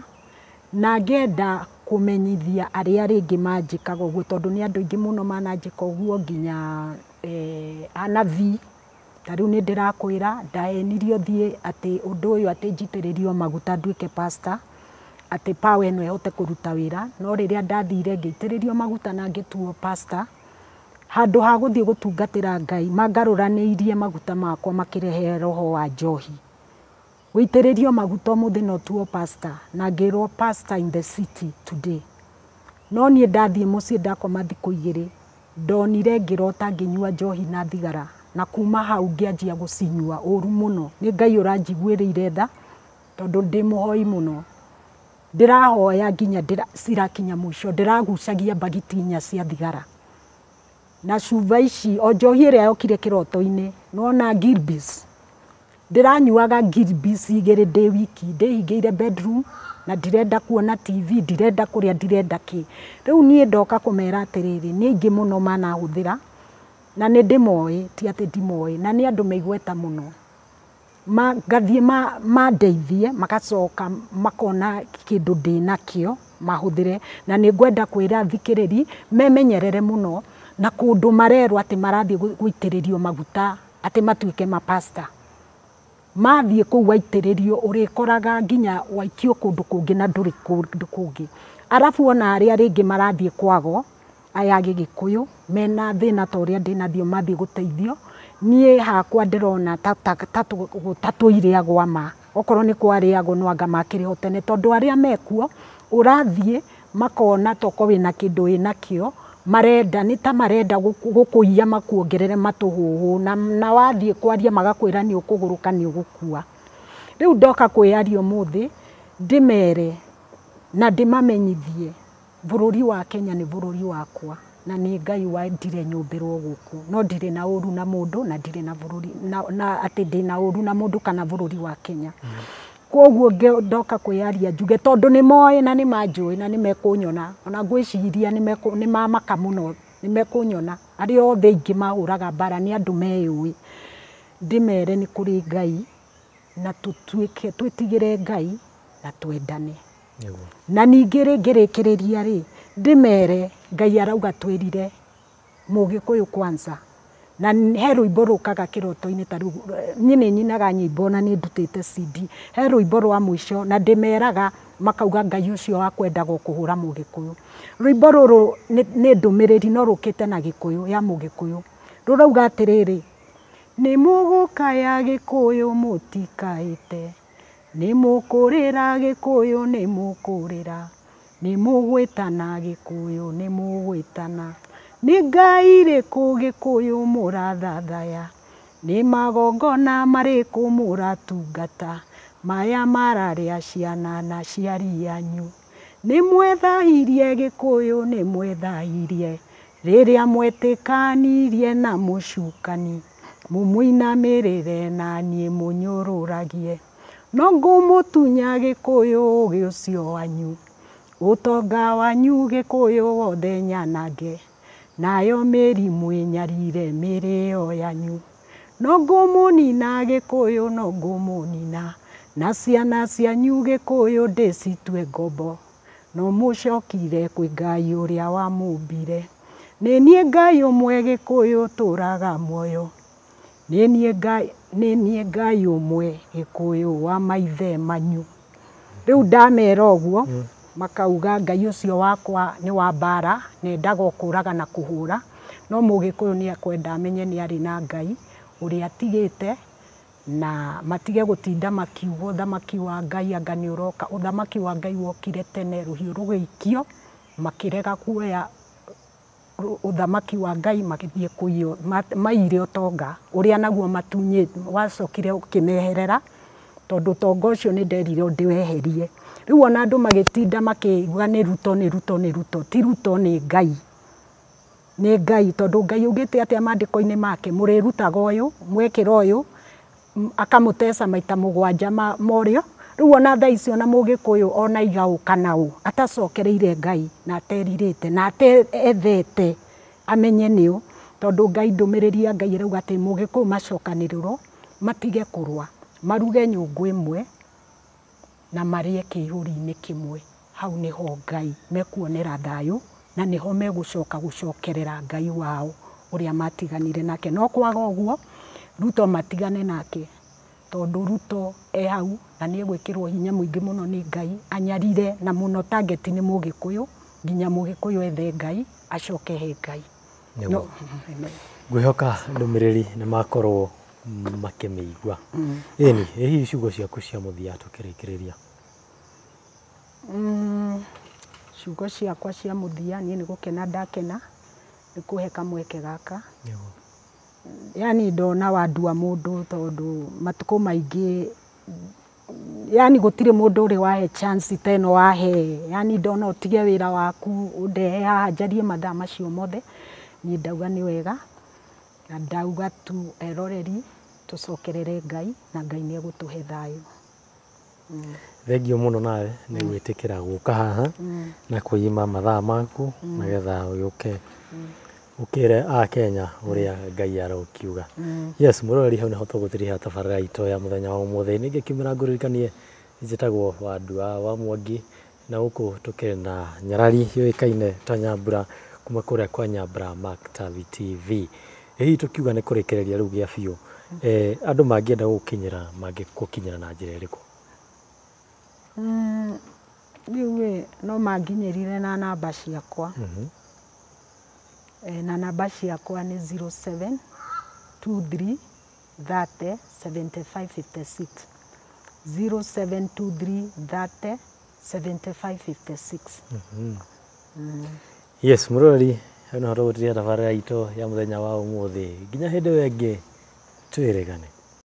na ngenda kũmenyithia arĩa rĩngĩ manjĩkaga ũguo, tondũ nĩ andũ aingĩ mũno mananjĩka ũguo nginya anabii. Ta rĩu nĩ ndĩrakwĩra ndahenirio thiĩ atĩ ũndũ ũyũ atĩ njitĩrĩrio maguta nduĩke pastor, atĩ power ĩno ĩhote kũruta wĩra. No rĩrĩa ndathire ngĩitĩrĩrio maguta na ngĩtuo pastor, handũ ha gũthiĩ gũtungatĩra Ngai, mangarũranĩirie maguta makwa makĩrehe roho wa njohi. Gũitĩrĩrio maguta ũmũthĩ no tuo pastor, na ngĩrwo pastor in the city today. No niĩ ndathiĩ mũciĩ ndakoma thikũ igĩrĩ, ndonire ngĩrota ngĩnyua njohi na thigara, na kuma hau ngĩanjia gũcinyua ũru mũno. Nĩ Ngai ũranjiguĩrĩire tha, tondũ ndĩ mũhoi mũno. Ndĩrahoya nginya cirakinya mũico, ndĩragucagia mbagiti inya cia thigara. Na cuba ici, o njohi ĩrĩa yokire kĩroto-inĩ, nĩwona Gilbis. Ndĩranyuaga Gilbis igĩrĩ ndĩ wiki, ndĩhingĩire bedroom, na ndirenda kuona TV, ndirenda kũrĩa, ndirenda kĩ. Rĩu niĩ ndoka kũmera atĩrĩrĩ, nĩ aingĩ mũno manahũthĩra, na nĩ ndĩmoĩ, ti atĩ ndimoĩ, na nĩ andũ me igweta mũno. Ngathiĩ mandeithie, magacoka makona kĩndũ ndĩnakĩo, mahũthĩre. Na nĩ ngwenda kwĩra thikĩrĩri, memenyerere mũno, na kũndũ marerwo atĩ marathiĩ gũitĩrĩrio maguta, atĩ matuĩke mapasta. Mathiĩ kũu waitĩrĩrio, ũrĩkoraga nginya waikio kũndũ kũngĩ na ndũrĩ kũndũ kũngĩ. Arabu ona arĩa rĩngĩ marathiĩ kwago, aya Gĩgĩkũyũ, mena thĩna ta ũrĩa ndĩnathio mathiĩ gũteithio, niĩ hakwa ndĩrona ta tũirĩagwo ama. Okorwo nĩ kwarĩagwo no anga makĩrĩ ho tene, tondũ arĩa mekuo, ũrathiĩ makona toko wĩna kĩndũ wĩnakĩo, marenda, nĩ ta marenda gũkũiya makuongerere matũhũhũ, na wathiĩ kwaria magakwĩra nĩ ũkũgũrũka nĩ ũgũkua. Rĩu ndoka kwĩyaria ũmũthĩ, ndĩmere na ndĩmamenyithie bũrũri wa Kenya nĩ bũrũri wakwa, na nĩ Ngai wendire nyũmbĩrwo gũkũ. No ndirĩ na ũru na mũndũ, na ndirĩ na bũrũri, na atĩ ndĩna ũru na mũndũ kana bũrũri wa Kenya. Koguo ndoka kwĩyaria njuge, tondũ nĩ moĩ na nĩ manjũĩ na nĩ mekũnyona. Ona ngwĩciria nĩ mamaka mũno, nĩ mekũnyona. Arĩa othe aingĩ mahũraga mbara nĩ andũ meyũĩ. Ndĩmere nĩ kũrĩ Ngai, na tũtuĩke, twĩtigĩre Ngai na twendane. Na ningĩ rĩngĩrĩkĩrĩria rĩ, ndĩmere Ngai arauga twĩrire Mũgĩkũyũ kwanza. Na he rwĩmbo rũkaga kĩroto-inĩ ta rĩu, niĩ nĩ nyinaga nyĩmbo na nĩ ndutĩte CD. He rwĩmbo rwa mũico na ndĩmeraga makauga Ngai ũcio wakwendaga kũhũra Mũgĩkũyũ. Rwĩmbo rũrũ nĩ ndũmĩrĩri no rũkĩte na Gĩkũyũ ya Mũgĩkũyũ. Rũrauga atĩrĩrĩ, nĩ mũgũkaya Gĩkũyũ mũtikaĩte, nĩ mũkũrĩra Gĩkũyũ nĩ mũkũrĩra, nĩ mũgwĩtana Gĩkũyũ nĩ mũgwĩtana. Nĩ Ngai rĩkũ Gĩkũyũ mũrathathaya, nĩ magongona marĩkũ mũratungata, maya mararĩa ciana na aciari anyu. Nĩ mwethahirie Gĩkũyũ nĩ mwethahirie, rĩrĩa mwetĩkanirie na mũcukani, mũmũinamĩrĩre na niĩ mũnyũrũragie. No ngũmũtunya Gĩkũyũ ũũgĩ ũcio wanyu, ũtonga wanyu Gĩkũyũ wothe nyanange, nayo mĩrimũ ĩnyarire mĩrĩo yanyu. No ngũmũnina Gĩkũyũ no ngũmũnina, na ciana cianyu Gĩkũyũ ndĩcitue ngombo, no mũcokire kwĩ Ngai ũrĩa wamũmbire. Nĩ niĩ Ngai ũmwe Gĩkũyũ tũraga muoyo, nĩ niĩ Ngai ũmwe Gĩkũyũ wa maithe manyu. Rĩu ndamera ũguo, makauga Ngai ũcio wakwa nĩ wa mbara, nendaga o kũraga na kũhũra, no Mũgĩkũyũ nĩ ekwenda amenye nĩ arĩ na Ngai ũrĩa atigĩte, na matige gũtinda makiuga ũthamaki wa Ngai anga nĩ ũroka. Ũthamaki wa Ngai wokire tene, rũhiũ rũgĩikio, makĩrega kuoya ũthamaki wa Ngai, magĩthiĩ kũiywo, maiyire ũtonga ũrĩa naguo matunyĩte, wacokire ũkĩmeherera, tondũ ũtonga ũcio nĩ nderirwo ndĩweherie. Rĩu ona andũ magĩtinda makiuga nĩ Ruto, nĩ Ruto, nĩ Ruto, ti Ruto, nĩ Ngai. Nĩ Ngai, tondũ Ngai augĩte atĩa maandĩko-inĩ make, mũrĩrutaga ũyũ, mwekĩra ũyũ, akamũteca maita mũgwanja morĩo, Rĩu ona thaa ici ona Mũgĩkũyũ ona igaũ kana ũ atacokereire Ngai na aterirĩte na ateethete amenye nĩũ, tondũ Ngai ndũmĩrĩri ya Ngai ĩrauga atĩ Mũgĩkũyũ macokanĩrĩrwo matige kũrũa, maruge nyũngũ ĩmwe na marĩe kĩihũri-inĩ kĩmwe. Hau nĩho Ngai mekuonera thayũ na nĩho megũcoka gũcokerera Ngai wao ũrĩa matiganire nake. No kwaga ũguo Ruto matigane nake, tondũ Ruto e hau na nĩ egwĩkĩrwo hinya mũingĩ mũno nĩ Ngai anyarire, na mũno target nĩ Mũgĩkũyũ, nginya Mũgĩkũyũ ethe Ngai acoke he Ngai. No, ngwĩhoka ndũmĩrĩri nĩ makorwo makĩmĩigua. Ĩni, ĩ hihi ciugo ciaku cia mũthia tũkĩrĩkĩrĩria? Ciugo ciakwa cia mũthia niĩ nĩ gũkena ndakena nĩ kũhe kamweke gaka. Yani ndona wandua mũndũ, tondũ matukũ maingĩ yani gũtirĩ mũndũ ũrĩ wahe chance ta ĩno wahe. Yani ndona ũtige wĩra waku ũndehe haha njarie mathaa macio mothe, niĩ ndauga nĩ wega, na ndauga tu eroreri tũcokerere Ngai na Ngai nĩ egũtũhe thayũ. Thengio mũno nawe nĩ gwĩtĩkĩra gũka haha na kwĩima mathaa maku nĩgetha ũgĩũke ũkĩre Akenya ũrĩa Ngai arokiuga. Yes, mũroreri, hau nĩho tũgũtiriha tabarĩra itũ ya mũthenya wa ũmũthĩ. Ningĩ kiumĩra ngũririkanie njĩtagwo Wandua wa Mwangi, na gũkũ tũkĩrĩ na nyarari yũĩkaine ta Nyambura kuma kũrĩa kwa Nyambura Maktabi TV. Hihi tũkiuga nĩ kũrĩkĩrĩria rĩu gĩa biũ, andũ mangĩenda gũgũkinyĩra mangĩgũkinyĩra na njĩra ĩrĩkũ? Rĩu ĩ no manginyĩrire na namba ciakwa. Na namba ciakwa nĩ 07 23 30 75 56, 0723 30 75 56. Yes, mũroreri, hau nĩho tũgũtiria tabarĩra itũ ya mũthenya wa ũmũthĩ. Nginya hĩndĩ ĩyo ĩngĩ twĩrĩgane.